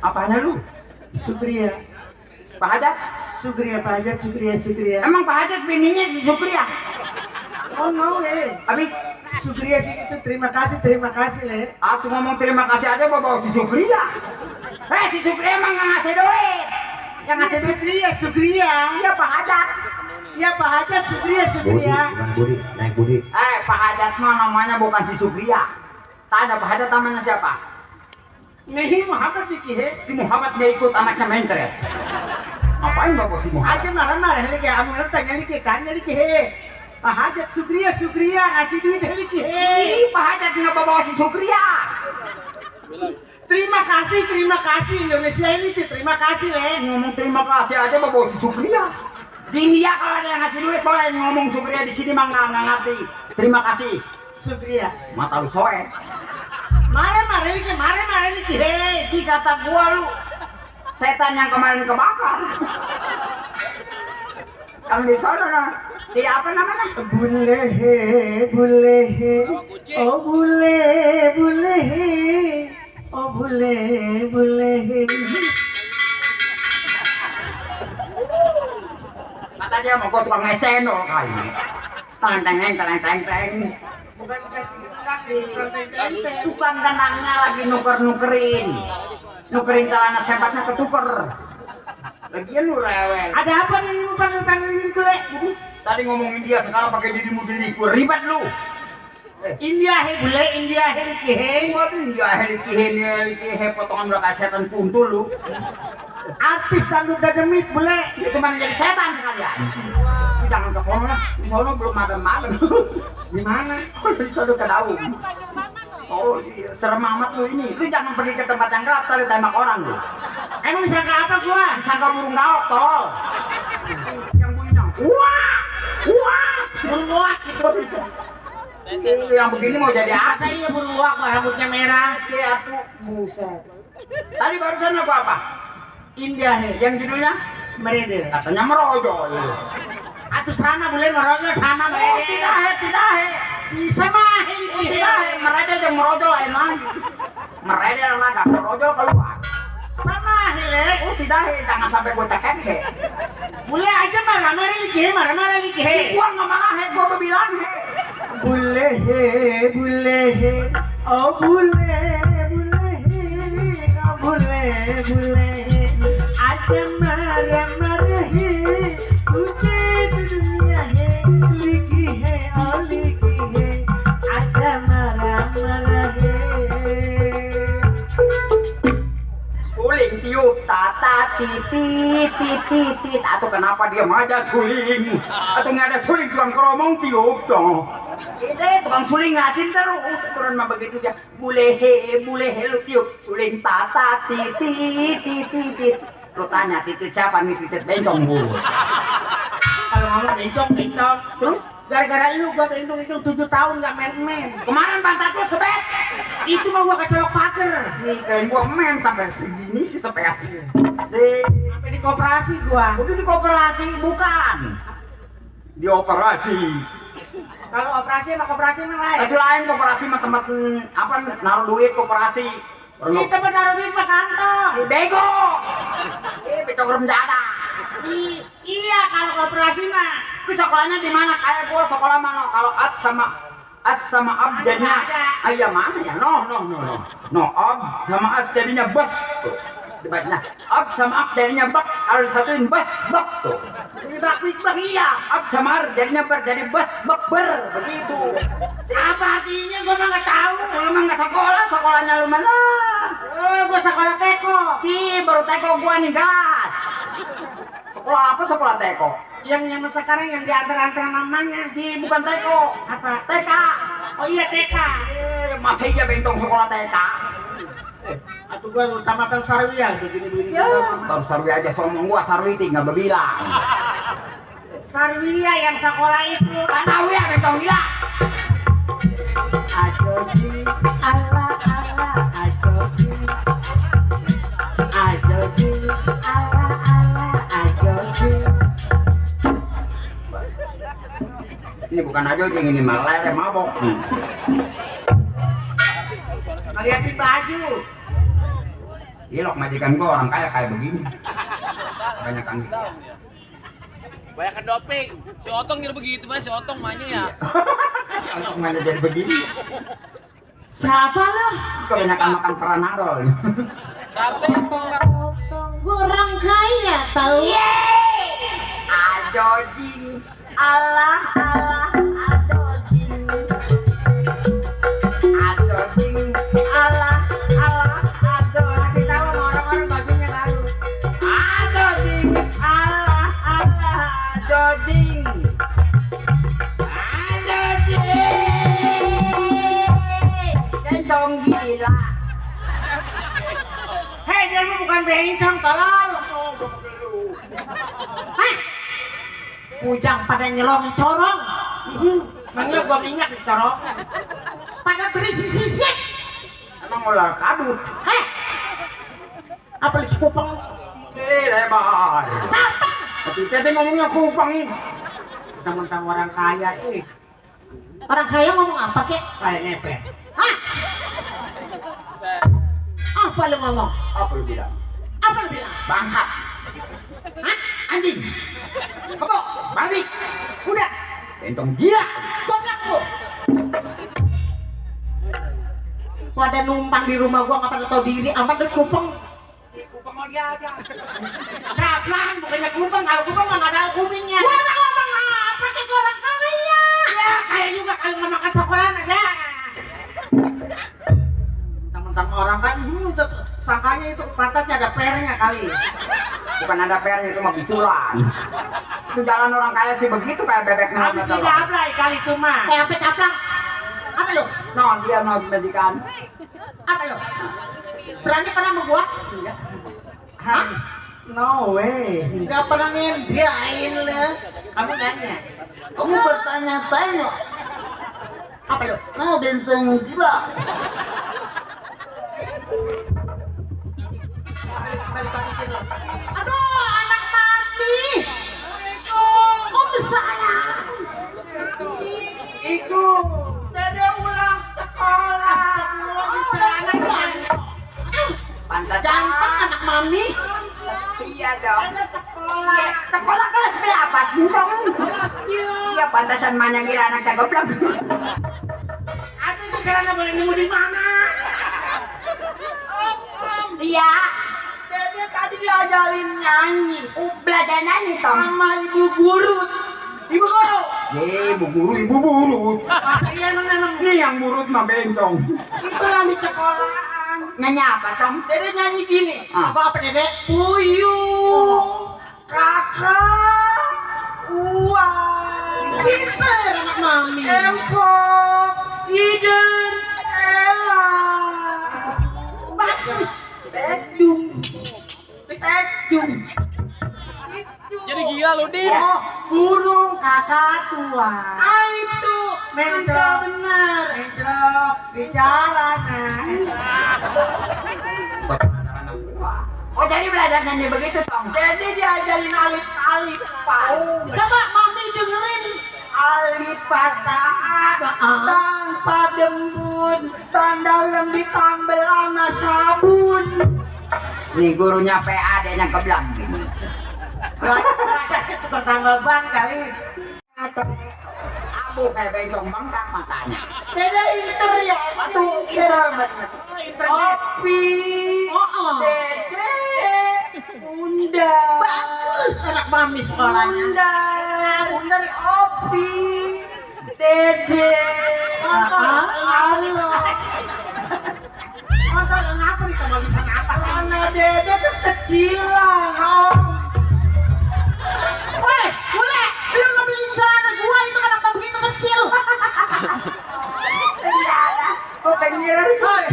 Apanya lu? Syukriya. Pak Hajat? Syukriya Pak Hajat, syukriya. Emang Pak Hajat bininya si Syukriya? Oh no, Habis? Syukriya sih itu terima kasih le. Aku ngomong terima kasih aja bawa si Syukriya. Si Syukriya emang nggak ngasih duit. Yang ngasih duit Syukriya. iya Pak Hajat. Ya Pak Hajat, syukriya. Naik budi. Pak Hajat mah namanya bukan si Syukriya. Tanya Pak Hajat namanya siapa? Nehi Muhammad dikih. Si Muhammad dia ikut anaknya mentret. Ngapain bawa si Muhammad? Aja marah lagi, amu tanya lagi. Pak Hajat, syukriya, ngasih duit lagi. Pak Hajat nggak bawa si Syukriya. Terima kasih Indonesia ini terima kasih le. Ngomong terima kasih aja bawa si Syukriya. Di India kalau ada yang ngasih duit boleh ngomong Syukriya, di sini mah nggak ngerti. Terima kasih. Syukriya. Mata lu soek. Marah lagi. Di kata gua lu setan yang kemarin kebakar. Kalau di sana di apa namanya? Bule. Oh bule. Kata dia mau gua tukang es cendol kali. Teng. Bukan dikasih tukang, Tukang kenangnya lagi nukerin celana sepatnya ketuker. Lagian lu rewel. Ada apa nih lu panggil diriku le? Tadi ngomongin dia, sekarang pakai diriku. Ribet lu. India liki. Waduh, India helikihe potongan udah kayak setan puntul lu. Artis dangdut dademit bule. Itu mana jadi setan sekalian. Jangan ke sono lah. Di sono belum malam. Di mana? Di sono ke daun. Oh iya, serem amat lu ini. Lu jangan pergi ke tempat yang gelap, tadi tembak orang lu. Emang disangka apa gua? Disangka burung gaok, tolol. Yang bunyinya, wah, Burung luak gitu. Lu yang begini mau jadi Masa apa? iya burung luak rambutnya merah? Lihat tuh, Buset. tadi barusan lagu apa? India Yang judulnya merede. katanya merojol. Atuh sama bule merojol sama Oh, merede. tidak he. Sama Tidak he, merede dan merojol lain lagi. Merede yang naga, merojol keluar. Sama hele. Oh tidak he, jangan sampai gue tekek he. Bule aja marah lagi. Gua nggak marah he, gua berbilang he. Bule he. Oh bule he. Aja marah he. Uje dunia he. Ligi he. Aja marah he. Suling tiup tata titit. Atau kenapa dia aja suling? Atau nggak ada suling tukang keromong tiup dong. Ide tukang suling ngacin terus turun mah begitu dia. Bule he lu tiup suling tata titit. Lu tanya titit siapa nih, titit bencong bu. Kalau ngomong bencong. Terus gara-gara lu gua hitung 7 tahun gak main. Kemarin pantat lu sebet. Itu mah gua kecolok pagar. Nih keren gua main sampai segini sih sepet. Sampai di koperasi gua. Udah di koperasi bukan. Di operasi. Kalau operasi sama koperasi mah lain. Itu lain koperasi mah tempat apa naruh duit koperasi. Di tempat naruh duit mah kantong. Bego. Becok rem dada. Iya kalau koperasi mah. Lu sekolahnya di mana? Kayak gua sekolah mana? Kalau as sama ab jadinya ayah mana ya? No. Ab sama as jadinya bus. Debatnya ab sama ab jadinya bak, kalau disatuin bas bak tuh. Ini bak iya. Ab sama ar jadinya ber, jadi bas bak ber, begitu. Apa artinya gua mah nggak tahu. Lu mah nggak sekolah, sekolahnya lu mana? Gua sekolah teko. Ih, baru teko gua nih gas. Sekolah apa sekolah teko? Yang zaman sekarang yang diantar-antar namanya. Di bukan teko. Apa? TK. Oh iya TK. Masih aja bentong sekolah TK. Atau gua tamatan Sarwiyah begini-begini. Ya, baru Sarwi aja sombong gua Sarwi tinggal berbilang. Sarwiyah yang sekolah itu. Tak tahu ya bentong gila. Ajoji, ala ala, ajoji, ajoji, ala ala, ajoji. Ini bukan aja ini mah lele mabok. Ngeliatin baju. Ilok majikan gua orang kaya kayak begini. Banyak kan gitu. Banyak doping. Si Otong jadi begitu, Mas. Si Otong mainnya ya. Untuk mana jadi begini? Siapa lo? Kebanyakan makan peranadol. Karte Gue orang kaya tahu. Ajojing, Allah Allah, ajojing, ajojing, Allah Allah, Kasih tahu sama orang-orang bajunya baru. ajojing, Allah Allah, ajojing, Kencong gila. Hei, dia mah bukan bencong, tolol. Bujang pada nyelong corong. Makanya gua minyak di corokan. Pada berisi sisik. Emang ular kadut. Apa lu kupang? Lebar. Capek. Tapi tete ngomongnya kupang. Mentang-mentang orang kaya, Orang kaya ngomong apa kek? kayak ngepet. Hah? Apa lu ngomong? Apa lu bilang? Apa lu bilang? Bangsat. Hah? Anjing. Kebok. Babi. Udah. Bentong gila. Goblok lu. Pada numpang di rumah gua nggak pernah tahu diri, amat lu kupang. Kupang lagi aja. Kaplan, bukannya kupang. Kalau kupang mah nggak ada kupingnya. Gua nggak ngomong apa kek orang kaya. Ya, kayak juga kalau nggak makan sekolahan aja. Mentang-mentang orang kan, sangkanya itu pantatnya ada pernya kali. Bukan ada pernya, itu mah bisulan. Itu jalan orang kaya sih begitu kayak bebek Habis melata. digablay kali itu mah. Kayak apa caplang? Apa lu? No, dia mau majikan. Apa lu? Berani pernah sama gua? Hah? No way. Nggak pernah ngendiain lu. Kamu nanya. Kamu bertanya-tanya. Apa lu? Mau bencong gila. Aduh, anak mami. Kok sayang? Iku. Dede ulang sekolah. Anak mami. Pantas Ganteng anak mami. Iya dong. Sekolah. Sekolah kelas berapa? Iya, pantasan mana gila anaknya goblok. Aduh, itu celana boleh nemu di mana? Iya. Dede tadi diajarin nyanyi Belajar nyanyi tong. sama ibu guru. Ibu guru. Ibu burut. Masa iya memang. Ini yang burut mah bencong. Itu yang di sekolahan. Nyanyi apa tong? Dede nyanyi gini. Ah. Apa Dede? Puyuh, kakak, uang, pinter anak mami. Empok, iden, ela. Bagus. Tekdung. Tekdung. jadi gila lu, Din. Oh, burung kakak tua. Itu Mencok. bener. Entrok di jalanan. Oh, jadi belajar nyanyi begitu tong. Dede diajarin alif-alif, Pak. Coba mami dengerin. Alif patah Tanpa dembun, tan dalam ditambel sama sabun. nih gurunya PA adanya kebelang. Belajar itu bertambah ban kali. Abu kayak bencong bengkak matanya. Dede inter ya. Aduh, inter banget. Internet. Opi. Dede. Bundar. Bagus anak mami sekolahnya. Bundar Opi. Dede. Halo. Motor ngapa nih kamu bisa apa? Karena Dede kan kecilan, Om. Woi, bule, lu ngebeliin celana gua itu kenapa begitu kecil? Celana, gua pengen sih.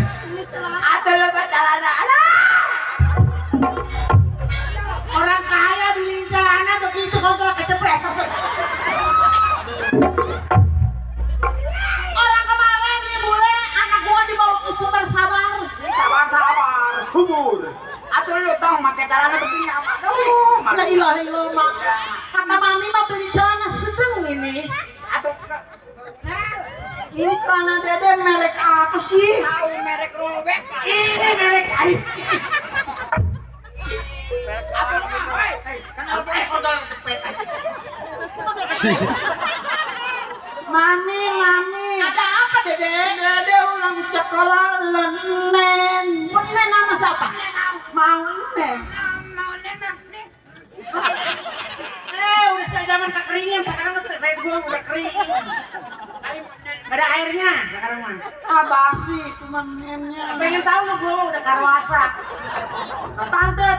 Ada lo celana, Orang kaya beliin celana begitu kok kecepet. orang kemarin nih bule, anak gua dibawa ke Sumber Sabar. Sabar, subur. Atuh lu tong pakai celana begini apa? La ilaha illallah. Kata mami mah beli celana sedang ini. Atuh Ini celana Dede merek apa sih? tahu merek robek. Ini merek air. Atuh lu mah, woi. Kenapa kodol cepet? Mami. Ada apa Dede? Dede ulang sekolah lenen. Lenen nama siapa? Mau Nen. Udah sejak zaman kekeringan, sekarang tuh saya gua udah kering. Ada airnya sekarang mah. Ah basi cuma nennya. Pengen tahu lo gua udah karwasa. Tante,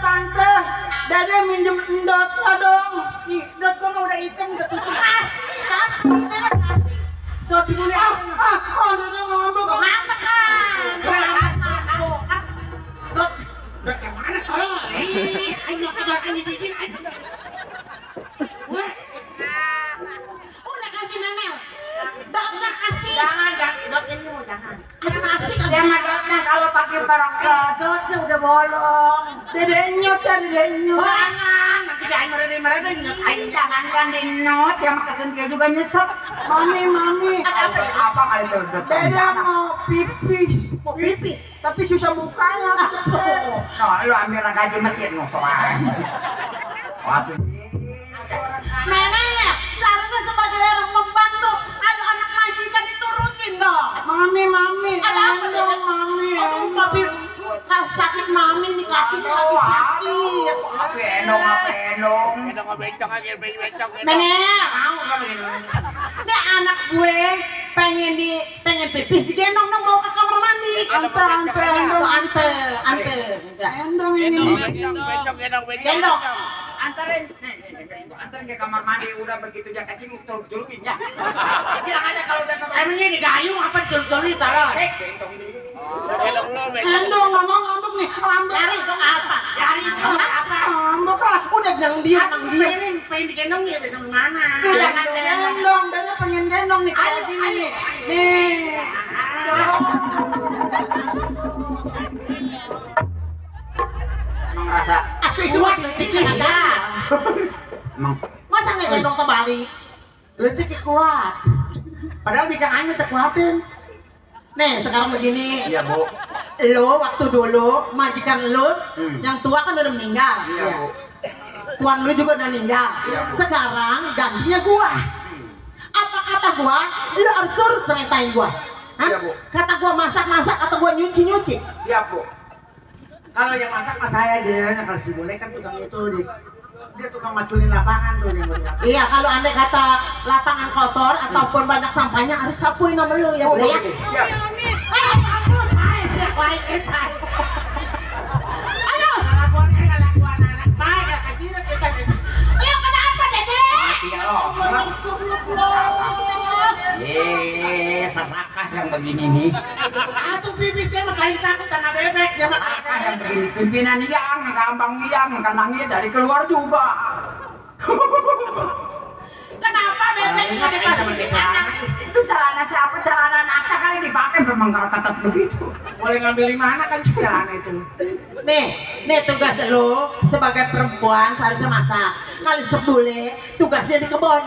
Dede minjem endot dong. Ih, dot gua mah udah hitam, udah tutup. Kasih, Dede kasih. Dot si Bule. Dede ngambek. Ngambek kan. Dot, dot yang mana tolong? Ayo kejarkan di sini. Udah kasih Memel. Dotnya kasih. Jangan, dot ini mau jangan. Ayo kasih kan. Dia mah dotnya kalau pakai barang Dotnya udah bolong. Dede nyot ya Dede nyot. Jangan, nanti dia mereka ingat ayo. jangankan di not yang kesentil juga nyesek. Mami. Ada apa? Apa kali itu dot? Dede mau pipis. Mau pipis. Tapi susah bukanya. No, lu ambil gaji mesin no soal. Waktu Nenek, seharusnya sebagai orang membantu, kalau anak majikan diturutin dong. Mami. Ada apa dong, Mami? Aduh, papi, sakit Mami nih, kakinya lagi sakit. apa endong. Nenek, nih anak gue pengen pipis digendong dong bawa ke kamar mandi. Ante. Endong ini. Gendong. Antarin ke kamar mandi udah begitu dia kecil julukin ya. Bilang aja kalau udah kamar Emangnya digayung apa dicuri-curi taruh? Endong nggak mau ngambek nih. Ngambek. Yari itu apa? Yari itu apa? Ngambek ah. Udah diam. Pengen digendong ya gendong mana? Jangan gendong, Dede pengen gendong nih kayak gini nih. Nih. emang rasa Kuat letiknya ada. Masa nggak gendong kembali? Letiknya kuat. Padahal di kang Amin terkuatin. Nih sekarang begini. iya bu. Lo waktu dulu majikan lo yang tua kan udah meninggal. Iya bu. Tuan lu juga udah meninggal. Sekarang gantinya gua. Apa kata gua? Lu harus turut perintahin gua. Hah? Iya, Bu. Kata gua masak atau gua nyuci. Siap bu. Kalau yang masak mas saya jadinya kalau si Bule kan tukang itu dia tukang maculin lapangan tuh yang berlihat. Iya, kalau andai kata lapangan kotor ataupun banyak sampahnya harus sapuin sama lu ya, boleh ya? Siap. Ampun, siap baik. Aduh, Kelakuan anak baik ya kira kita. lu kenapa, Dede? Iya loh. Langsung lu. Serakah yang begini nih. Atuh bibis dia mah paling takut karena bebek dia mah. Serakah yang begini. Pimpinan yang gampang yang kandangnya dari keluar juga. Kenapa bebek nggak dimasukin anak? Itu celana siapa? Celana anak kali dipakai memang kalau ketat begitu. Boleh ngambil di mana kan jalan itu. Nih tugas lu sebagai perempuan seharusnya masak. Kali sebule tugasnya di kebun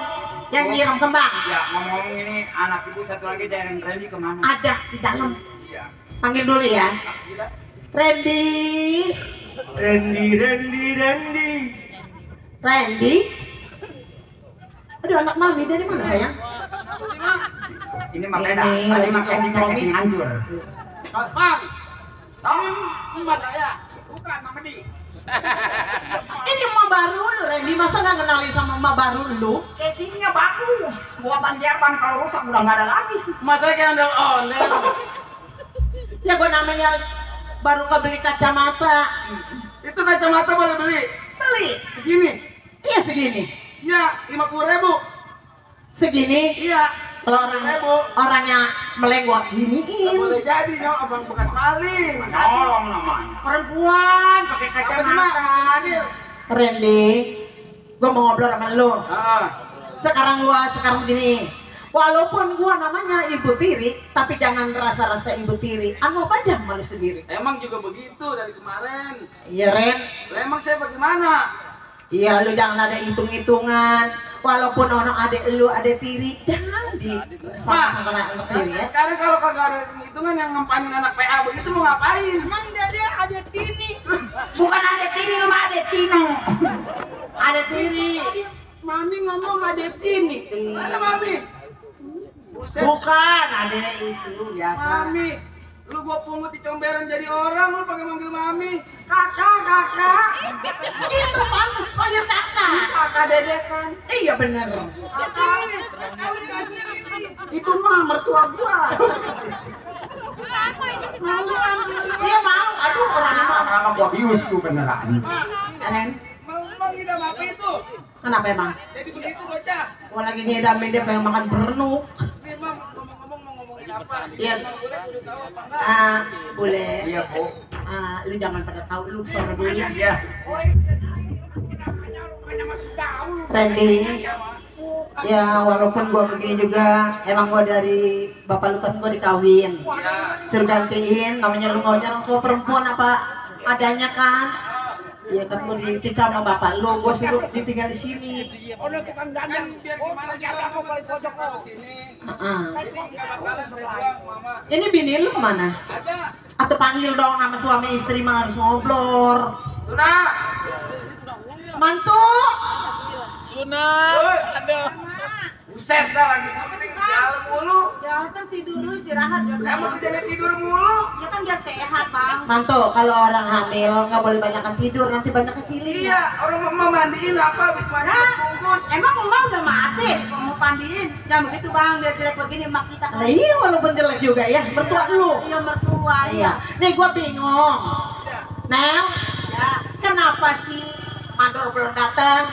yang nyiram kembang. Ya ngomong ini anak ibu satu lagi dari Randy kemana? Ada di dalam. Iya. Panggil dulu ya. Randy. Aduh anak mami dari mana sayang? Ini makanya tadi makanya casing hancur. Bang, ini mbak saya, bukan Mama Di. Ini Randy masa nggak kenalin sama emak baru lu? Casingnya bagus. Buatan Jerman kalau rusak udah nggak ada lagi. Masa kayak ondel-ondel. Ya gue namanya baru kebeli kacamata. Itu kacamata boleh beli? Beli. Segini? Iya segini. Ya, 50.000. Segini. Iya. Kalau orangnya melenggok Nggak giniin. boleh jadi, nyok, abang bekas maling. Nolong namanya. Perempuan pakai Apa sih, Mak? kacamata. Randy, gue mau ngobrol sama lu. Sekarang begini. Walaupun gua namanya ibu tiri, tapi jangan rasa-rasa ibu tiri. Anggap aja malu sendiri. Emang juga begitu dari kemarin. Iya Ren. Lah emang saya bagaimana? Iya lu jangan ada hitung-hitungan. Walaupun orang adek lu adek tiri, jangan di sama anak tiri ya. Sekarang kalau kagak ada hitungan yang ngempanin anak PA begitu mau ngapain? Emang dia ada tini. Bukan ada tini, lu mah ada tino. Ada tiri. Mami ngomong ada tini. Mana Mami? Buset. Bukan ada itu biasa. Mami, lu gua pungut di comberan jadi orang, lu pakai manggil Mami. Kakak. Itu pantas panggil kakak. Kakak dedek kan. Iya bener. Itu mah mertua gua. Iya mau. Aduh orangnya mau. Lama-lama gua bius tuh beneran. Ren, Emang ngidam apa itu? kenapa emang? Jadi begitu bocah. Gua lagi ngedamin dia pengen makan berenuk. Nih Bang, ngomong-ngomong mau ngomongin apa? Iya. Boleh kudu tahu apa enggak? Boleh. Iya, Bu. Lu jangan pada tahu lu suara dulu ya. Iya. Randy, ya walaupun gua begini juga, emang gua dari bapak lu kan gua dikawin. Suruh gantiin, namanya lu ngaunya orang tua perempuan apa adanya kan? Iya kan gua ditinggal sama bapak lu, gua suruh ditinggal di sini. Udah tukang gandeng biar gimana juga aku paling pojok ke sini. Jadi enggak bakalan saya buang, Mama. Ini bini lu kemana? Ada. Atau panggil dong nama suami istri mah harus ngobrol. Tuna. Mantu. Aduh. Buset dah lagi di dalam mulu. Ya kan tidur dulu istirahat ya. Emang kerjanya tidur mulu. Ya kan biar sehat bang. Mantu, kalau orang hamil nggak boleh banyakan tidur, nanti banyak kekiling. Iya, orang mama mandiin apa habis mandi bungkus. Emang emak udah mati, mau pandiin. Jangan begitu bang, biar jelek begini emak kita. Nah iya walaupun jelek juga ya, mertua lu. Iya mertua Iya. Nih gua bingung. Nel, kenapa sih mandor belum datang?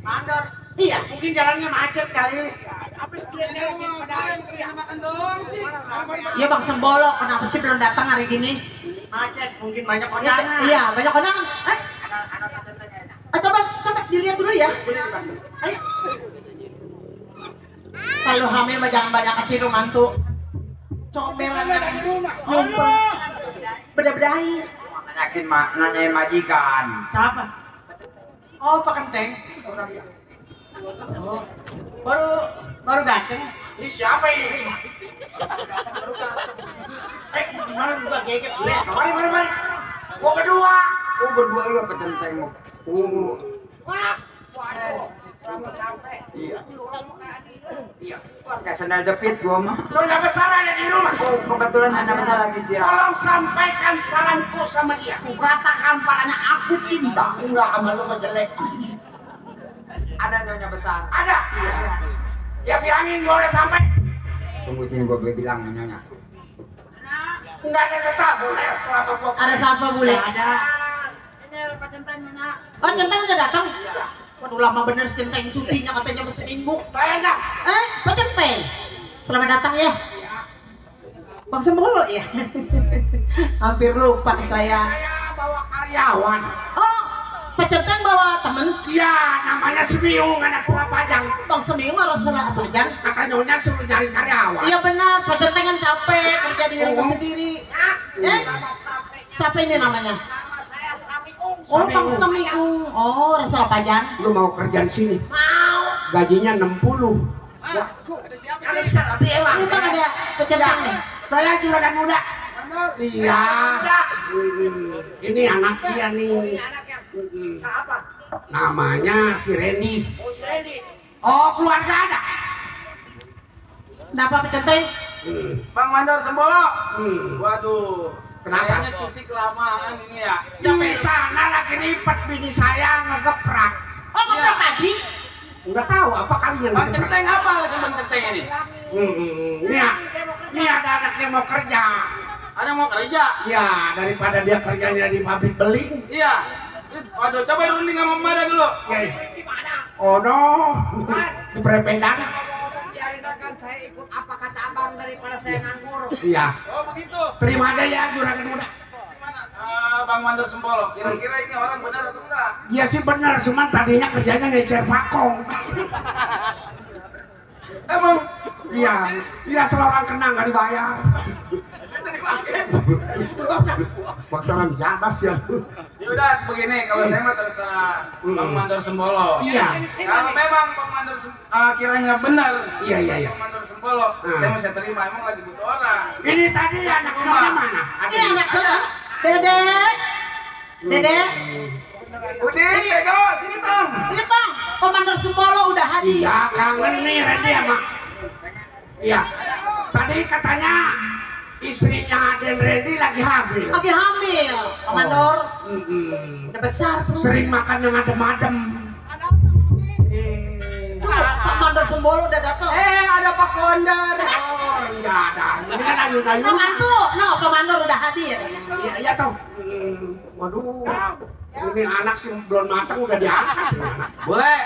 Mandor. Iya. Mungkin jalannya macet kali. Makan doang sih. Iya Bang Sembolo, kenapa sih belum datang hari gini? Macet, mungkin banyak Iya, kondangan. iya banyak kondangan. Coba dilihat dulu ya. Ayo. Kalau hamil mah jangan banyak tidur mantu. Comberan nyumpel. Beda-bedain. Nanyain majikan. Siapa? Oh, Pak Kenteng. Oh, baru gaceng. Ini siapa ini? Gimana juga geget? Mari. Gua kedua. Oh, berdua ya petenteng mau. Waduh. Sampai. Iya. Iya. Pakai sandal jepit gua mah. Nona besar ada di rumah. Oh, kebetulan anak besar lagi istirahat. Tolong sampaikan saranku sama dia. Katakan padanya aku cinta. Enggak sama lu kok jelek. Ada nyonya besar. Ada. Iya. Dia bilangin gua udah sampai. Tunggu sini gua bilang nyonya. Enggak ada tetamu selama gua. Ada siapa bule? Ada. Ini Pak Centeng nak. Oh Centeng udah datang? Waduh lama bener si Centeng cutinya katanya masih seminggu. Saya enggak. Pak Centeng, selamat datang ya. Bang Sembolo ya. Hampir lupa saya. Saya bawa karyawan. Oh, Pak Centeng bawa temen? Iya, namanya Semiung, anak Selapajang. Bang Semiung harus salah apa aja? Kata nyonya suruh nyari karyawan. Iya benar, Pak Centeng kan capek kerja di rumah sendiri. Siapa ini namanya? Nama saya Samiung. Oh, Bang Semiung. Oh, rasa pajang. Lu mau kerja di sini? Mau. Gajinya 60. Ada siapa Kalian sih? bisa lebih emang. Ini kan ada Pak Centeng nih. Saya juragan muda. Iya. Muda. Ini anak dia nih. Siapa? Namanya si Randy. Oh, si Randy. Oh, keluarga ada. Kenapa Pak Centeng? Bang Mandor Sembolo. Hmm. Waduh. Kenapa? Kayaknya cuti kelamaan ini ya. Di sana lagi ribet bini saya ngegeprak. Ngoprek padi. Enggak tahu apa kalinya. Bang Centeng apa alasan Bang Centeng ini? Ini ada anak yang mau kerja. Ada mau kerja? Ya, daripada dia kerjanya di pabrik beling. Iya. Terus, waduh, coba runding sama Mada dulu. Ya. Oh no. Di Prependang. Biarin akan saya ikut apa kata abang daripada saya nganggur. Iya. Oh begitu. Terima aja ya juragan muda. Gimana? Bang Mandor Sembolo, kira-kira ini orang benar atau enggak? Iya sih benar, cuman tadinya kerjanya ngecer pakong. Emang? Iya, iya selorang kena nggak dibayar. Maksaran di atas ya. Ya udah begini, kalau saya mah terserah Bang Mandor Sembolo. Iya. Kalau memang Bang Mandor kiranya benar, Iya. Bang Mandor Sembolo, saya bisa terima. Emang lagi butuh orang. Ini tadi anak nyonya mana? Ini anak saya. Dedek. Dedek. Udin, Bego, sini Tong. Ini Tong, Komandor Sembolo udah hadir. Iya, kangen nih Randy sama. Iya. Tadi katanya istrinya Den Randy lagi hamil. Lagi hamil, Komandor. Udah besar tuh. Sering makan yang adem-adem. Tuh, Komandor Sembolo udah datang. Ada Pak Kondar. Oh, enggak ada. Ini kan ayun-ayun. No, mantu. No, Komandor udah hadir. Iya toh. Waduh. Ini anak sih belum matang udah diangkat. Boleh.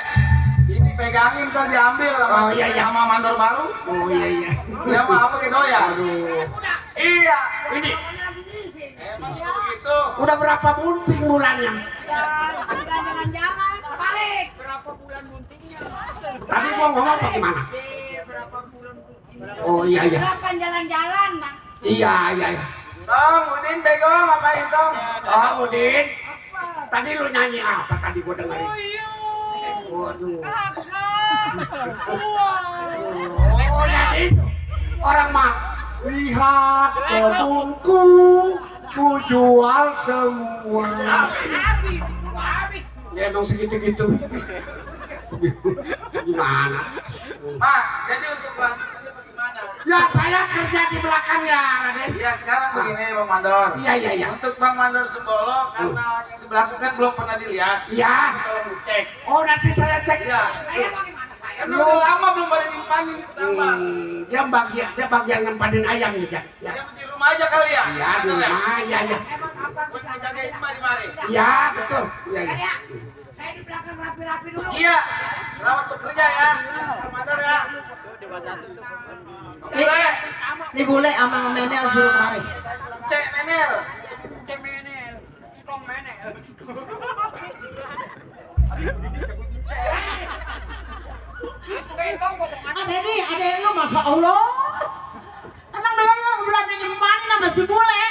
Ini pegangin ntar diambil sama, Oh, iya. sama mandor baru. Oh iya. Ya mah apa gitu ya? Aduh. Iya. Ini Emang begitu. udah berapa bunting bulannya? Jalan-jalan. Balik. Berapa bulan buntingnya? Tadi gua ngomong apa gimana? Berapa bulan buntingnya? Oh iya. Kapan jalan-jalan, Bang? Iya. Tong, Udin, Bego, ngapain Tong? Oh Udin. Tadi lu nyanyi apa tadi gua dengerin? Waduh. Oh nyanyi itu. Orang mah lihat kebunku, ku jual semua. Habis. Ya emang segitu-gitu. Gimana? Mak, jadi untuk lanjutannya bagaimana? Ya saya kerja di belakang ya Raden. Ya sekarang begini Bang Mandor. Iya. Untuk Bang Mandor Sembolo, karena yang di belakang kan belum pernah dilihat. Iya. Tolong dicek. Oh nanti saya cek. Iya. Saya bagaimana saya? Kan udah lama belum pada nimpanin itu tambah. Dia bagian nempanin ayam nih ya. Dia di rumah aja kali ya? Iya di rumah. Iya. Buat ngejagain rumah di mari. Iya betul. Iya. Saya di belakang rapi-rapi dulu. Iya. Selamat bekerja ya. Bang Mandor ya. Boleh. Ini bule sama Menel suruh kemari. Cek Menel. Cek menel. Tong menel. Ada nih, ada lu Masya Allah. Emang belajar di mana sama si bule?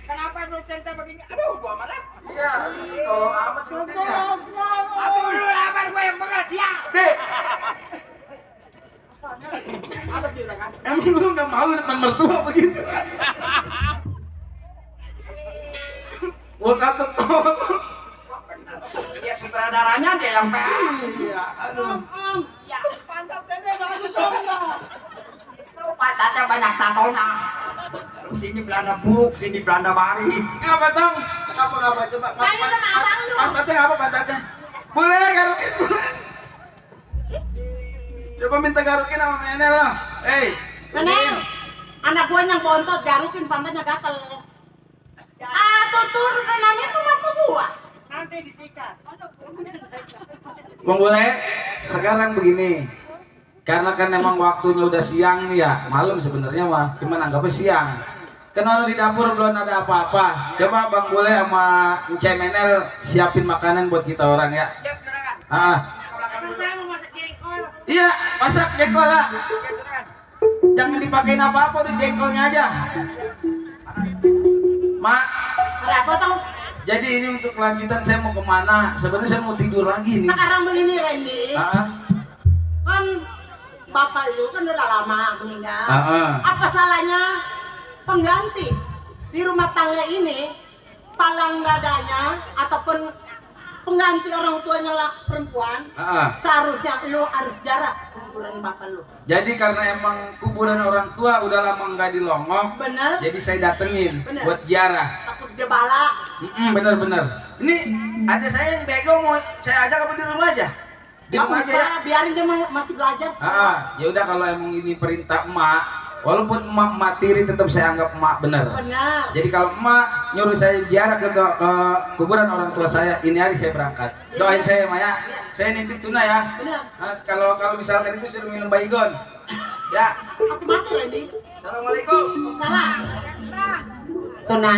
Kenapa lu cerita begini? Aduh, gua malah. Iya. Tolong amat sih dia. Aduh, lu lamar gua yang berat ya. Dek. Apa cerita kan? Emang lu nggak malu depan mertua begitu? Gua kata Dia sutradaranya dia yang iya, aduh. Ya, pantat dede bagus dong. Lu pantatnya banyak tatonya. Sini Belanda buk, sini Belanda baris. Apa Tong? Apa coba? Pantatnya apa pantatnya? Boleh garukin. Coba minta garukin sama Menel lah. Hei, Menel, anak gue yang bontot garukin pantatnya gatel. Tuh turun kanannya tuh mata gua. Nanti disikat. Bang Boleh, sekarang begini. Karena kan emang waktunya udah siang nih ya, malam sebenarnya mah, cuman anggapnya siang. Karena di dapur belum ada apa-apa. Coba Bang Boleh sama Encik Menel siapin makanan buat kita orang ya. Siap, juragan. Saya mau masak jengkol. Iya, masak jengkol lah. Jangan dipakein apa-apa, udah jengkolnya aja. Mak, Ada apa tau? jadi ini untuk kelanjutan saya mau kemana? Sebenarnya saya mau tidur lagi nih. Sekarang begini Randy. Kan bapak lu kan udah lama meninggal. Apa salahnya pengganti di rumah tangga ini palang dadanya ataupun pengganti orang tuanya lah perempuan, seharusnya lu harus jarak kuburan bapak lu. Jadi karena emang kuburan orang tua udah lama nggak dilongok, Bener? jadi saya datengin Bener. buat ziarah. Takut dia balak. Bener-bener. Ini ada saya yang bego mau saya ajak apa di rumah aja? Di Nggak rumah aja ya. usah, biarin dia masih belajar sekarang. Ya udah kalau emang ini perintah emak, walaupun emak tiri tetap saya anggap emak bener. Benar. Jadi kalau emak nyuruh saya ziarah ke kuburan orang tua saya, ini hari saya berangkat. Doain saya Maya, saya nitip tuna ya. Benar. Kalau misalkan itu suruh minum baygon. Ya. Hati-hati Randy. Assalamualaikum. Salam. Tuna.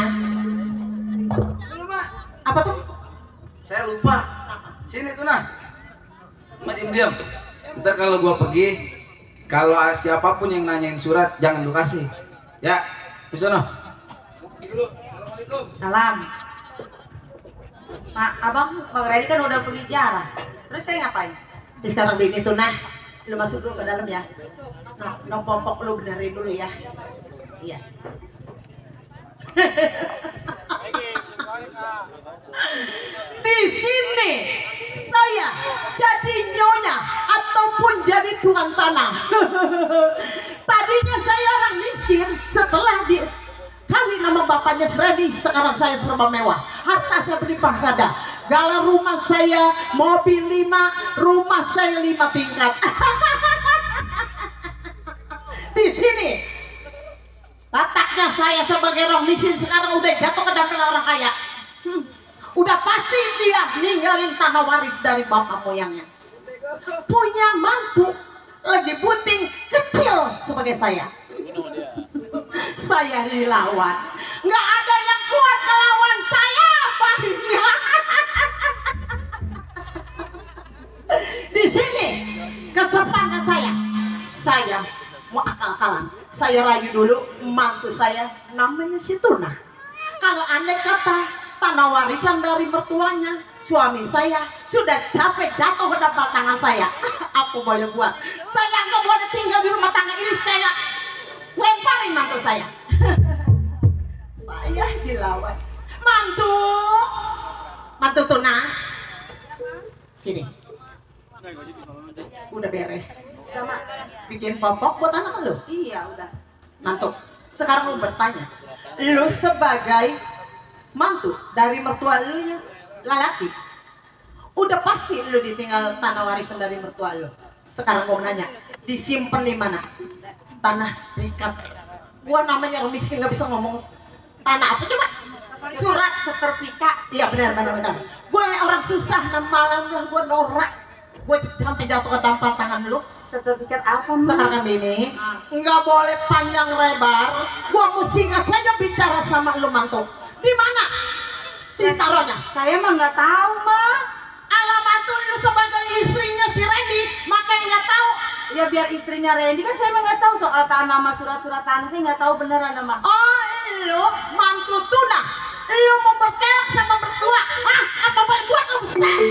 Apa tuh? Saya lupa. Sini tuna. Emak diam. Ntar kalau gua pergi, kalau siapapun yang nanyain surat jangan lu kasih. Ya, di sana. Assalamualaikum. Salam. Pak, abang, Bang Randy kan udah pergi ziarah. Terus saya ngapain? Sekarang di ini tuh nah, lu masuk dulu ke dalam ya. Nah, no popok lu benerin dulu ya. Iya. Di sini saya jadi nyonya ataupun jadi tuan tanah. Tadinya saya orang miskin, setelah dikawin sama bapaknya Randy, sekarang saya serba mewah. Harta saya berlimpah ganda. Gala rumah saya, mobil 5, rumah saya 5 tingkat. Di sini letaknya saya sebagai orang miskin sekarang udah jatuh ke dalam orang kaya. Udah pasti dia ninggalin tanah waris dari bapak moyangnya. Punya mantu lagi bunting kecil sebagai saya. Saya dilawan. Nggak ada yang kuat melawan saya, Pak. Di sini kesempatan saya mau akal-akalan. Saya rayu dulu mantu saya namanya si Tuna. Kalau andai kata tanah warisan dari mertuanya, suami saya sudah sampai jatuh ke dalam tangan saya. Apa boleh buat? Saya nggak boleh tinggal di rumah tangga ini. Saya lemparin mantu saya. Saya dilawan. Mantu Tuna, sini. Udah beres. Bikin popok buat anak lu. Iya udah. Mantu, sekarang lu bertanya, lu sebagai mantu dari mertua lu yang lelaki, udah pasti lu ditinggal tanah warisan dari mertua lu. Sekarang gua nanya, disimpan di mana? Tanah serikat. Gua namanya orang miskin nggak bisa ngomong tanah apa coba? Surat sertifikat. Iya benar. Gue orang susah, malam lah gue norak. Gue sampai jatuh ke dampar tangan lu. Sertifikat apa Mak? Sekarang ini nggak boleh panjang lebar. Gue mesti ingat saja bicara sama lu mantu. Di mana ditaruhnya? Saya mah nggak tahu Mak. Alamat lu sebagai istrinya si Randy, makanya nggak tahu. Ya biar istrinya Randy kan saya mah nggak tahu soal tanah sama surat-surat tanah, saya nggak tahu beneran Mak. Oh lu mantu Tuna, lu mau berkelak sama mertua? Apa boleh buat lu setan?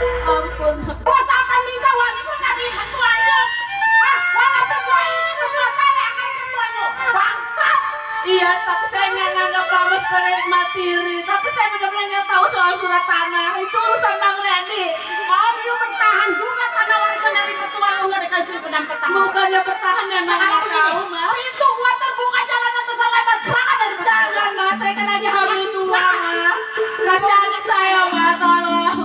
Ampun. Bos apa minta warisan dari ketua lu? Hah? Walaupun gua ini perbuatan yang akan ketua lu. Bangsat. Iya, tapi saya nggak nganggap kamu sebagai materi. Tapi saya benar-benar nggak tahu soal surat tanah. Itu urusan Bang Randy. Oh, lu bertahan juga karena warisan dari ketua lu nggak dikasih pedang pertama. Bukannya bertahan memang nggak tahu, Mas. Itu gua terbuka jalan atau lebar serangan dari jangan, Mas. Saya kan lagi hamil 2, Mas. Kasih adik saya, Mas. Tolong.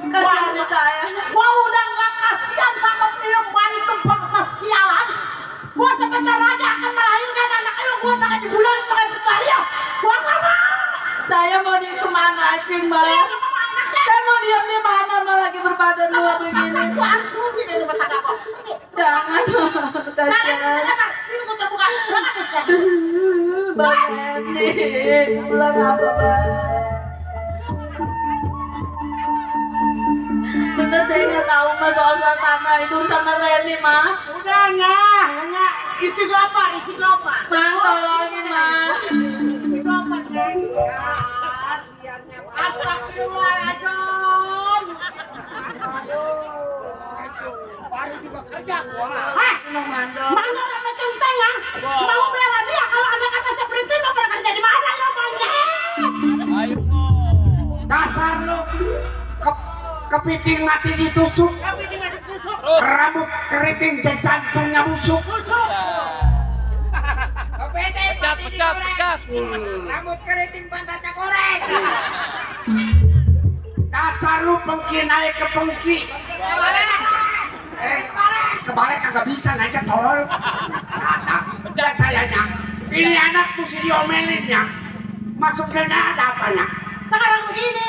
Kasih adik saya. Gua udah nggak kasihan sama lu wanita bangsa sialan. Gua sebentar lagi akan melahirkan anak lu. Gua pakai di bulan sebagai sekalian. Gua nggak mau. Saya mau di kemana, Mbak? Saya mau diam di mana, malah lagi berbadan luar begini. Gua harus di rumah tangga kok. Jangan, kasihan. Ini gua terbuka. Bang Randy, pulang apa, Bang? Bener saya nggak tahu Mas soal tanah itu urusan Mas Randy, Mas. Udah nggak. Isi apa? Bang, tolongin, Mas. Isi apa sih? Astagfirullahaladzim. Baru juga kerja gua. Mana orang centeng, mau bela dia kalau ada kata seperti lo berkerja di mana lo monyet? Ayo. Dasar lu kepiting mati ditusuk. Rambut keriting jantungnya busuk. Pecat. Rambut keriting pantatnya korek. Dasar lu pengki naik ke pengki. Kebalik kagak bisa naik ke tolol. Udah sayanya. Ini anak mesti diomelinnya. Masuk ke ada apanya? Sekarang begini,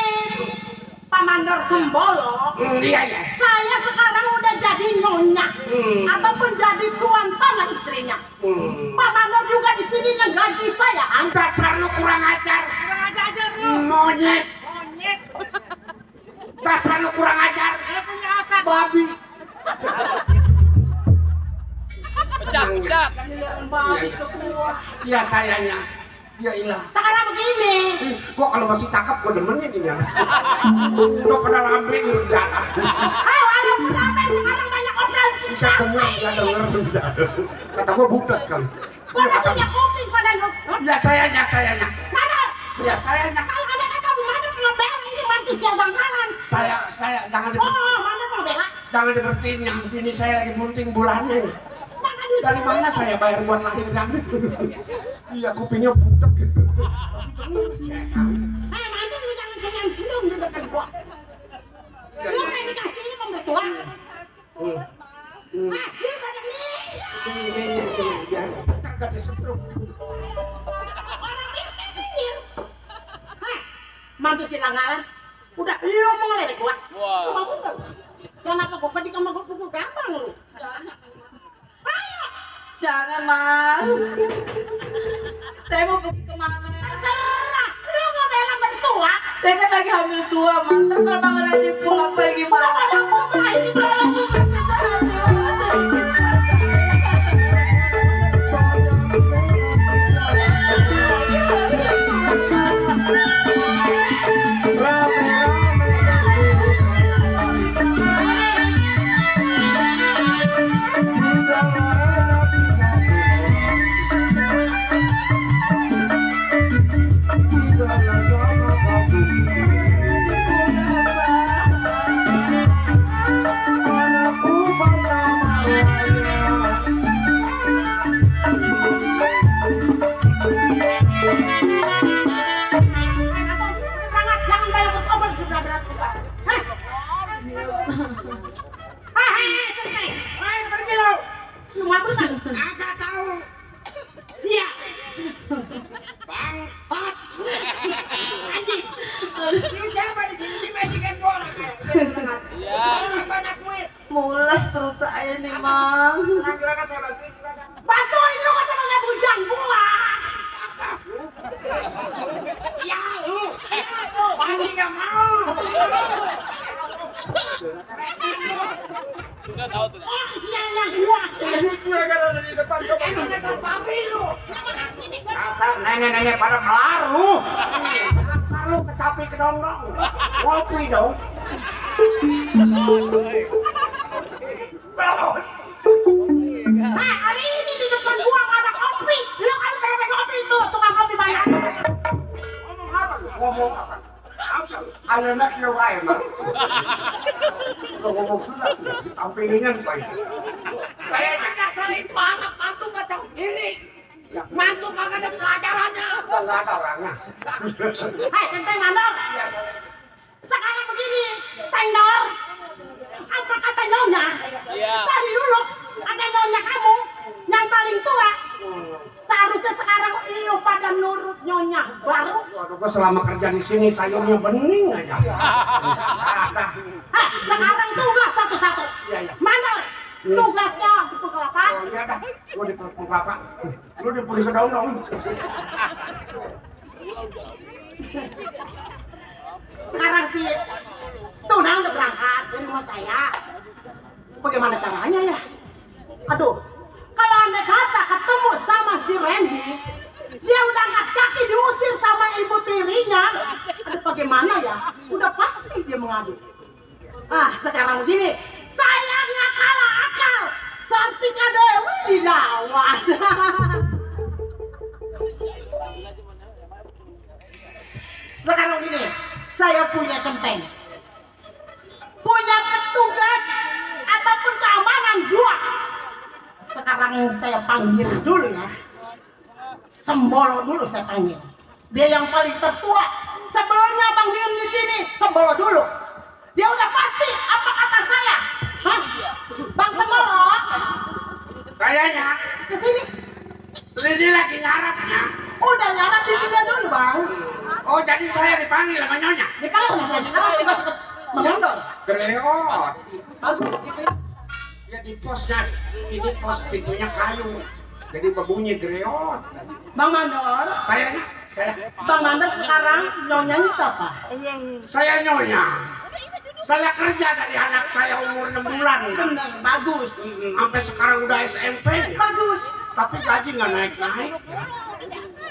Pak Mandor Sembolo. Iya. Saya sekarang udah jadi nyonya, ataupun jadi tuan tanah istrinya. Pak Mandor juga di sini ngegaji saya, kan? Dasar lu kurang ajar. Monyet. Dasar lu kurang ajar. Babi. Pecat. Iya sayanya. Ya ilah. Sekarang begini, Gua kalau masih cakep gua demenin ini anak. Udah pada lambe darah. ayo sampai sekarang banyak obral. Bisa denger, ya denger. Kata gua budak kali. Gua udah punya kuping pada lu. Ya sayanya. Mana? Ya sayanya. Kalau ada kata mana ngebel ini mantu siang kanan. Saya jangan Mana mau bela? jangan dibertiin yang bini saya lagi bunting bulannya. Dari mana saya bayar buat lahiran? Iya kupingnya butek. Nanti lu jangan senyum di depan gua. Lu main dikasih ini pembetua. Dia pada nih. Biar ntar disetrum. Orang miskin pinggir. Mantu si langgaran. Udah, lu mau ngeledek gua. Cuma pukul. Kenapa gua di kamar gua pukul gampang lu? Ayo. Jangan, Mas. Saya mau pergi kemana? Terserah. Lu nggak bela mertua? Saya kan lagi hamil 2, Mas. Ntar kalau Bang Randy pulang apa gimana? Kalau mau melahirkan, kalau mau berpisah hamil. Agak tahu. Siap. Bangsat. Anjing. Ini siapa di sini? Ini majikan bola kayak. Orang banyak duit. Mules terus saya nih, Mang. Gerakan saya bantuin gerakan. Bantuin lu kan sebagai bujang gua. Sial lu. Anjing nggak mau. Udah tahu tuh. Oh, sialnya gua. Gua gara di depan coba. Dasar babi lu. Dasar nenek-nenek pada melar lu. Dasar lu kecapi kedondong. Ngopi dong. Hari ini di depan gua nggak ada kopi. Lu kan berapa kopi itu? Tukang kopi banyak. Ngomong apa? Anak yang lain mah. Lo ngomong sudah sih, tampilingan baik. Saya dasar itu anak mantu kata ini. Mantu kagak ada pelajarannya. Nggak ada orangnya. Hai, Tenteng Mandor. Sekarang begini, Tendor. Apa kata nyonya? Tadi dulu ada nyonya kamu yang paling tua. Seharusnya sekarang lu pada nurut nyonya baru. Waduh, gua selama kerja di sini sayurnya bening aja. Ada. Hah, sekarang tugas satu-satu. Iya, iya. Mandor, tugasnya dipukul kelapa. Oh iya dah, gua di kelapa. Lu dipulih ke daun-daun. Sekarang si Tuna udah berangkat dari rumah saya. Bagaimana caranya ya? Aduh, kalau anda kata ketemu sama si Randy, dia udah angkat kaki diusir sama ibu tirinya. Aduh, bagaimana ya? Udah pasti dia mengadu. Ah, sekarang begini, saya nggak kalah akal. Sartika Dewi dilawan. Sekarang gini, saya punya centeng, punya petugas ataupun keamanan 2. Sekarang saya panggil dulu ya, Sembolo dulu saya panggil. Dia yang paling tertua. Sebelumnya Bang Dian di sini, Sembolo dulu. Dia udah pasti apa kata saya. Hah? Bang Sembolo, Sayanya, kesini. ini lagi ngarapnya. Udah nyarat ditinggal dulu Bang. Oh jadi saya dipanggil sama nyonya. Dipanggil sama saya sekarang tugas Mandor. Greot. Bagus gitu ya. Ya di posnya, ini pos pintunya kayu. Jadi berbunyi greot. Bang Mandor, Saya. Bang Mandor sekarang nyonyanya siapa? Saya nyonya. Saya kerja dari anak saya umur 6 bulan. Bener, bagus. Sampai sekarang udah SMP. Bagus. Tapi gaji nggak naik-naik.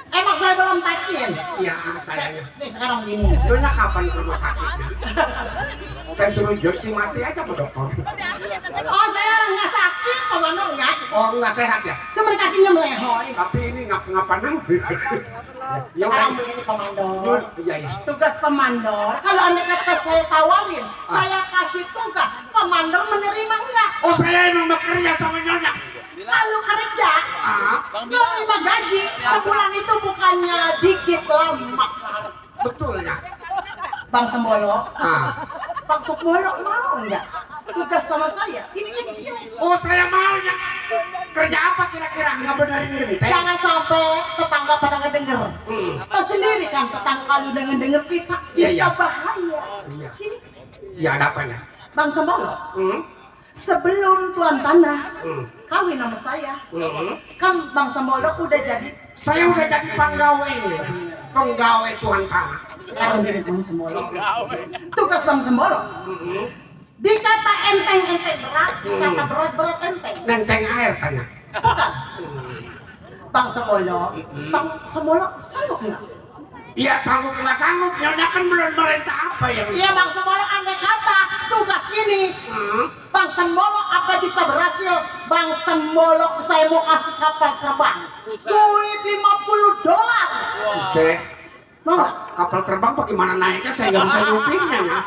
Emang saya belum tagih. Iya, sayanya. Nih sekarang gini. Nyonya kapan ke rumah sakitnya? Saya suruh Joyce mati aja ke dokter. Oh saya nggak sakit, Pak Mandor ya. Oh, nggak sehat ya? Cuma kakinya melehoy. Tapi ini ngapa-ngapain? Ya Sekarang udah. begini Pak Mandor. Iya, iya. Tugas Pak Mandor, kalau anda kata saya tawarin, saya kasih tugas, Pak Mandor menerima enggak? Oh, saya emang bekerja sama nyonya. Lalu kerja, Ah, menerima gaji, sebulan itu bukannya dikit lama. betulnya. Bang Sembolo, Ah. Bang Sembolo mau enggak tugas sama saya? Ini kecil. Oh, saya maunya. Kerja apa kira-kira? Ngebenerin genteng? Jangan sampai tetangga pada ngedenger. Hmm. Tahu sendiri kan tetangga kalau udah ngedenger kita Iya, bisa iya. bahaya. Iya. Sini, Ya, ada apanya? Bang Sembolo, Hmm? sebelum Tuan Tanah Hmm. kawin sama saya, Hmm. kan Bang Sembolo udah jadi. Saya udah jadi penggawe Tuhan Tanah. Sekarang jadi Bang Sembolo. Tugas Bang Sembolo, Hmm. dikata enteng-enteng berat, dikata berat-berat enteng. Nenteng air tanya. Bukan. Bang Sembolo, Bang Sembolo sanggup nggak? Iya, sanggup nggak sanggup. Nyonya kan belum merintah apa yang Iya Bang Sembolo, andai kata tugas ini Hmm. Bang Sembolo apa bisa berhasil? Bang Sembolo saya mau kasih kapal terbang, duit $50. Buset. Mau nggak? Kapal terbang bagaimana naiknya? Saya nggak bisa nyupirnya ya.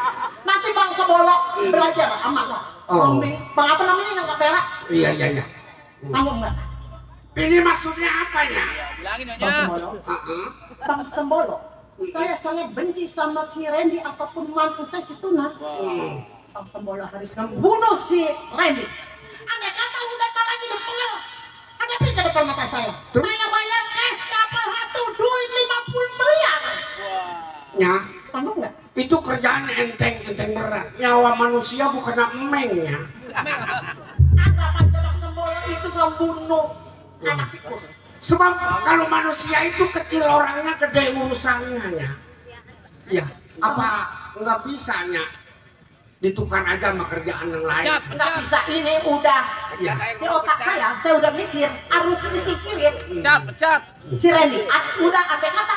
Nanti Bang Sembolo belajar sama lo. Oh. Bang apa namanya yang kamera? Iya, iya, iya. Sanggup nggak? Ini maksudnya apanya? Bilangin Bang nyonya. Sembolo, Uh-uh. Bang Sembolo, saya sangat benci sama si Randy ataupun mantu saya si Tuna. Hmm. Bang Sembolo harus membunuh si Randy. Andai kata udah lagi dipengel, hadapi ke depan mata saya. Terus? Saya bayar cash kapal satu duit 50 miliar. Ya, Sanggup nggak? itu kerjaan enteng berat. Nyawa manusia bukan emeng ya. Ada apa Bang Sembolo itu membunuh anak tikus? Sebab kalau manusia itu kecil orangnya, gede urusannya ya. Iya, apa nggak bisanya ditukar aja sama kerjaan yang lain? Nggak bisa, ini udah Iya. di otak saya udah mikir harus disingkirin Pecat. si Randy. Udah ada kata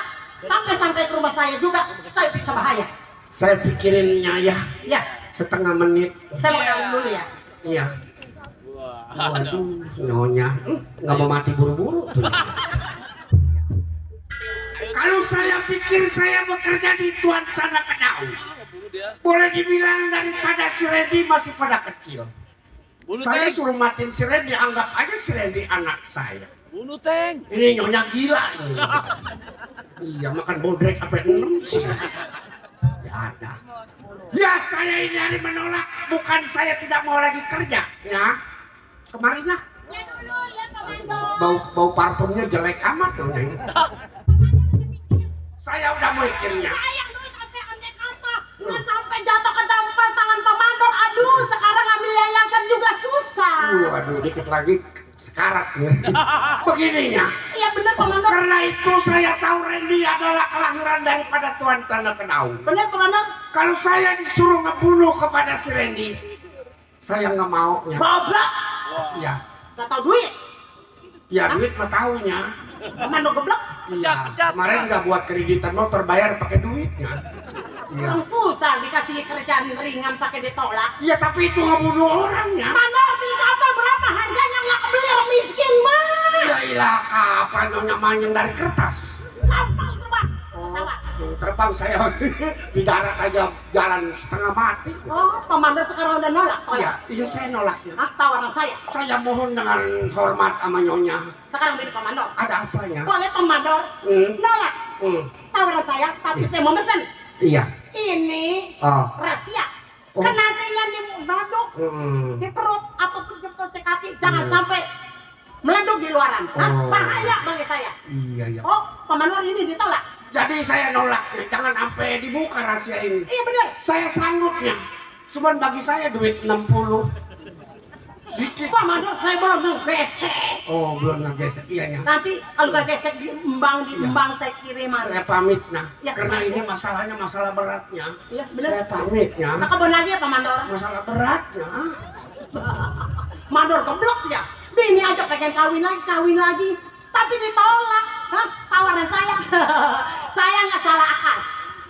sampai ke rumah saya juga saya bisa bahaya. Saya pikirinnya ya Ya, setengah menit. saya mau kenalin dulu ya. Iya. Waduh, nyonya nggak mau mati buru-buru tuh. Kalau saya pikir saya bekerja di Tuan Tanah Kenau, boleh dibilang daripada si Randy masih pada kecil. Saya suruh matiin si Randy, anggap aja si Randy anak saya. Bunuh Teng. Ini nyonya gila nih. Iya, makan bodrek apa 6 sih. Ya ada. Ya saya ini hari menolak, bukan saya tidak mau lagi kerja, ya. Kemarin lah. Bau parfumnya jelek amat nyonya ini. Saya udah mikirnya. Sayang duit sampai andai kata. Nggak sampai jatuh ke dampar tangan pemandor. Aduh, sekarang ambil yayasan juga susah. Waduh, dikit lagi sekarat ya. Begininya. Iya bener pemandor. Karena itu saya tahu Randy adalah kelahiran daripada Tuan Tanah Kenau. Bener pemandor. Kalau saya disuruh ngebunuh kepada si Randy, saya nggak mau. Goblok. Iya. Nggak tahu duit. Ya duit mah taunya. Pemandor goblok. Iya. Kemarin nggak buat kreditan motor, bayar pakai duitnya. Iya. Yang susah dikasih kerjaan ringan pakai ditolak. Iya tapi itu ngebunuh orangnya. Mandor beli kapal berapa harganya nggak kebeli orang miskin mah. Ya ilah kapal nyonya manyeng dari kertas. Kapal terbang. Pesawat. Yang terbang saya di darat aja jalan setengah mati. Oh, pemandor sekarang udah nolak. Iya, iya saya nolaknya. Hah, tawaran saya. Saya mohon dengan hormat sama nyonya. Sekarang beli pemandor. Ada apanya? Boleh pemandor nolak tawaran saya, tapi saya mau mesen. Iya. Ini Oh. rahasia. Oh. Kan nantinya di baduk, di perut ataupun di kaki, jangan sampai meleduk di luaran. Hah? Oh. Bahaya bagi saya. Iya, iya. Oh, pemandor ini ditolak. Jadi saya nolaknya, jangan sampai dibuka rahasia ini. Iya benar. Saya sanggupnya. Cuman bagi saya duit 60. Dikit. Pemandor saya belum gesek. Oh, belum ngegesek. Iya, ya. Nanti kalau gak gesek diembang saya kirim. Saya pamit nah. Ya, Karena kenapa? ini masalahnya masalah beratnya. Iya benar. Saya pamit ya. Nah, kebun lagi ya pemandor. Masalah beratnya. Mandor goblok ya. Bini aja pengen kawin lagi, tapi ditolak. Hah? Tawaran saya. Saya nggak salah akal.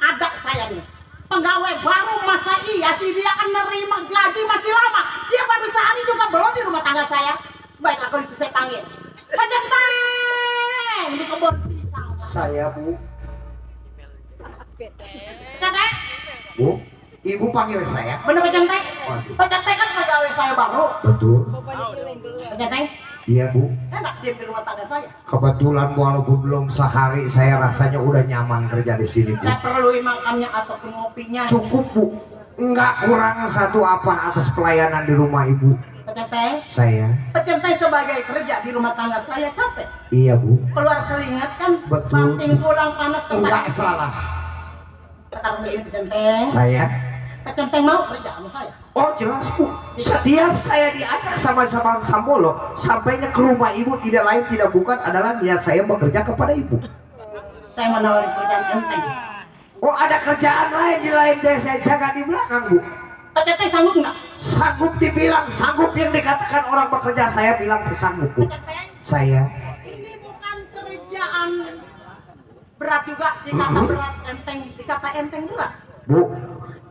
Ada saya nih. Pegawai baru masa iya sih dia akan nerima gaji masih lama. Dia baru sehari juga belum di rumah tangga saya. Baiklah kalau itu saya panggil. Pejenteng di kebun pisang. Saya Bu. Pejenteng? Bu, Ibu panggil saya. Bener Pejenteng? Waduh. Pejenteng kan pegawai saya baru. Betul. Pejenteng? Iya Bu. Enak diam di rumah tangga saya. Kebetulan walaupun belum sehari saya rasanya udah nyaman kerja di sini Bu. Saya perlu makannya ataupun ngopinya. Cukup Bu. Enggak kurang satu apa atas pelayanan di rumah Ibu. Pejenteng? Saya. Pejenteng sebagai kerja di rumah tangga saya capek. Iya Bu. Keluar keringat kan, Betul. banting tulang panas Enggak kepala. salah. Sekarang begini Pejenteng. Saya. Pejenteng mau kerja sama saya. Oh jelas Bu. Setiap saya diajak sama Sambolo, sampainya ke rumah Ibu tidak lain tidak bukan adalah niat saya bekerja kepada Ibu. Saya menawari kerjaan enteng. Oh ada kerjaan lain di lain desa jaga di belakang Bu. Pejenteng sanggup nggak? Sanggup dibilang sanggup yang dikatakan orang bekerja saya bilang sanggup Bu. Pejenteng, Saya. ini bukan kerjaan berat juga. Dikata berat enteng, dikata enteng berat. Bu,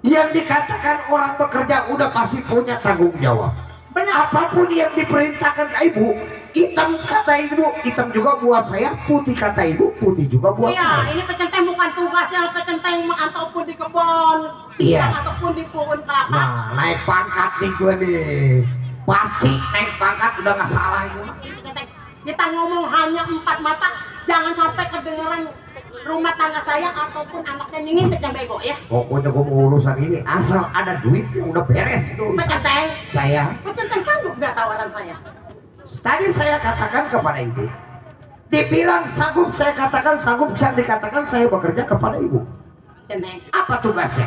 yang dikatakan orang bekerja udah pasti punya tanggung jawab. Benar. Apapun yang diperintahkan Ibu, hitam kata Ibu, hitam juga buat saya, putih kata Ibu, putih juga buat Iya, saya. ini Pejenteng bukan tugasnya Pejenteng ataupun di kebun Iya. pisang ataupun di pohon kelapa. Nah, naik pangkat nih gue nih. Pasti naik pangkat udah gak salah itu. Pejenteng, kita ngomong hanya 4 mata, jangan sampai kedengeran rumah tangga saya ataupun anak saya ngintip yang bego ya. Pokoknya gue mau urusan ini, asal ada duit udah beres itu urusan. Pejenteng, Saya, Pejenteng sanggup nggak tawaran saya? tadi saya katakan kepada Ibu, dibilang sanggup, saya katakan sanggup, jangan dikatakan saya bekerja kepada Ibu. Pejenteng, Apa tugasnya?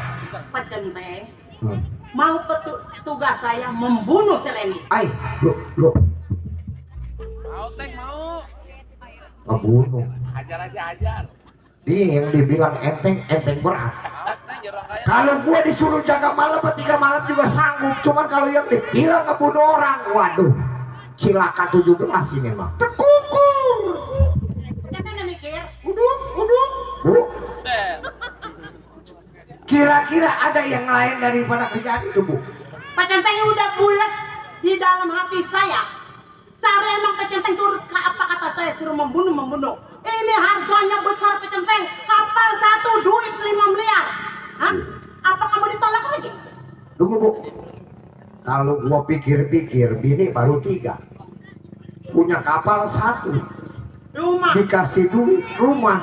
Pejenteng, mau tugas saya membunuh si Lenny. Ay, lo, Mau Teng mau. ngebunuh. Ajar aja ajar. Dia yang dibilang enteng berat. Mau Teng jarang kayak. Kalau gua disuruh jaga malam, 3 malam juga sanggup. Cuman kalau yang dibilang ngebunuh orang, waduh, cilaka 17 ini mah. Terkukur. Pejenteng udah mikir, uduk. Bu, Set. Kira-kira ada yang lain daripada kerjaan itu, Bu? Pak Centeng udah bulat di dalam hati saya. Saya emang Pak Centeng turut ke apa kata saya, suruh membunuh. Ini harganya besar Pak Centeng. Kapal satu duit 5 miliar. Hah? Apa kamu ditolak lagi? Tunggu, Bu. Kalau gua pikir-pikir, bini baru 3. Punya kapal 1. Rumah. Dikasih duit rumah.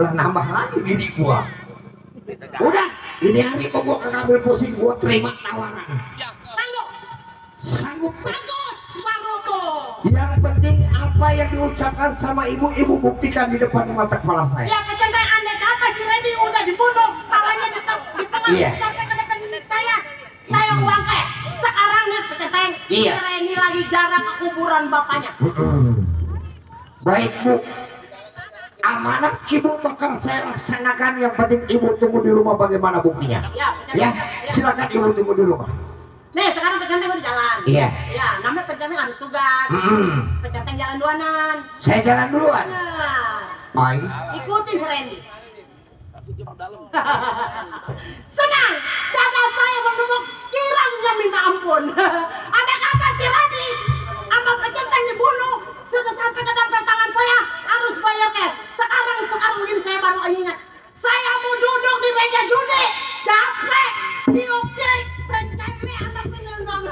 Lah nambah lagi bini gua. Udah, ini hari mau gua ngambil pusing, gua terima tawaran. Sanggup. Sanggup. Bagus, Bang Roto. Yang penting apa yang diucapkan sama ibu buktikan di depan mata kepala saya. Ya Pak Centeng, andai kata si Randy udah dibunuh, palanya dipegang Iya. sampai ke depan saya. Saya uang cash. Sekarang nih Pak Centeng, Iya. si Randy lagi jarak ke kuburan bapaknya. Baik, Bu. Amanat ibu bakal saya laksanakan. Yang penting ibu tunggu di rumah bagaimana buktinya. Ya, Pak Centeng. Ya, silakan ibu tunggu di rumah. Nih sekarang Pak Centeng udah jalan. Iya. Ya, namanya Pak Centeng harus tugas. Pak Centeng jalan duluanan. Saya jalan duluan. Nah, Baik. ikutin si Randy. Senang, dada saya menumuk kirangnya minta ampun. Ada kata si Randy sama Pak Centeng dibunuh, sudah sampai ke dalam tangan saya, harus bayar cash. Sekarang begini saya baru ingat. Saya mau duduk di meja judi, dapet, diukir, penceme atau penendang.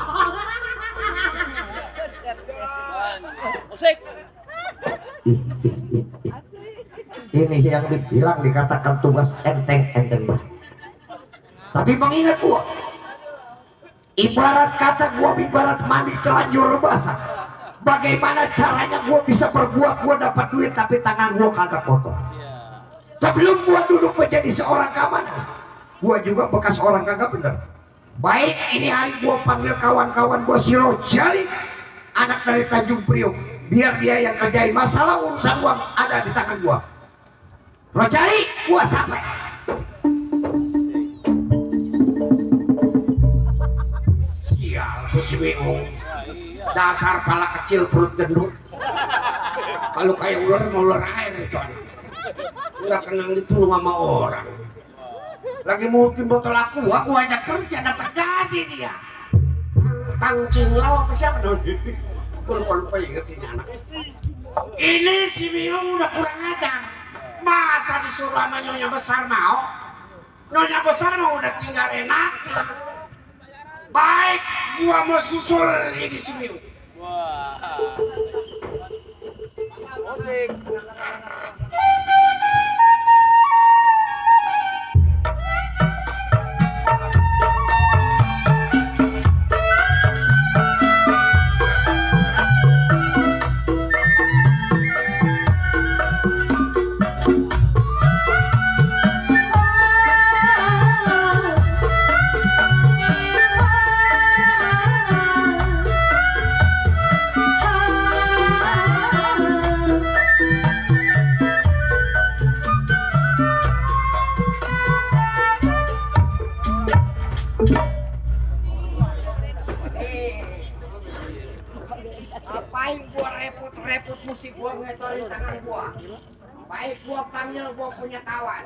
Musik. Ini yang dibilang dikatakan tugas enteng-enteng banget. Tapi mengingat gua, ibarat kata gua ibarat mandi telanjur basah. Bagaimana caranya gua bisa berbuat, gua dapat duit tapi tangan gua kagak kotor. Sebelum gua duduk menjadi seorang keamanan, gua juga bekas orang kagak bener. Baik, ini hari gua panggil kawan-kawan gua si Rojali, anak dari Tanjung Priok, biar dia yang kerjain masalah urusan uang ada di tangan gua. Rojali, gua sampai. Sial tuh si W.O. Dasar pala kecil perut gendut. Kalau kayak ular mau ular air itu anak. Nggak kenal ditulung sama orang. Lagi murti botol aku, gua ajak kerja dapat gaji dia. Tang Cinglau apa siapa dong? Lupa inget ini anak. Ini si Mio udah kurang ajar. Masa disuruh sama nyonya besar mau? Nyonya besar mau udah tinggal enak. Baik, gua mau susul ini si Mio. Musik. Ngapain gua repot-repot mesti gua ngetorin tangan gua. Baik gua panggil gua punya kawan.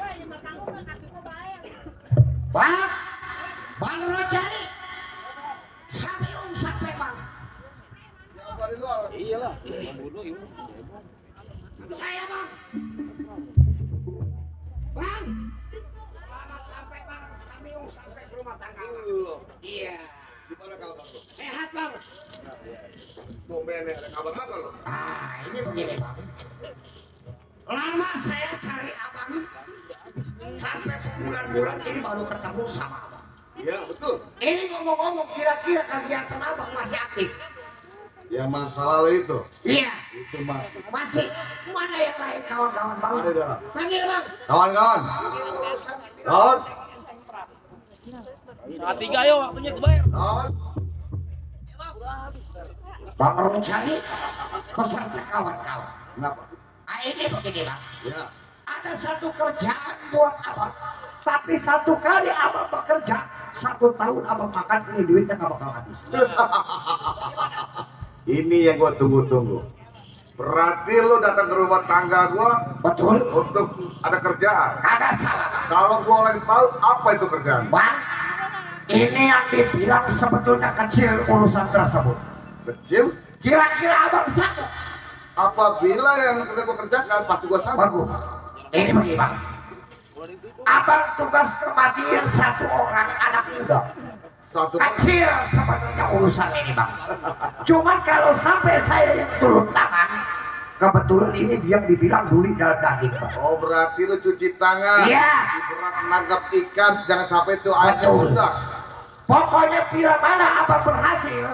Bang Rojali. Sampai sampai bang. Iyalah, membunuh ibu. Saya bang. Bang. Selamat sampai bang. Sampai ke rumah tangga. Iya. Gimana kabar lo? Sehat bang. Bombennya ada kabar apa lo? Ini begini bang. Lama saya cari abang. Sampai bulan-bulan ini baru ketemu sama abang. Iya betul. Ini ngomong-ngomong kira-kira kegiatan abang masih aktif? Yang masa lalu itu. Iya. Itu masih. Masih. Mana yang lain kawan-kawan bang? Ada di dalam. Panggil bang. Kawan-kawan. Kawan. Saat 3 ayo waktunya kebayar. Kawan. Bang Rojali beserta kawan-kawan. Kenapa? Ini begini bang. Ya. Ada satu kerjaan buat abang. Tapi satu kali abang bekerja, 1 tahun abang makan ini duitnya nggak bakal habis. Ini yang gua tunggu-tunggu. Berarti lu datang ke rumah tangga gua Betul. untuk ada kerjaan. Kagak salah, Bang. Kalau gua lagi tahu apa itu kerjaan? Bang, ini yang dibilang sebetulnya kecil urusan tersebut. Kecil. Kira-kira abang sanggup? Apabila yang sudah gua kerjakan pasti gua sanggup. Bagus. Ini begini, Bang. Abang tugas kematian satu orang anak muda. Satu Kecil sebetulnya urusan ini, Bang. Cuman kalau sampai saya yang turun tangan, kebetulan ini dia dibilang duli dalam daging, Bang. Oh, berarti lu cuci tangan. Iya. Berat nangkap ikan, jangan sampai itu airnya Betul. budak. Pokoknya bila mana abang berhasil,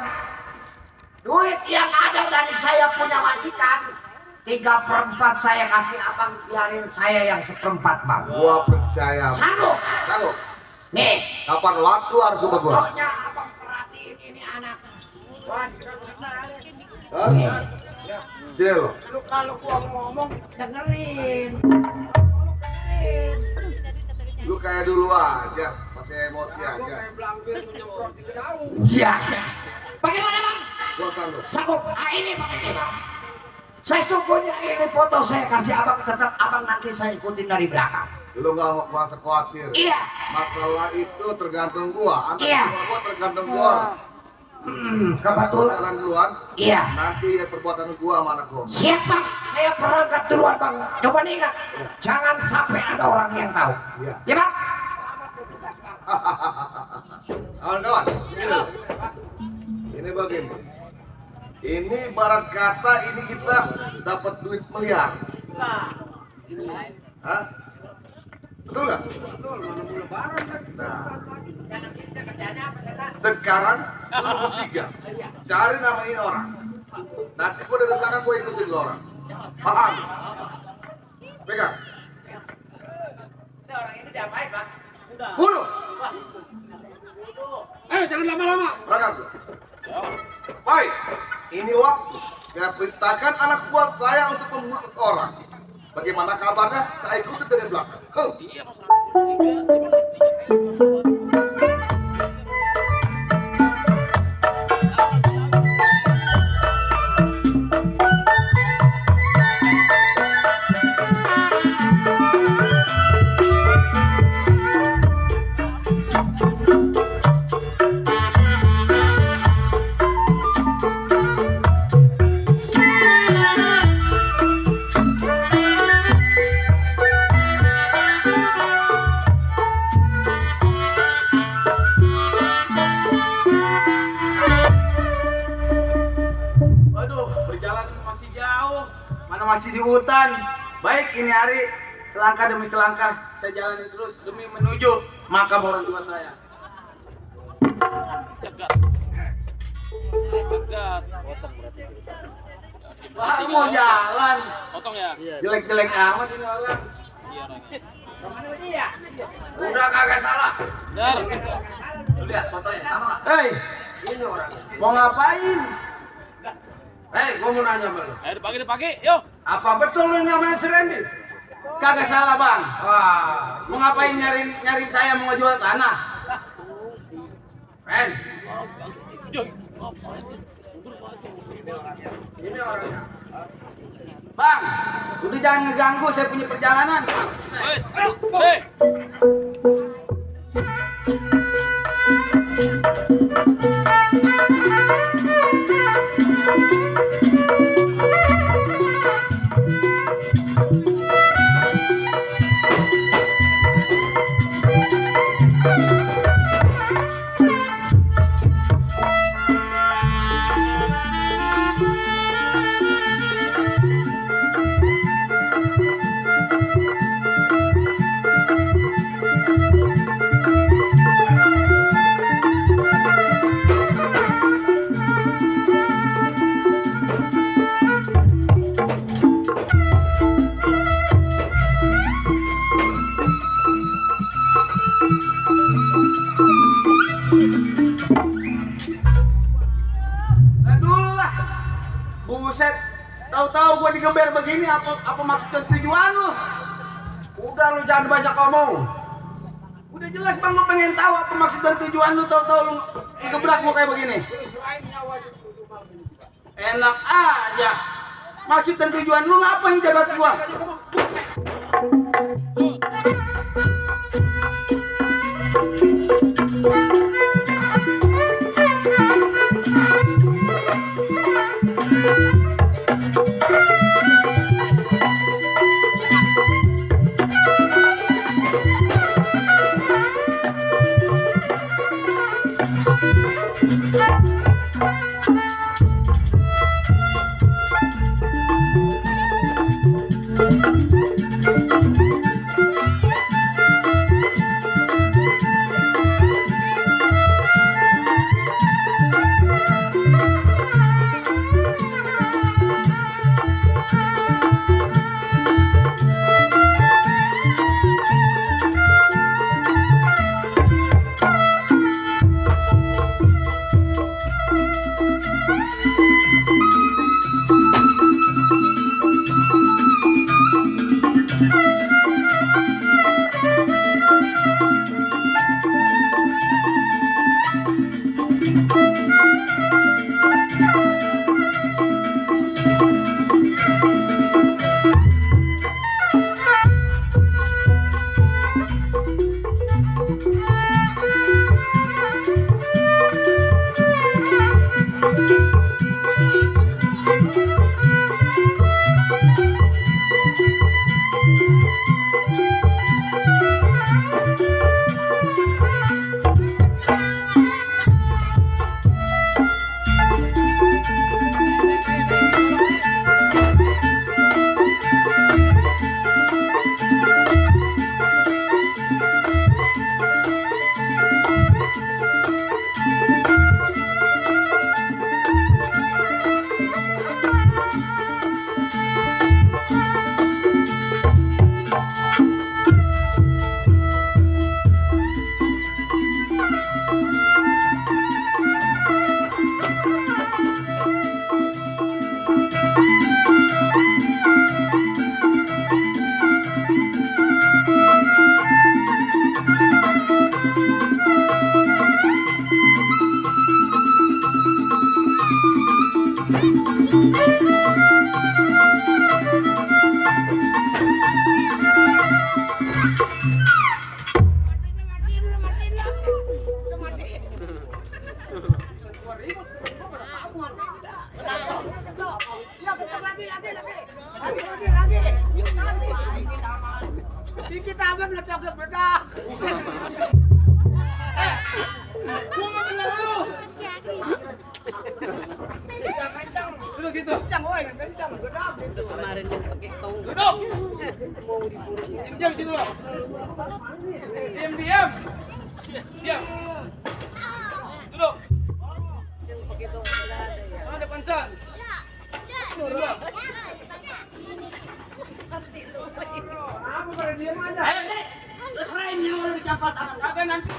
duit yang ada dari saya punya majikan 3/4 saya kasih abang, biarin saya yang 1/4, Bang. Gua percaya. Sanggup? Sanggup. Nih, Kapan waktu harus gua gua? pokoknya abang perhatiin ini anak. Hah? Nih, Sini lo. lu kalau gua ngomong dengerin. Lu kayak dulu aja, masih emosi aja. Iya. Bagaimana, Bang? Gua sanggup. Sanggup? Ah, ini Bang, ini Bang. Sesungguhnya ini foto saya kasih abang, tetap abang nanti saya ikutin dari belakang. Lu nggak mau merasa khawatir. Iya. Masalah itu tergantung gua. Anak Iya. gua tergantung gua. Kebetulan. Jalan duluan. Iya. Nanti perbuatan gua sama anak gua. Siap, Bang. Saya berangkat duluan, Bang. Coba nih, ingat. Jangan sampai ada orang yang tahu. Iya. Ya, Bang? Kawan-kawan, sini lo. Ini bagian. Ini barat kata ini kita dapat duit miliar. Hah? Betul nggak? Nah. Sekarang lu bertiga cari namain orang. Nanti gua dari belakang gua ikutin lu orang. Paham? Pegang. Orang ini diapain, Pak? Bunuh. Ayo, jangan lama-lama. Berangkat lu. Baik, ini waktu saya perintahkan anak buah saya untuk membunuh seseorang. Bagaimana kabarnya? Saya ikuti dari belakang. Waduh, perjalanan masih jauh. Mana masih di hutan. Baik, ini hari selangkah demi selangkah saya jalani terus demi menuju makam orang tua saya. Cegat. Cegat. Potong berarti. Baru mau jalan. Potong ya? Jelek-jelek amat ini orang. Iya orangnya. Udah kagak salah. Dar. Lu lihat fotonya sama nggak? Hei, ini orang. Mau ngapain? Hei, gua mau nanya sama lu. Ayo dipake, yuk. Apa betul lu namanya si Randy? Kagak salah, Bang. Wah, mau ngapain nyariin saya mau jual tanah? Ren, ini orangnya. Bang, udah jangan ngeganggu saya punya perjalanan. Wes. Hei. Nah dulu lah. Buset, tahu-tahu gua digeber begini apa maksud dan tujuan lu? Udah lu jangan banyak ngomong. Udah jelas Bang, lu pengen tahu apa maksud dan tujuan lu, tahu-tahu lu gebrak gua kayak begini. Enak aja. Maksud dan tujuan lu ngapain jagat gua? Dikit amat ngetok ke bedak. Gua nggak kenal lu. Udah gitu. Kencang woi, kencang bedak gitu. Kemarin yang pakai tong Duduk. mau diburu. Diam situ lo. Diam. Diam. Duduk. Yang pakai tong ada ya. Mana ada pansan? Duduk. Apa pada diam aja? Ayo deh, lu serahin nyawa lu dicampur tangan. Kagak nanti.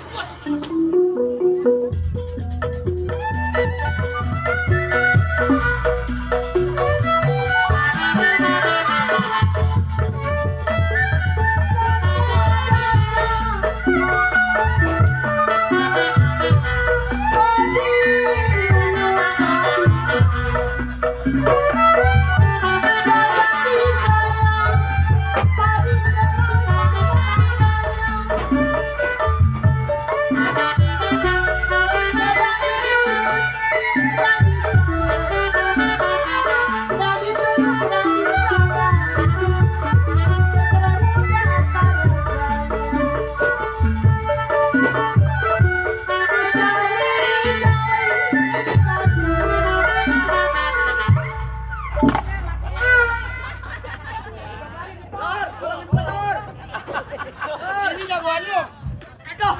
Ini jagoan lu. Aduh.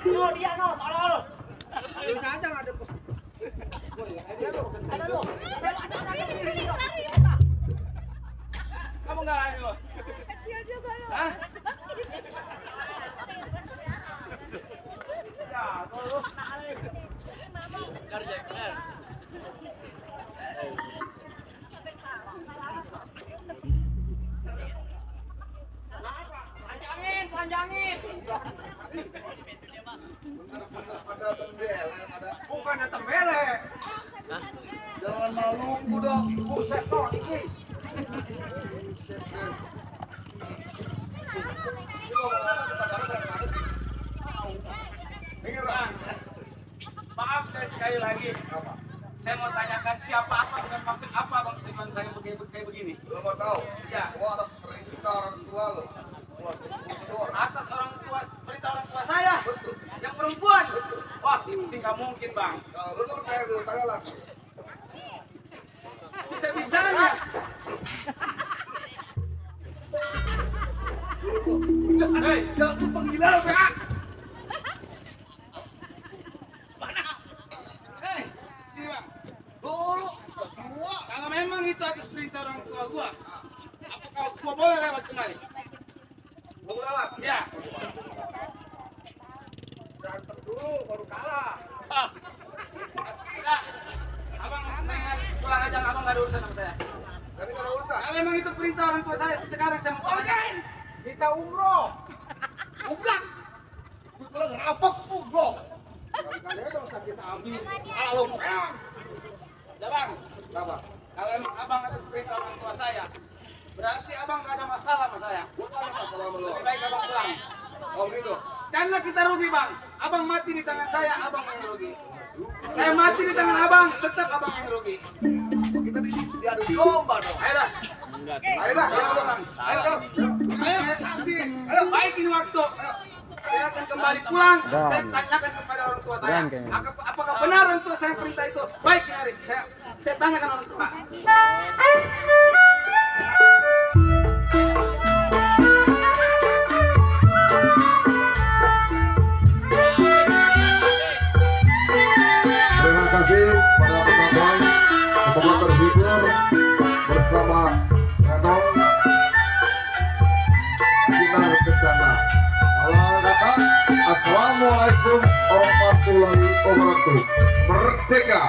No, dia no, tolol. Kamu nggak lari lo? Hah? Ya, tolol. panjangin. Ada tembele, ada. Bukan ada tembele. Jangan Maluku dong. Buset toh, ini. Maaf saya sekali lagi. Saya mau tanyakan siapa apa dengan maksud apa bang dengan saya kayak begini. Lo mau tahu? Ya. Gua ada perintah orang tua lo. Gua suruh Atas orang tua, perintah orang tua saya. Yang perempuan. Wah itu sih nggak mungkin bang. Kalau lo nggak percaya dulu, tanya langsung. Bisa-bisanya. Hei, Jangan tuh penggila lo, Pak. hei, sini bang. Dulu, gua. Kalau memang itu atas perintah orang tua gua, apakah gua boleh lewat kemari? Lo mau lewat? Ya. Berantem dulu, baru kalah. Nah, abang dengan pulang aja, abang nggak ada urusan sama saya. Jadi nggak ada urusan. Kalau memang itu perintah orang tua saya, sekarang saya mau Organ. Kita umroh. Udah. Gue bilang ngerampok umroh. Kalian dong sakit habis. Kalau peang. Ya bang, Kenapa? kalau emang abang atas perintah orang tua saya, berarti abang nggak ada masalah sama saya. Gua nggak ada masalah sama lo. Lebih baik abang pulang. Oh gitu. Karena kita rugi bang, abang mati di tangan saya, abang yang rugi. Saya mati di tangan abang, tetap abang yang rugi. Kita diadu domba dong. Ayo dah. Ayo dah, Ayo, ayo Bang. Ayo dong. Ayo. Kasih. Ayo. Baik ini waktu. Saya akan kembali pulang. Saya tanyakan kepada orang tua saya. Apakah benar orang tua saya perintah itu? Baik, Nari. Saya tanyakan orang tua. Terima kasih pada penonton. Semoga terhibur bersama Renong Sinar Kencana. Kalau kata Assalamualaikum warahmatullahi wabarakatuh. Merdeka.